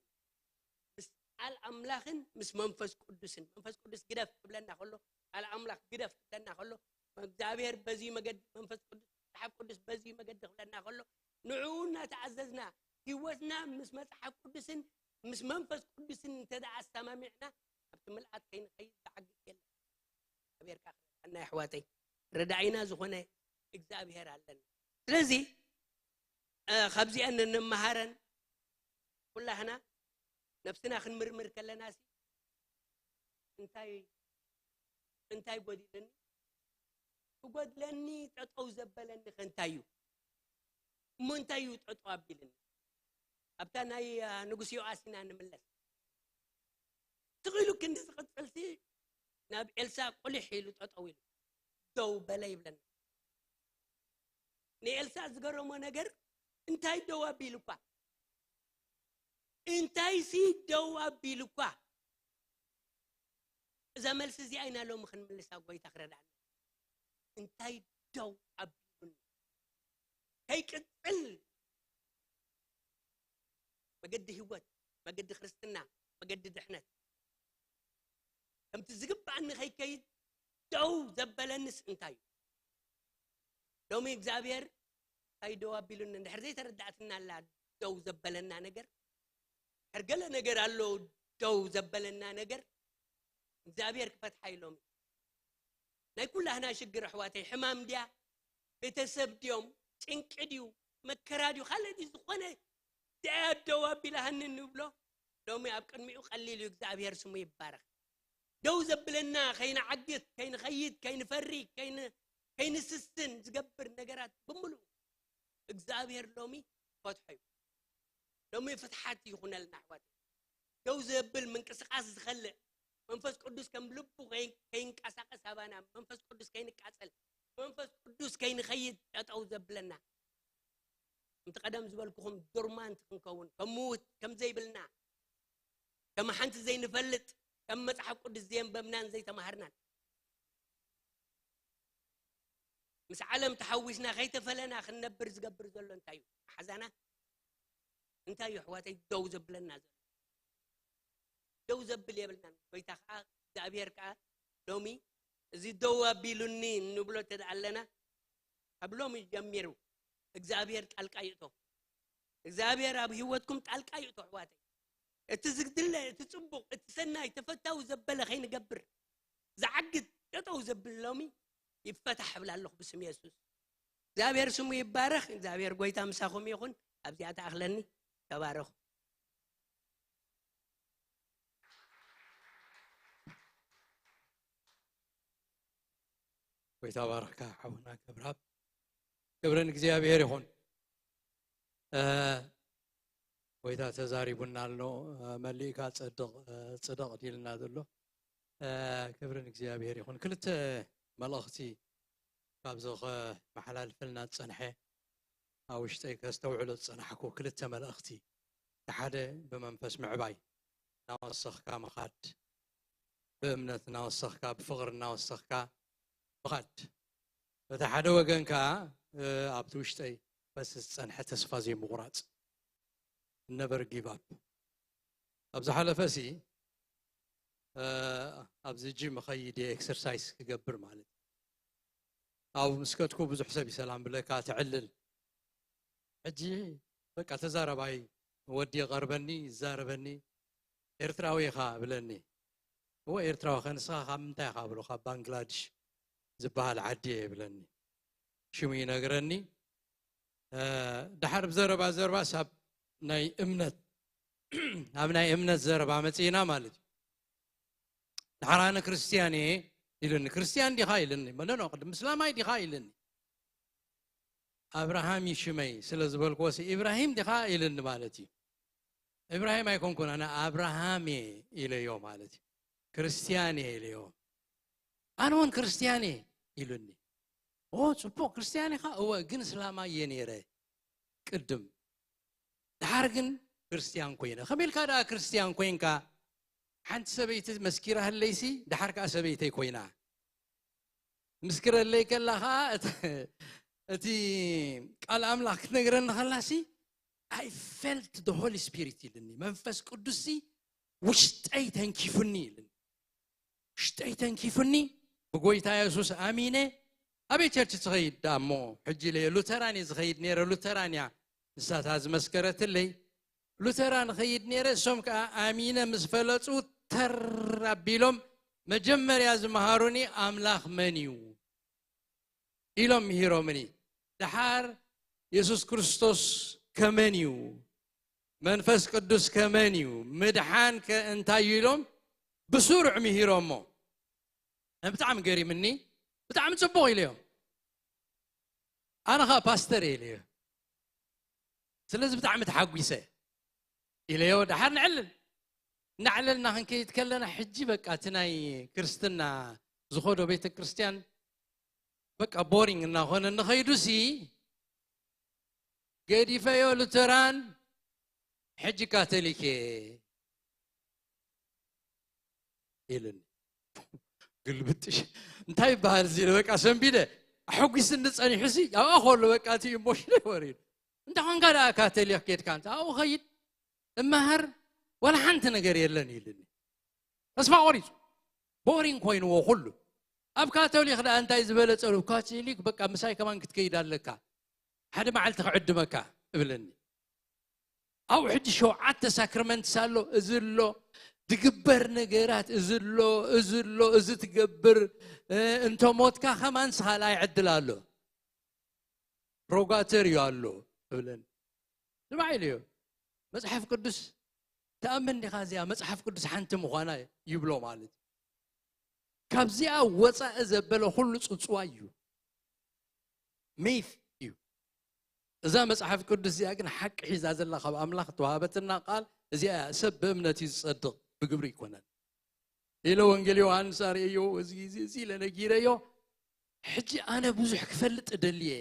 ምስ ቃል ኣምላኽን ምስ መንፈስ ቅዱስን፣ መንፈስ ቅዱስ ግደፍ ክብለና ከሎ፣ ቃል ኣምላኽ ግደፍ ክብለና ከሎ፣ እግዚኣብሔር በዚ መገዲ፣ መንፈስ ቅዱስ፣ መጽሓፍ ቅዱስ በዚ መገዲ ክብለና ከሎ፣ ንዕኡ እናተኣዘዝና፣ ህይወትና ምስ መጽሓፍ ቅዱስን ምስ መንፈስ ቅዱስን እንተ ደኣ ኣሰማሚዕና፣ ኣብቲ ምልኣት ከይንኸይድ ዝዓግት የለን። እግዚኣብሔር ከኣ ክረድኣና የሕዋተይ። ረዳኢና ዝኾነ እግዚኣብሔር ኣለና። ስለዚ፣ እ፣ ካብዚኣን እንመሃረን ኩላህና ነብስና ክንምርምር ከለና ሲ፣ እንታይ፣ እንታይ ጎዲለኒ? ክጎድለኒ ጠጠው ዘበለኒ ከ እንታይ እዩ? እሞ እንታይ እዩ ጠጠው ኣቢልኒ? ኣብታ ናይ፣ አ፣ ንጉስ ዮኣስ ኢና ንምለስ። ትኽኢሉ ክንዲ ዝቕጽል ሲ፣ ናብ ኤልሳ ቁሊሕ ኢሉ ጠጠው ኢሉ፣ "ደው በለ" ይብለና። ንኤልሳ ዝገረሞ ነገር፣ እንታይ ደው ኣቢሉኳ? እንታይ ሲ ደው ኣቢሉኳ? እዛ መልሲ እዚኣ ኢና ሎሚ ክንምልሳ፣ ጎይታ ክረድኣና። እንታይ ደው ኣቢሉኒ? ከይቅጽል መገዲ ህይወት፣ መገዲ ክርስትና፣ መገዲ ድሕነት፣ ከምቲ ዝግብኣኒ ከይከይድ ደው ዘበለንስ እንታይ እዩ? ሎሚ እግዚኣብሔር እንታይ ደው ኣቢሉኒ? እንድሕር ዘይተረዳእትና ኣላ ደው ዘበለና ነገር፣ እንድሕር ገለ ነገር ኣሎ ደው ዘበለና ነገር፣ እግዚኣብሔር ክፈትሓ እዩ ሎሚ። ናይ ኩላህና ሽግር ኣሕዋተይ፣ ሕማም ድያ? ቤተሰብ ድዮም? ጭንቂ ድዩ? መከራ ድዩ? ካልእ ድዩ? ዝኾነ ድያ ደው ኣቢላሃኒ ንብሎ፣ ሎሚ ኣብ ቅድሚኡ ቀሊል እዩ። እግዚኣብሔር ስሙ ይባረኽ። ደው ዘብለና፣ ከይንዓግት፣ ከይንኸይድ፣ ከይንፈሪ፣ ከይን-፣ ከይንስስን ዝገብር ነገራት ብምሉእ እግዚኣብሔር ሎሚ ፈትሖ እዩ። ሎሚ ፍትሓት ይኹነልና ኣሕዋት። ደው ዘብል ምንቅስቃስ ዝኸልእ መንፈስ ቅዱስ ከም ልቡ ከይ-፣ ከይንቀሳቀስ ኣባና መንፈስ ቅዱስ ከይንቃጸል መንፈስ ቅዱስ ከይንኸይድ ጠጠው ዘብለና። ከምቲ ቀደም ዝበልኩኹም ዶርማንት ክንከውን ከም ምውት ከም ዘይብልና ከም ሓንቲ ዘይንፈልጥ ከም መጽሓፍ ቅዱስ ዘየንበብናን ዘይተማሃርናን ምስ ዓለም ተሓዊስና ከይተፈለና ክንነብር ዝገብር ዘሎ እንታይ እዩ? ሓዛና እንታይ እዩ ኣሕዋተይ ደው ዘብለና ዘሎ? ደው ዘብል የብልናን። ጎይታ ከዓ እግዚኣብሔር ከዓ ሎሚ እዚ ደው ኣቢሉኒ እንብሎ እንተ ደኣ ኣለና ካብ ሎሚ ጀሚሩ እግዚኣብሔር ጣልቃ ይእቶ። እግዚኣብሔር ኣብ ህይወትኩም ጣልቃ ይእቶ ኣሕዋተይ። እቲ ዝግድለ እቲ ጽቡቕ እቲ ሰናይ ተፈታዊ ዘበለ ከይንገብር ዝዓግት ጠጠው ዘብል ሎሚ ይፈታሕ እብል ኣለኹ ብስም የሱስ። እግዚኣብሔር ስሙ ይባረኽ። እግዚኣብሔር ጎይታ ምሳኹም ይኹን። ኣብዚኣ ተኣኽለኒ። ተባረኹ። ጎይታ ባረኽካ ሓውና ገብረኣብ። ክብሪ ንእግዚኣብሔር ይኹን። እ፣ ጎይታ ተዛሪቡና ኣሎ። እ፣ መሊእካ ጸድቕ፣ እ፣ ጽደቕ ዲልና ዘሎ። እ፣ ክብሪ ንእግዚኣብሔር ይኹን። ክልተ መልእኽቲ ካብዚ ከመሓላልፈልና ዝጸንሐ ኣብ ውሽጠይ ከስተውዕሎ ዝጸናሕኩ ክልተ መልእኽቲ። እቲ ሓደ ብመንፈስ ምዕባይ እናወሰኽካ ምኻድ፣ ብእምነት እናወሰኽካ፣ ብፍቕሪ እናወሰኽካ ምኻድ። በቲ ሓደ ወገን ከኣ፣ እ፣ ኣብቲ ውሽጠይ ፈስስ ዝጸንሐ ተስፋ ዘይምቑራጽ፣ never give up። ኣብ ዝሓለፈ ሲ፣ እ፣ ኣብዚ ጂም እኸይድ እየ፣ ኤክሰርሳይዝ ክገብር ማለት እዩ። ኣብኡ ምስ ከድኩ ብዙሕ ሰብ እዩ ሰላም ብለካ፣ ትዕልል። ሕጂ በቃ ተዛረባይ ወዲ ይቐርበኒ፣ ይዛረበኒ፣ "ኤርትራዊ ኢኻ?" ብለኒ። "እወ ኤርትራዊ፣ ከ ንስኻ ካብ ምንታይ ኢኻ?" ብሎ። "ካብ ባንግላድሽ ዝበሃል ዓዲ እየ" ብለኒ። ሽሙ ይነግረኒ። እ፣ ደሓር ብዘረባ ዘረባስ ኣብ ናይ እምነት፣ ኣብ ናይ እምነት ዘረባ መጺእና ማለት እዩ። ደሓር ኣነ ክርስትያን እየ ኢሉኒ። "ክርስትያን ዲኻ?" ኢሉኒ። "ኖ፣ ኖ፣ ቅድም እስላማይ ዲኻ?" ኢሉኒ። "ኣብርሃም እዩ ሽመይ" ስለ ዝበልክዎ፣ "ሲ ኢብራሂም ዲኻ?" ኢሉኒ ማለት እዩ። "ኢብራሂም ኣይኮንኩን፣ ኣነ ኣብርሃም እየ" ኢለዮ ማለት እዩ። "ክርስትያን እየ" ኢለዮ። "ኣነ እውን ክርስትያን እየ" ኢሉኒ። "ኦ፣ ጽቡቕ፣ ክርስትያን ኢኻ?" "እወ፣ ግን እስላማይ እየ ነይረ ቅድም። ደሓር ግን ክርስትያን ኮይነ።" "ከመይ ኢልካ ደኣ ክርስትያን ኮይንካ?" "ሓንቲ ሰበይቲ መስኪራህለይሲ፣ ደሓር ከኣ ሰበይተይ ኮይና። ምስክረለይ ከላ ከኣ፣ እቲ፣ እቲ ቃል ኣምላኽ ክትነግረኒ ከላሲ፣ I felt the Holy Spirit" ኢልኒ። "መንፈስ ቅዱስሲ ውሽጠይ ተንኪፉኒ" ኢልኒ። "ውሽጠይ ተንኪፉኒ፣ ብጎይታ የሱስ ኣሚነ፣ ኣበይ ቸርች ትኸይድ ደኣ እሞ?" ሕጂ ኢለ፣ ሉተራን እየ ዝኸይድ ነይረ፣ ሉተራን እያ ንሳታ ዝመስከረትለይ። ሉተራን እኸይድ ነይረ፣ እሶም ከኣ ኣሚነ ምስ ፈለጹ፣ ተር ኣቢሎም መጀመርያ ዝመሃሩኒ "ኣምላኽ መን እዩ?" ኢሎም ምሂሮምኒ። ደሓር "የሱስ ክርስቶስ ከመን እዩ? መንፈስ ቅዱስ ከመን እዩ? ምድሓን ከ እንታይ እዩ?" ኢሎም ብስሩዕ ምሂሮሞ። ብጣዕሚ ገሪምኒ፣ ብጣዕሚ ጽቡቕ ኢለዮም። ኣነ ኸኣ ፓስተር እየ ኢለዮ። ስለዚ ብጣዕሚ ተሓጒሰ ኢለዮ። ደሓር ንዕልል። እናዕለልና ክንከይድ ከለና፣ ሕጂ በቃ እቲ ናይ ክርስትና ዝኸዶ ቤተ ክርስቲያን በቃ ቦሪንግ እናኾነ ንኸይዱሲ፣ ገዲፈዮ ሉተራን፣ ሕጂ ካቶሊክ እየ ኢሉኒ። ግልብጥሽ፣ እንታይ ይበሃል እዚ ኢለ በቃ ሰንቢደ። ኣሐጒስኒ ጸኒሑሲ፣ ኣብኣ ከሎ በቃ እቲ ኢሞሽነይ ወሪዱ። "እንታይ ኾንካ ደኣ ካቶሊክ ኬድካ?" "እንተ ኣብኡ ኸይድ፣ እመሃር፣ ዋላ ሓንቲ ነገር የለን" ኢሉኒ። ተስፋ ቆሪጹ። ቦሪንግ ኮይንዎ ኩሉ። "ኣብ ካቶሊክ ደኣ እንታይ ዝበለጸ ኣሎ?" "ካቶሊክ በቃ ምሳይ ከማን ክትከይድ ኣለካ። ሓደ መዓልቲ ክዕድመካ" እብለኒ። ኣብኡ ሕጂ ሸውዓተ ሳክረመንትስ ኣሎ፣ እዚ ኣሎ፣ ድግበር ነገራት፣ እዚ ኣሎ፣ እዚ ኣሎ፣ እዚ ትገብር፣ እ፣ እንተ ሞትካ ከማን ካልኣይ ዕድል ኣሎ። ፕሮጋተርዮ ኣሎ እብለኒ። ስማዕ ኢለዮ። መጽሓፍ ቅዱስ ትኣምን ዲኻ እዚኣ መጽሓፍ ቅዱስ ሓንቲ ምዃና ይብሎ ማለት እዩ። ካብዚኣ ወፃኢ ዘበለ ኩሉ ጽውጽዋይ እዩ፣ ሚፍ እዩ። እዛ መጽሓፍ ቅዱስ እዚኣ ግን ሓቂ ሒዛ ዘላ ካብ ኣምላኽ ተዋሃበትና ቃል እዚኣ እያ። ሰብ ብእምነት እዩ ዝጸድቕ፣ ብግብሪ ኣይኮነን። ኢለ ወንጌል ዮሃንስ ኣርእዮ፣ እዚ እዚ እዚ ኢለ ነጊረዮ። ሕጂ ኣነ ብዙሕ ክፈልጥ እደልየ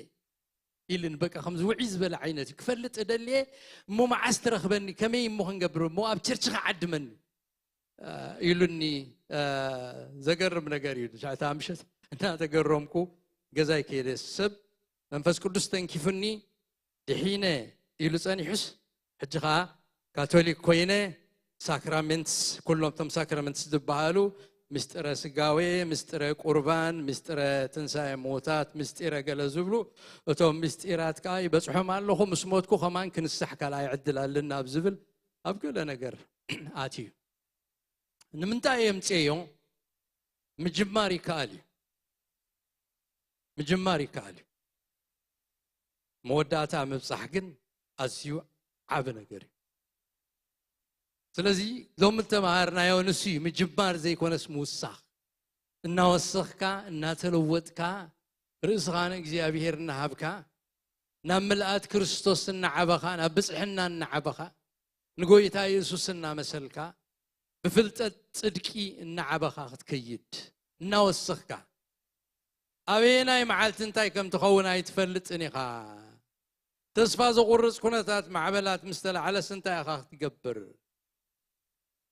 ኢልን በቃ ከምዚ ውዒ ዝበለ ዓይነት እዩ። ክፈልጥ እደልየ፣ እሞ መዓስ ትረኽበኒ? ከመይ እሞ ክንገብር? እሞ ኣብ ቸርችኻ ዓድመኒ ኢሉኒ። ዘገርም ነገር እዩ። ትሽዓተ ምሸት እናተገረምኩ ገዛይ ከይደ፣ ሰብ መንፈስ ቅዱስ ተንኪፉኒ ድሒነ ኢሉ ጸኒሑስ፣ ሕጂ ኸዓ ካቶሊክ ኮይነ ሳክራሜንትስ፣ ኩሎም እቶም ሳክራሜንትስ ዝበሃሉ ምስጢረ ስጋዌ፣ ምስጢረ ቁርባን፣ ምስጢረ ትንሳኤ ምዉታት፣ ምስጢረ ገለ ዝብሉ እቶም ምስጢራት ከዓ ይበጽሖም ኣለኹ። ምስ ሞትኩ ከማን ክንሳሕ ካልኣይ ዕድል ኣለና ኣብ ዝብል ኣብ ገለ ነገር ኣትዩ። ንምንታይ እየ ምፅኤዮ? ምጅማር ይከኣል እዩ። ምጅማር ይከኣል እዩ። መወዳእታ ምብፃሕ ግን ኣዝዩ ዓቢ ነገር እዩ። ስለዚ ሎሚ እተምሃርናዮ ንሱ እዩ፣ ምጅማር ዘይኮነስ ምውሳኽ። እናወሰኽካ፣ እናተለወጥካ፣ ርእስኻ ንእግዚኣብሔር እናሃብካ፣ ናብ ምልኣት ክርስቶስ እናዓበኻ፣ ናብ ብፅሕና እናዓበኻ፣ ንጎይታ የሱስ እናመሰልካ፣ ብፍልጠት ጽድቂ እናዓበኻ ክትከይድ እናወሰኽካ፣ ኣበየናይ መዓልቲ እንታይ ከም ትኸውን ኣይትፈልጥን ኢኻ። ተስፋ ዘቑርጽ ኩነታት ማዕበላት ምስ ተላዕለስ እንታይ ኢኻ ክትገብር?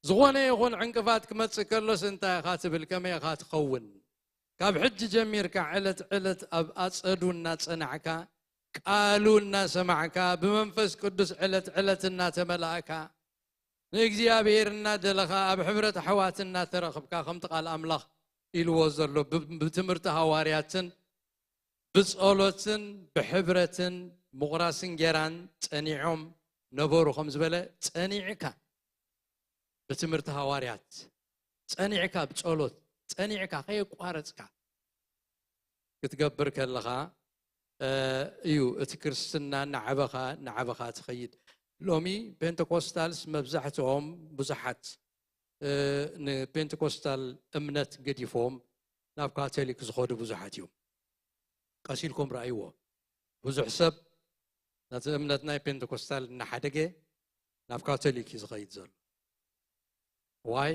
ዝኾነ ይኹን ዕንቅፋት ክመጽእ ከሎስ እንታይ ኢኻ ትብል? ከመይ ኢኻ ትኸውን? ካብ ሕጂ ጀሚርካ ዕለት ዕለት ኣብ ኣጸዱ እናጸናዕካ፣ ቃሉ እናሰማዕካ፣ ብመንፈስ ቅዱስ ዕለት ዕለት እናተመላእካ፣ ንእግዚኣብሔር እናደለኻ፣ ኣብ ሕብረት ኣሕዋት እናተረኽብካ፣ ከምቲ ቃል ኣምላኽ ኢልዎ ዘሎ፣ ብ-፣ ብትምህርቲ ሃዋርያትን ብጸሎትን ብሕብረትን ምቑራስ እንጌራን ጸኒዖም ነበሩ ከም ዝበለ፣ ጸኒዕካ ብትምህርቲ ሃዋርያት ጸኒዕካ፣ ብጸሎት ጸኒዕካ፣ ከየቋረጽካ ክትገብር ከለኻ፣ እ፣ እዩ እቲ ክርስትና እናዓበኻ፣ እናዓበኻ ትኸይድ። ሎሚ ፔንተኮስታልስ መብዛሕትኦም፣ ብዙሓት፣ እ፣ ንፔንተኮስታል እምነት ገዲፎም ናብ ካቶሊክ ዝኸዱ ብዙሓት እዮም። ቀስ ኢልኩም ረኣይዎ። ብዙሕ ሰብ ነቲ እምነት ናይ ፔንተኮስታል እናሓደገ ናብ ካቶሊክ እዩ ዝኸይድ ዘሎ። ዋይ?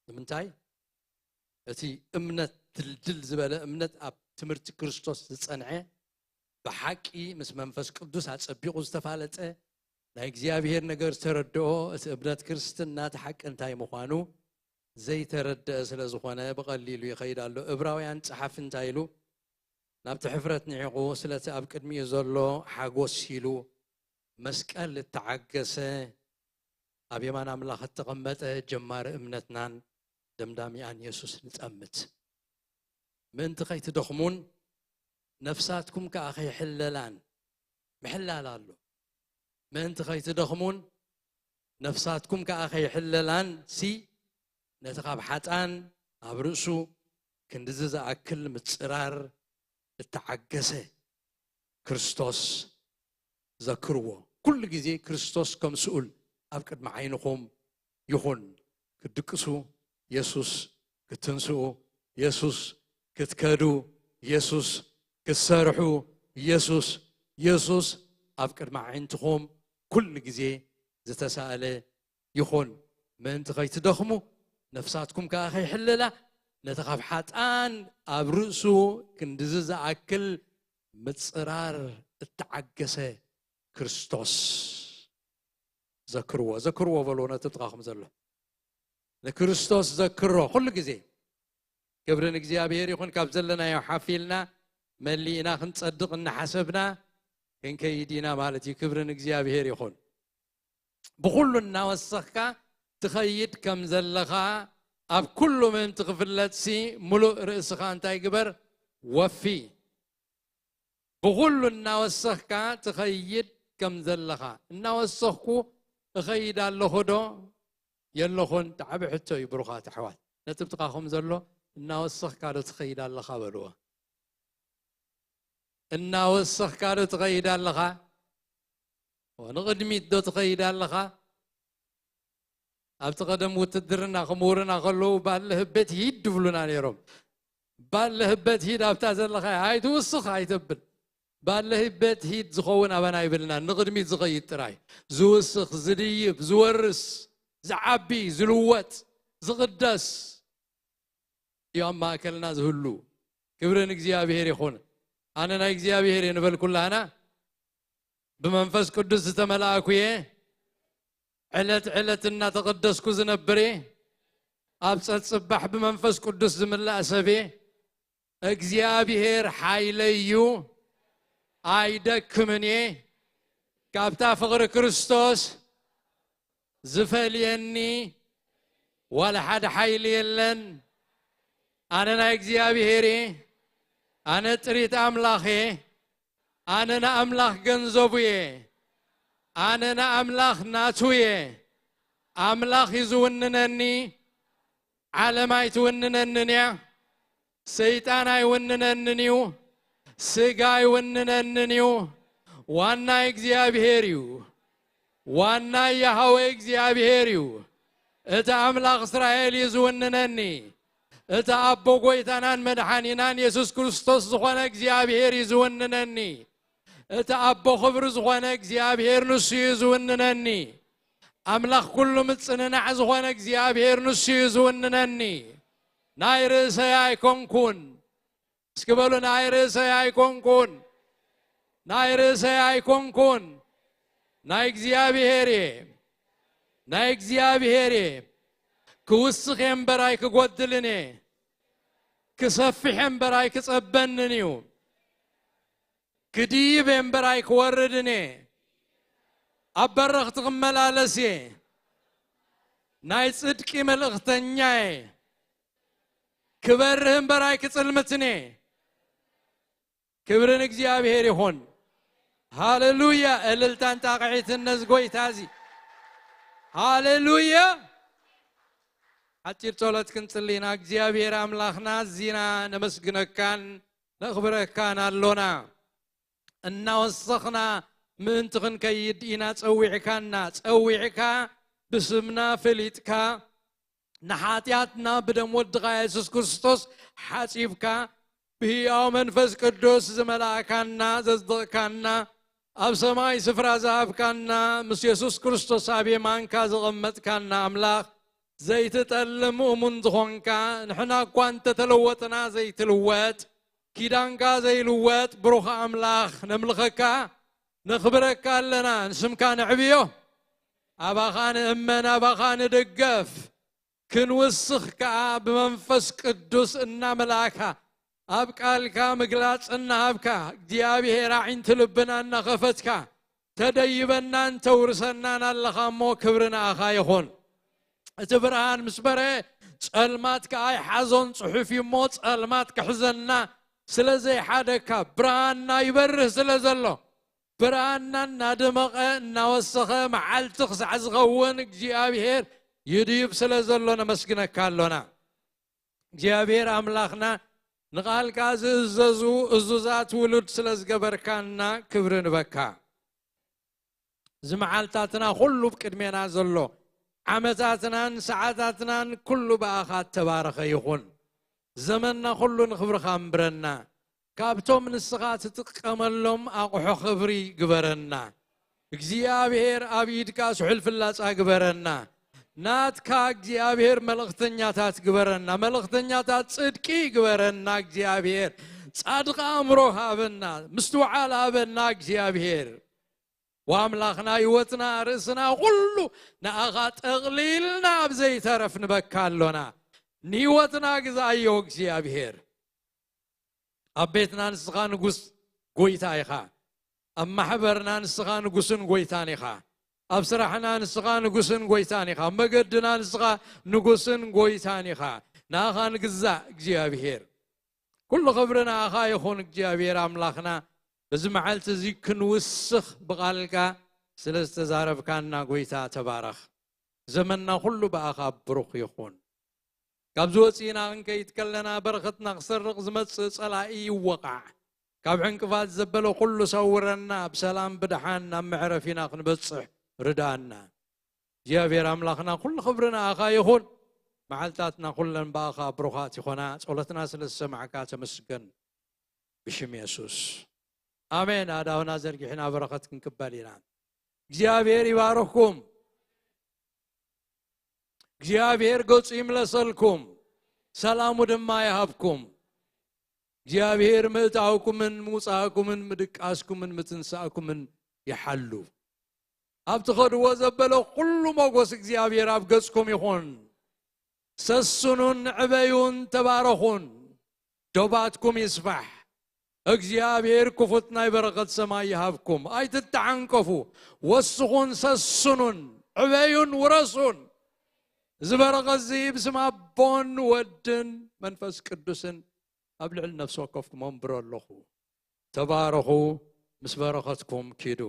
ንምንታይ? እቲ እምነት ድልድል ዝበለ እምነት፣ ኣብ ትምህርቲ ክርስቶስ ዝጸንዐ፣ ብሓቂ ምስ መንፈስ ቅዱስ ኣጸቢቑ ዝተፋለጠ፣ ናይ እግዚኣብሔር ነገር ዝተረድኦ፣ እቲ እምነት ክርስትና እቲ ሓቂ እንታይ ምዃኑ ዘይተረድአ ስለ ዝኾነ ብቐሊሉ ይኸይድ ኣሎ። እብራውያን ጸሓፊ እንታይ ኢሉ? ናብቲ ሕፍረት ንዒቑ፣ ስለቲ ኣብ ቅድሚኡ ዘሎ ሓጎስ ኢሉ መስቀል እተዓገሰ፣ ኣብ የማን ኣምላኽ እተቐመጠ፣ ጀማሪ እምነትናን ደምዳሚኣን የሱስ ንጠምት። ምእንቲ ኸይትደኽሙን ነፍሳትኩም ከኣ ኸይሕለላን፣ ምሕላል ኣሎ። ምእንቲ ኸይትደኽሙን ነፍሳትኩም ከኣ ኸይሕለላን ሲ፣ ነቲ ካብ ሓጣን ኣብ ርእሱ ክንድዚ ዝኣክል ምጽራር እተዓገሰ ክርስቶስ ዘክርዎ። ኩሉ ግዜ ክርስቶስ ከም ስኡል ኣብ ቅድሚ ዓይንኹም ይኹን። ክትድቅሱ፣ የሱስ፣ ክትትንስኡ፣ የሱስ፣ ክትከዱ፣ የሱስ፣ ክትሰርሑ፣ የሱስ፣ የሱስ ኣብ ቅድሚ ኣዒንትኹም ኩሉ ግዜ ዝተሳእለ ይኹን። ምእንቲ ኸይትደኽሙ፣ ነፍሳትኩም ከኣ ኸይሕልላ፣ ነቲ ኻብ ሓጥኣን ኣብ ርእሱ ክንድዚ ዝኣክል ምጽራር እተዓገሰ ክርስቶስ ዘክርዎ። ዘክርዎ በልዎ ነቲ ጥቓኹም ዘሎ። ንክርስቶስ ዘክሮ ኩሉ ግዜ። ክብሪ ንእግዚኣብሔር ይኹን። ካብ ዘለናዮ ሓፍ ኢልና መሊእና ክንጸድቕ እናሓሰብና ክንከይድ ኢና ማለት እዩ። ክብሪ ንእግዚኣብሔር ይኹን። ብኹሉ እናወሰኽካ ትኸይድ ከም ዘለኻ ኣብ ኩሉ ምእንቲ ክፍለጥሲ፣ ምሉእ ርእስኻ እንታይ ግበር? ወፊ። ብኹሉ እናወሰኽካ ትኸይድ ከም ዘለኻ። እናወሰኽኩ እኸይድ ኣለኹ ዶ የለኹን? እቲ ዓቢ ሕቶ እዩ፣ ብሩኻት ኣሕዋት። ነቲ ብጥቓኹም ዘሎ እናወሰኽካ ዶ ትኸይድ ኣለኻ በልዎ። እናወሰኽካ ዶ ትኸይድ ኣለኻ? ንቕድሚት ዶ ትኸይድ ኣለኻ? ኣብቲ ቀደም ውትድርና ክምውርና ከለዉ ባለህበት ሂድ ድብሉና ነይሮም። ባለህበት ሂድ ኣብታ ዘለኻ ኣይትውስኽ ኣይተብል። ባለህበት ሂድ ዝኸውን ኣባና ይብልና፣ ንቕድሚት ዝኸይድ ጥራይ። ዝውስኽ፣ ዝድይብ፣ ዝወርስ፣ ዝዓቢ፣ ዝልወጥ፣ ዝቕደስ እዩ ኣብ ማእከልና ዝህሉ። ክብሪ ንእግዚኣብሔር ይኹን። ኣነ ናይ እግዚኣብሔር እየ ንበል ኩላህና። ብመንፈስ ቅዱስ ዝተመላእኩ እየ። ዕለት ዕለት እናተቐደስኩ ዝነብር እየ። ኣብ ጸጽባሕ ብመንፈስ ቅዱስ ዝምላእ ሰብ እየ። እግዚኣብሔር ሓይለይ እዩ፣ ኣይደክምን እየ። ካብታ ፍቕሪ ክርስቶስ ዝፈልየኒ ዋላ ሓደ ሓይሊ የለን። ኣነ ናይ እግዚኣብሔር እየ። ኣነ ጥሪት ኣምላኽ እየ። ኣነ ንኣምላኽ ገንዘቡ እየ። ኣነ ንኣምላኽ ናቱ እየ። ኣምላኽ እዩ ዝውንነኒ። ዓለም ኣይትውንነንን እያ። ሰይጣን ኣይውንነንን እዩ። ስጋ ኣይውንነንን እዩ። ዋናይ እግዚኣብሔር እዩ። ዋናይ ያሃዌ እግዚኣብሔር እዩ። እቲ ኣምላኽ እስራኤል እዩ ዝውንነኒ። እቲ ኣቦ ጎይታናን መድሓኒናን የሱስ ክርስቶስ ዝኾነ እግዚኣብሔር እዩ ዝውንነኒ። እቲ ኣቦ ክብሪ ዝኾነ እግዚኣብሔር ንሱ እዩ ዝውንነኒ። ኣምላኽ ኩሉ ምጽንናዕ ዝኾነ እግዚኣብሔር ንሱ እዩ ዝውንነኒ። ናይ ርእሰይ ኣይኮንኩን። እስኪ በሉ፣ ናይ ርእሰይ ኣይኮንኩን። ናይ ርእሰይ ኣይኮንኩን። ናይ እግዚኣብሔር እየ። ናይ እግዚኣብሔር እየ። ክውስኽ እየ እምበር ኣይክጎድልን እየ። ክሰፍሕ እየ እምበር ኣይክጸበንን እዩ። ክድይብ እየ እምበር ኣይክወርድን እየ። ኣብ በረኽቲ ክመላለስ እየ። ናይ ጽድቂ መልእኽተኛ እየ። ክበርህ እምበር ኣይክጽልምትን እየ። ክብሪ ንእግዚኣብሔር ይኹን። ሃሌሉያ! እልልታን ጣቕዒትን ነዚ ጎይታ እዚ። ሃሌሉያ! ሓጺር ጸሎት ክንጽሊ ኢና። እግዚኣብሔር ኣምላኽና፣ እዚና ነመስግነካን ነኽብረካን ኣሎና። እናወሰኽና ምእንቲ ክንከይድ ኢና ጸዊዕካና። ጸዊዕካ ብስምና ፈሊጥካ፣ ንሓጢኣትና ብደም ወድኻ የሱስ ክርስቶስ ሓጺብካ፣ ብህያው መንፈስ ቅዱስ ዝመላእካና፣ ዘጽደቕካና፣ ኣብ ሰማይ ስፍራ ዝሃብካና፣ ምስ የሱስ ክርስቶስ ኣብ የማንካ ዘቐመጥካና ኣምላኽ፣ ዘይትጠልም እሙን ዝኾንካ፣ ንሕና እኳ እንተተለወጥና ዘይትልወጥ፣ ኪዳንካ ዘይልወጥ ብሩኽ ኣምላኽ፣ ነምልኸካ፣ ነኽብረካ ኣለና፣ ንስምካ ነዕብዮ። ኣባኻ ንእመን፣ ኣባኻ ንድገፍ። ክንውስኽ ከኣ ብመንፈስ ቅዱስ እናመላእካ፣ ኣብ ቃልካ ምግላጽ እናሃብካ፣ እግዚኣብሔር ኣዒንቲ ልብና እናኸፈትካ፣ ተደይበናን ተውርሰናን ኣለኻ እሞ፣ ክብሪ ንኣኻ ይኹን። እቲ ብርሃን ምስ በርሀ፣ ጸልማት ከኣ ይሓዞን ጽሑፍ እዩ እሞ፣ ጸልማት ክሕዘና ስለ ዘይሓደካ፣ ብርሃንና ይበርህ ስለ ዘሎ፣ ብርሃንና እናደመቐ እናወሰኸ፣ መዓልቲ ክሳዕ ዝኸውን እግዚኣብሔር ይድይብ ስለ ዘሎ ነመስግነካ ኣሎና። እግዚኣብሔር ኣምላኽና፣ ንቓልካ ዝእዘዙ እዙዛት ውሉድ ስለ ዝገበርካና ክብሪ ንበካ። እዚ መዓልታትና ኩሉ ብቅድሜና ዘሎ፣ ዓመታትናን ሰዓታትናን ኩሉ ብኣኻ እተባረኸ ይኹን። ዘመንና ኩሉ ንኽብርኻ ኣንብረና። ካብቶም ንስኻ ትጥቀመሎም ኣቑሑ ክብሪ ግበረና። እግዚኣብሔር ኣብ ኢድካ ስሑል ፍላጻ ግበረና። ናትካ እግዚኣብሔር መልእኽተኛታት ግበረና። መልእኽተኛታት ጽድቂ ግበረና እግዚኣብሔር። ጻድቕ ኣእምሮ ሃበና። ምስትውዓል ሃበና እግዚኣብሔር። ወኣምላኽና ህይወትና ርእስና ኩሉ ንኣኻ ጠቕሊልና ኣብ ዘይተረፍ ንበካ ኣሎና። ንህይወትና ግዛኣዮ እግዚኣብሔር። ኣብ ቤትና ንስኻ ንጉስ ጎይታ ኢኻ። ኣብ ማሕበርና ንስኻ ንጉስን ጎይታን ኢኻ። ኣብ ስራሕና ንስኻ ንጉስን ጎይታን ኢኻ። ኣብ መገድና ንስኻ ንጉስን ጎይታን ኢኻ። ንኣኻ ንግዛእ እግዚኣብሔር። ኩሉ ክብሪ ንኣኻ ይኹን እግዚኣብሔር ኣምላኽና። በዚ መዓልቲ እዚ ክንውስኽ ብቓልካ ስለ ዝተዛረብካና ጎይታ ተባረኽ። ዘመንና ኩሉ ብኣኻ ብሩኽ ይኹን። ካብዚ ወፂእና ክንከይድ ከለና በረኸትና ክሰርቕ ዝመፅእ ፀላኢ ይወቓዕ። ካብ ዕንቅፋት ዘበለ ኩሉ ሰውረና፣ ብሰላም ብደሓን ናብ መዕረፊና ክንበፅሕ ርድኣና። እግዚኣብሔር ኣምላኽና ኩሉ ክብሪ ንኣኻ ይኹን። መዓልታትና ኩለን ብኣኻ ብሩኻት ይኾና። ጸሎትና ስለ ዝሰማዕካ ተመስገን። ብሽም የሱስ ኣሜን። ኣእዳውና ዘርጊሕና በረኸት ክንቅበል ኢና። እግዚኣብሔር ይባርኽኩም። እግዚኣብሔር ገጹ ይምለሰልኩም፣ ሰላሙ ድማ ይሃብኩም። እግዚኣብሔር ምእታውኩምን ምውጻእኩምን ምድቃስኩምን ምትንሳእኩምን ይሓሉ። ኣብ ትኸድዎ ዘበለ ኩሉ ሞጎስ እግዚኣብሔር ኣብ ገጽኩም ይኹን። ሰስኑን ዕበዩን ተባረኹን። ዶባትኩም ይስፋሕ። እግዚኣብሔር ክፉት ናይ በረኸት ሰማይ ይሃብኩም። ኣይትተዓንቀፉ። ወስኹን ሰስኑን ዕበዩን ውረሱን። እዚ በረኸት እዚ ብስም ኣቦን ወድን መንፈስ ቅዱስን ኣብ ልዕሊ ነፍሲ ወከፍኩም ኣንብሮ ኣለኹ። ተባረኹ፣ ምስ በረኸትኩም ኪዱ።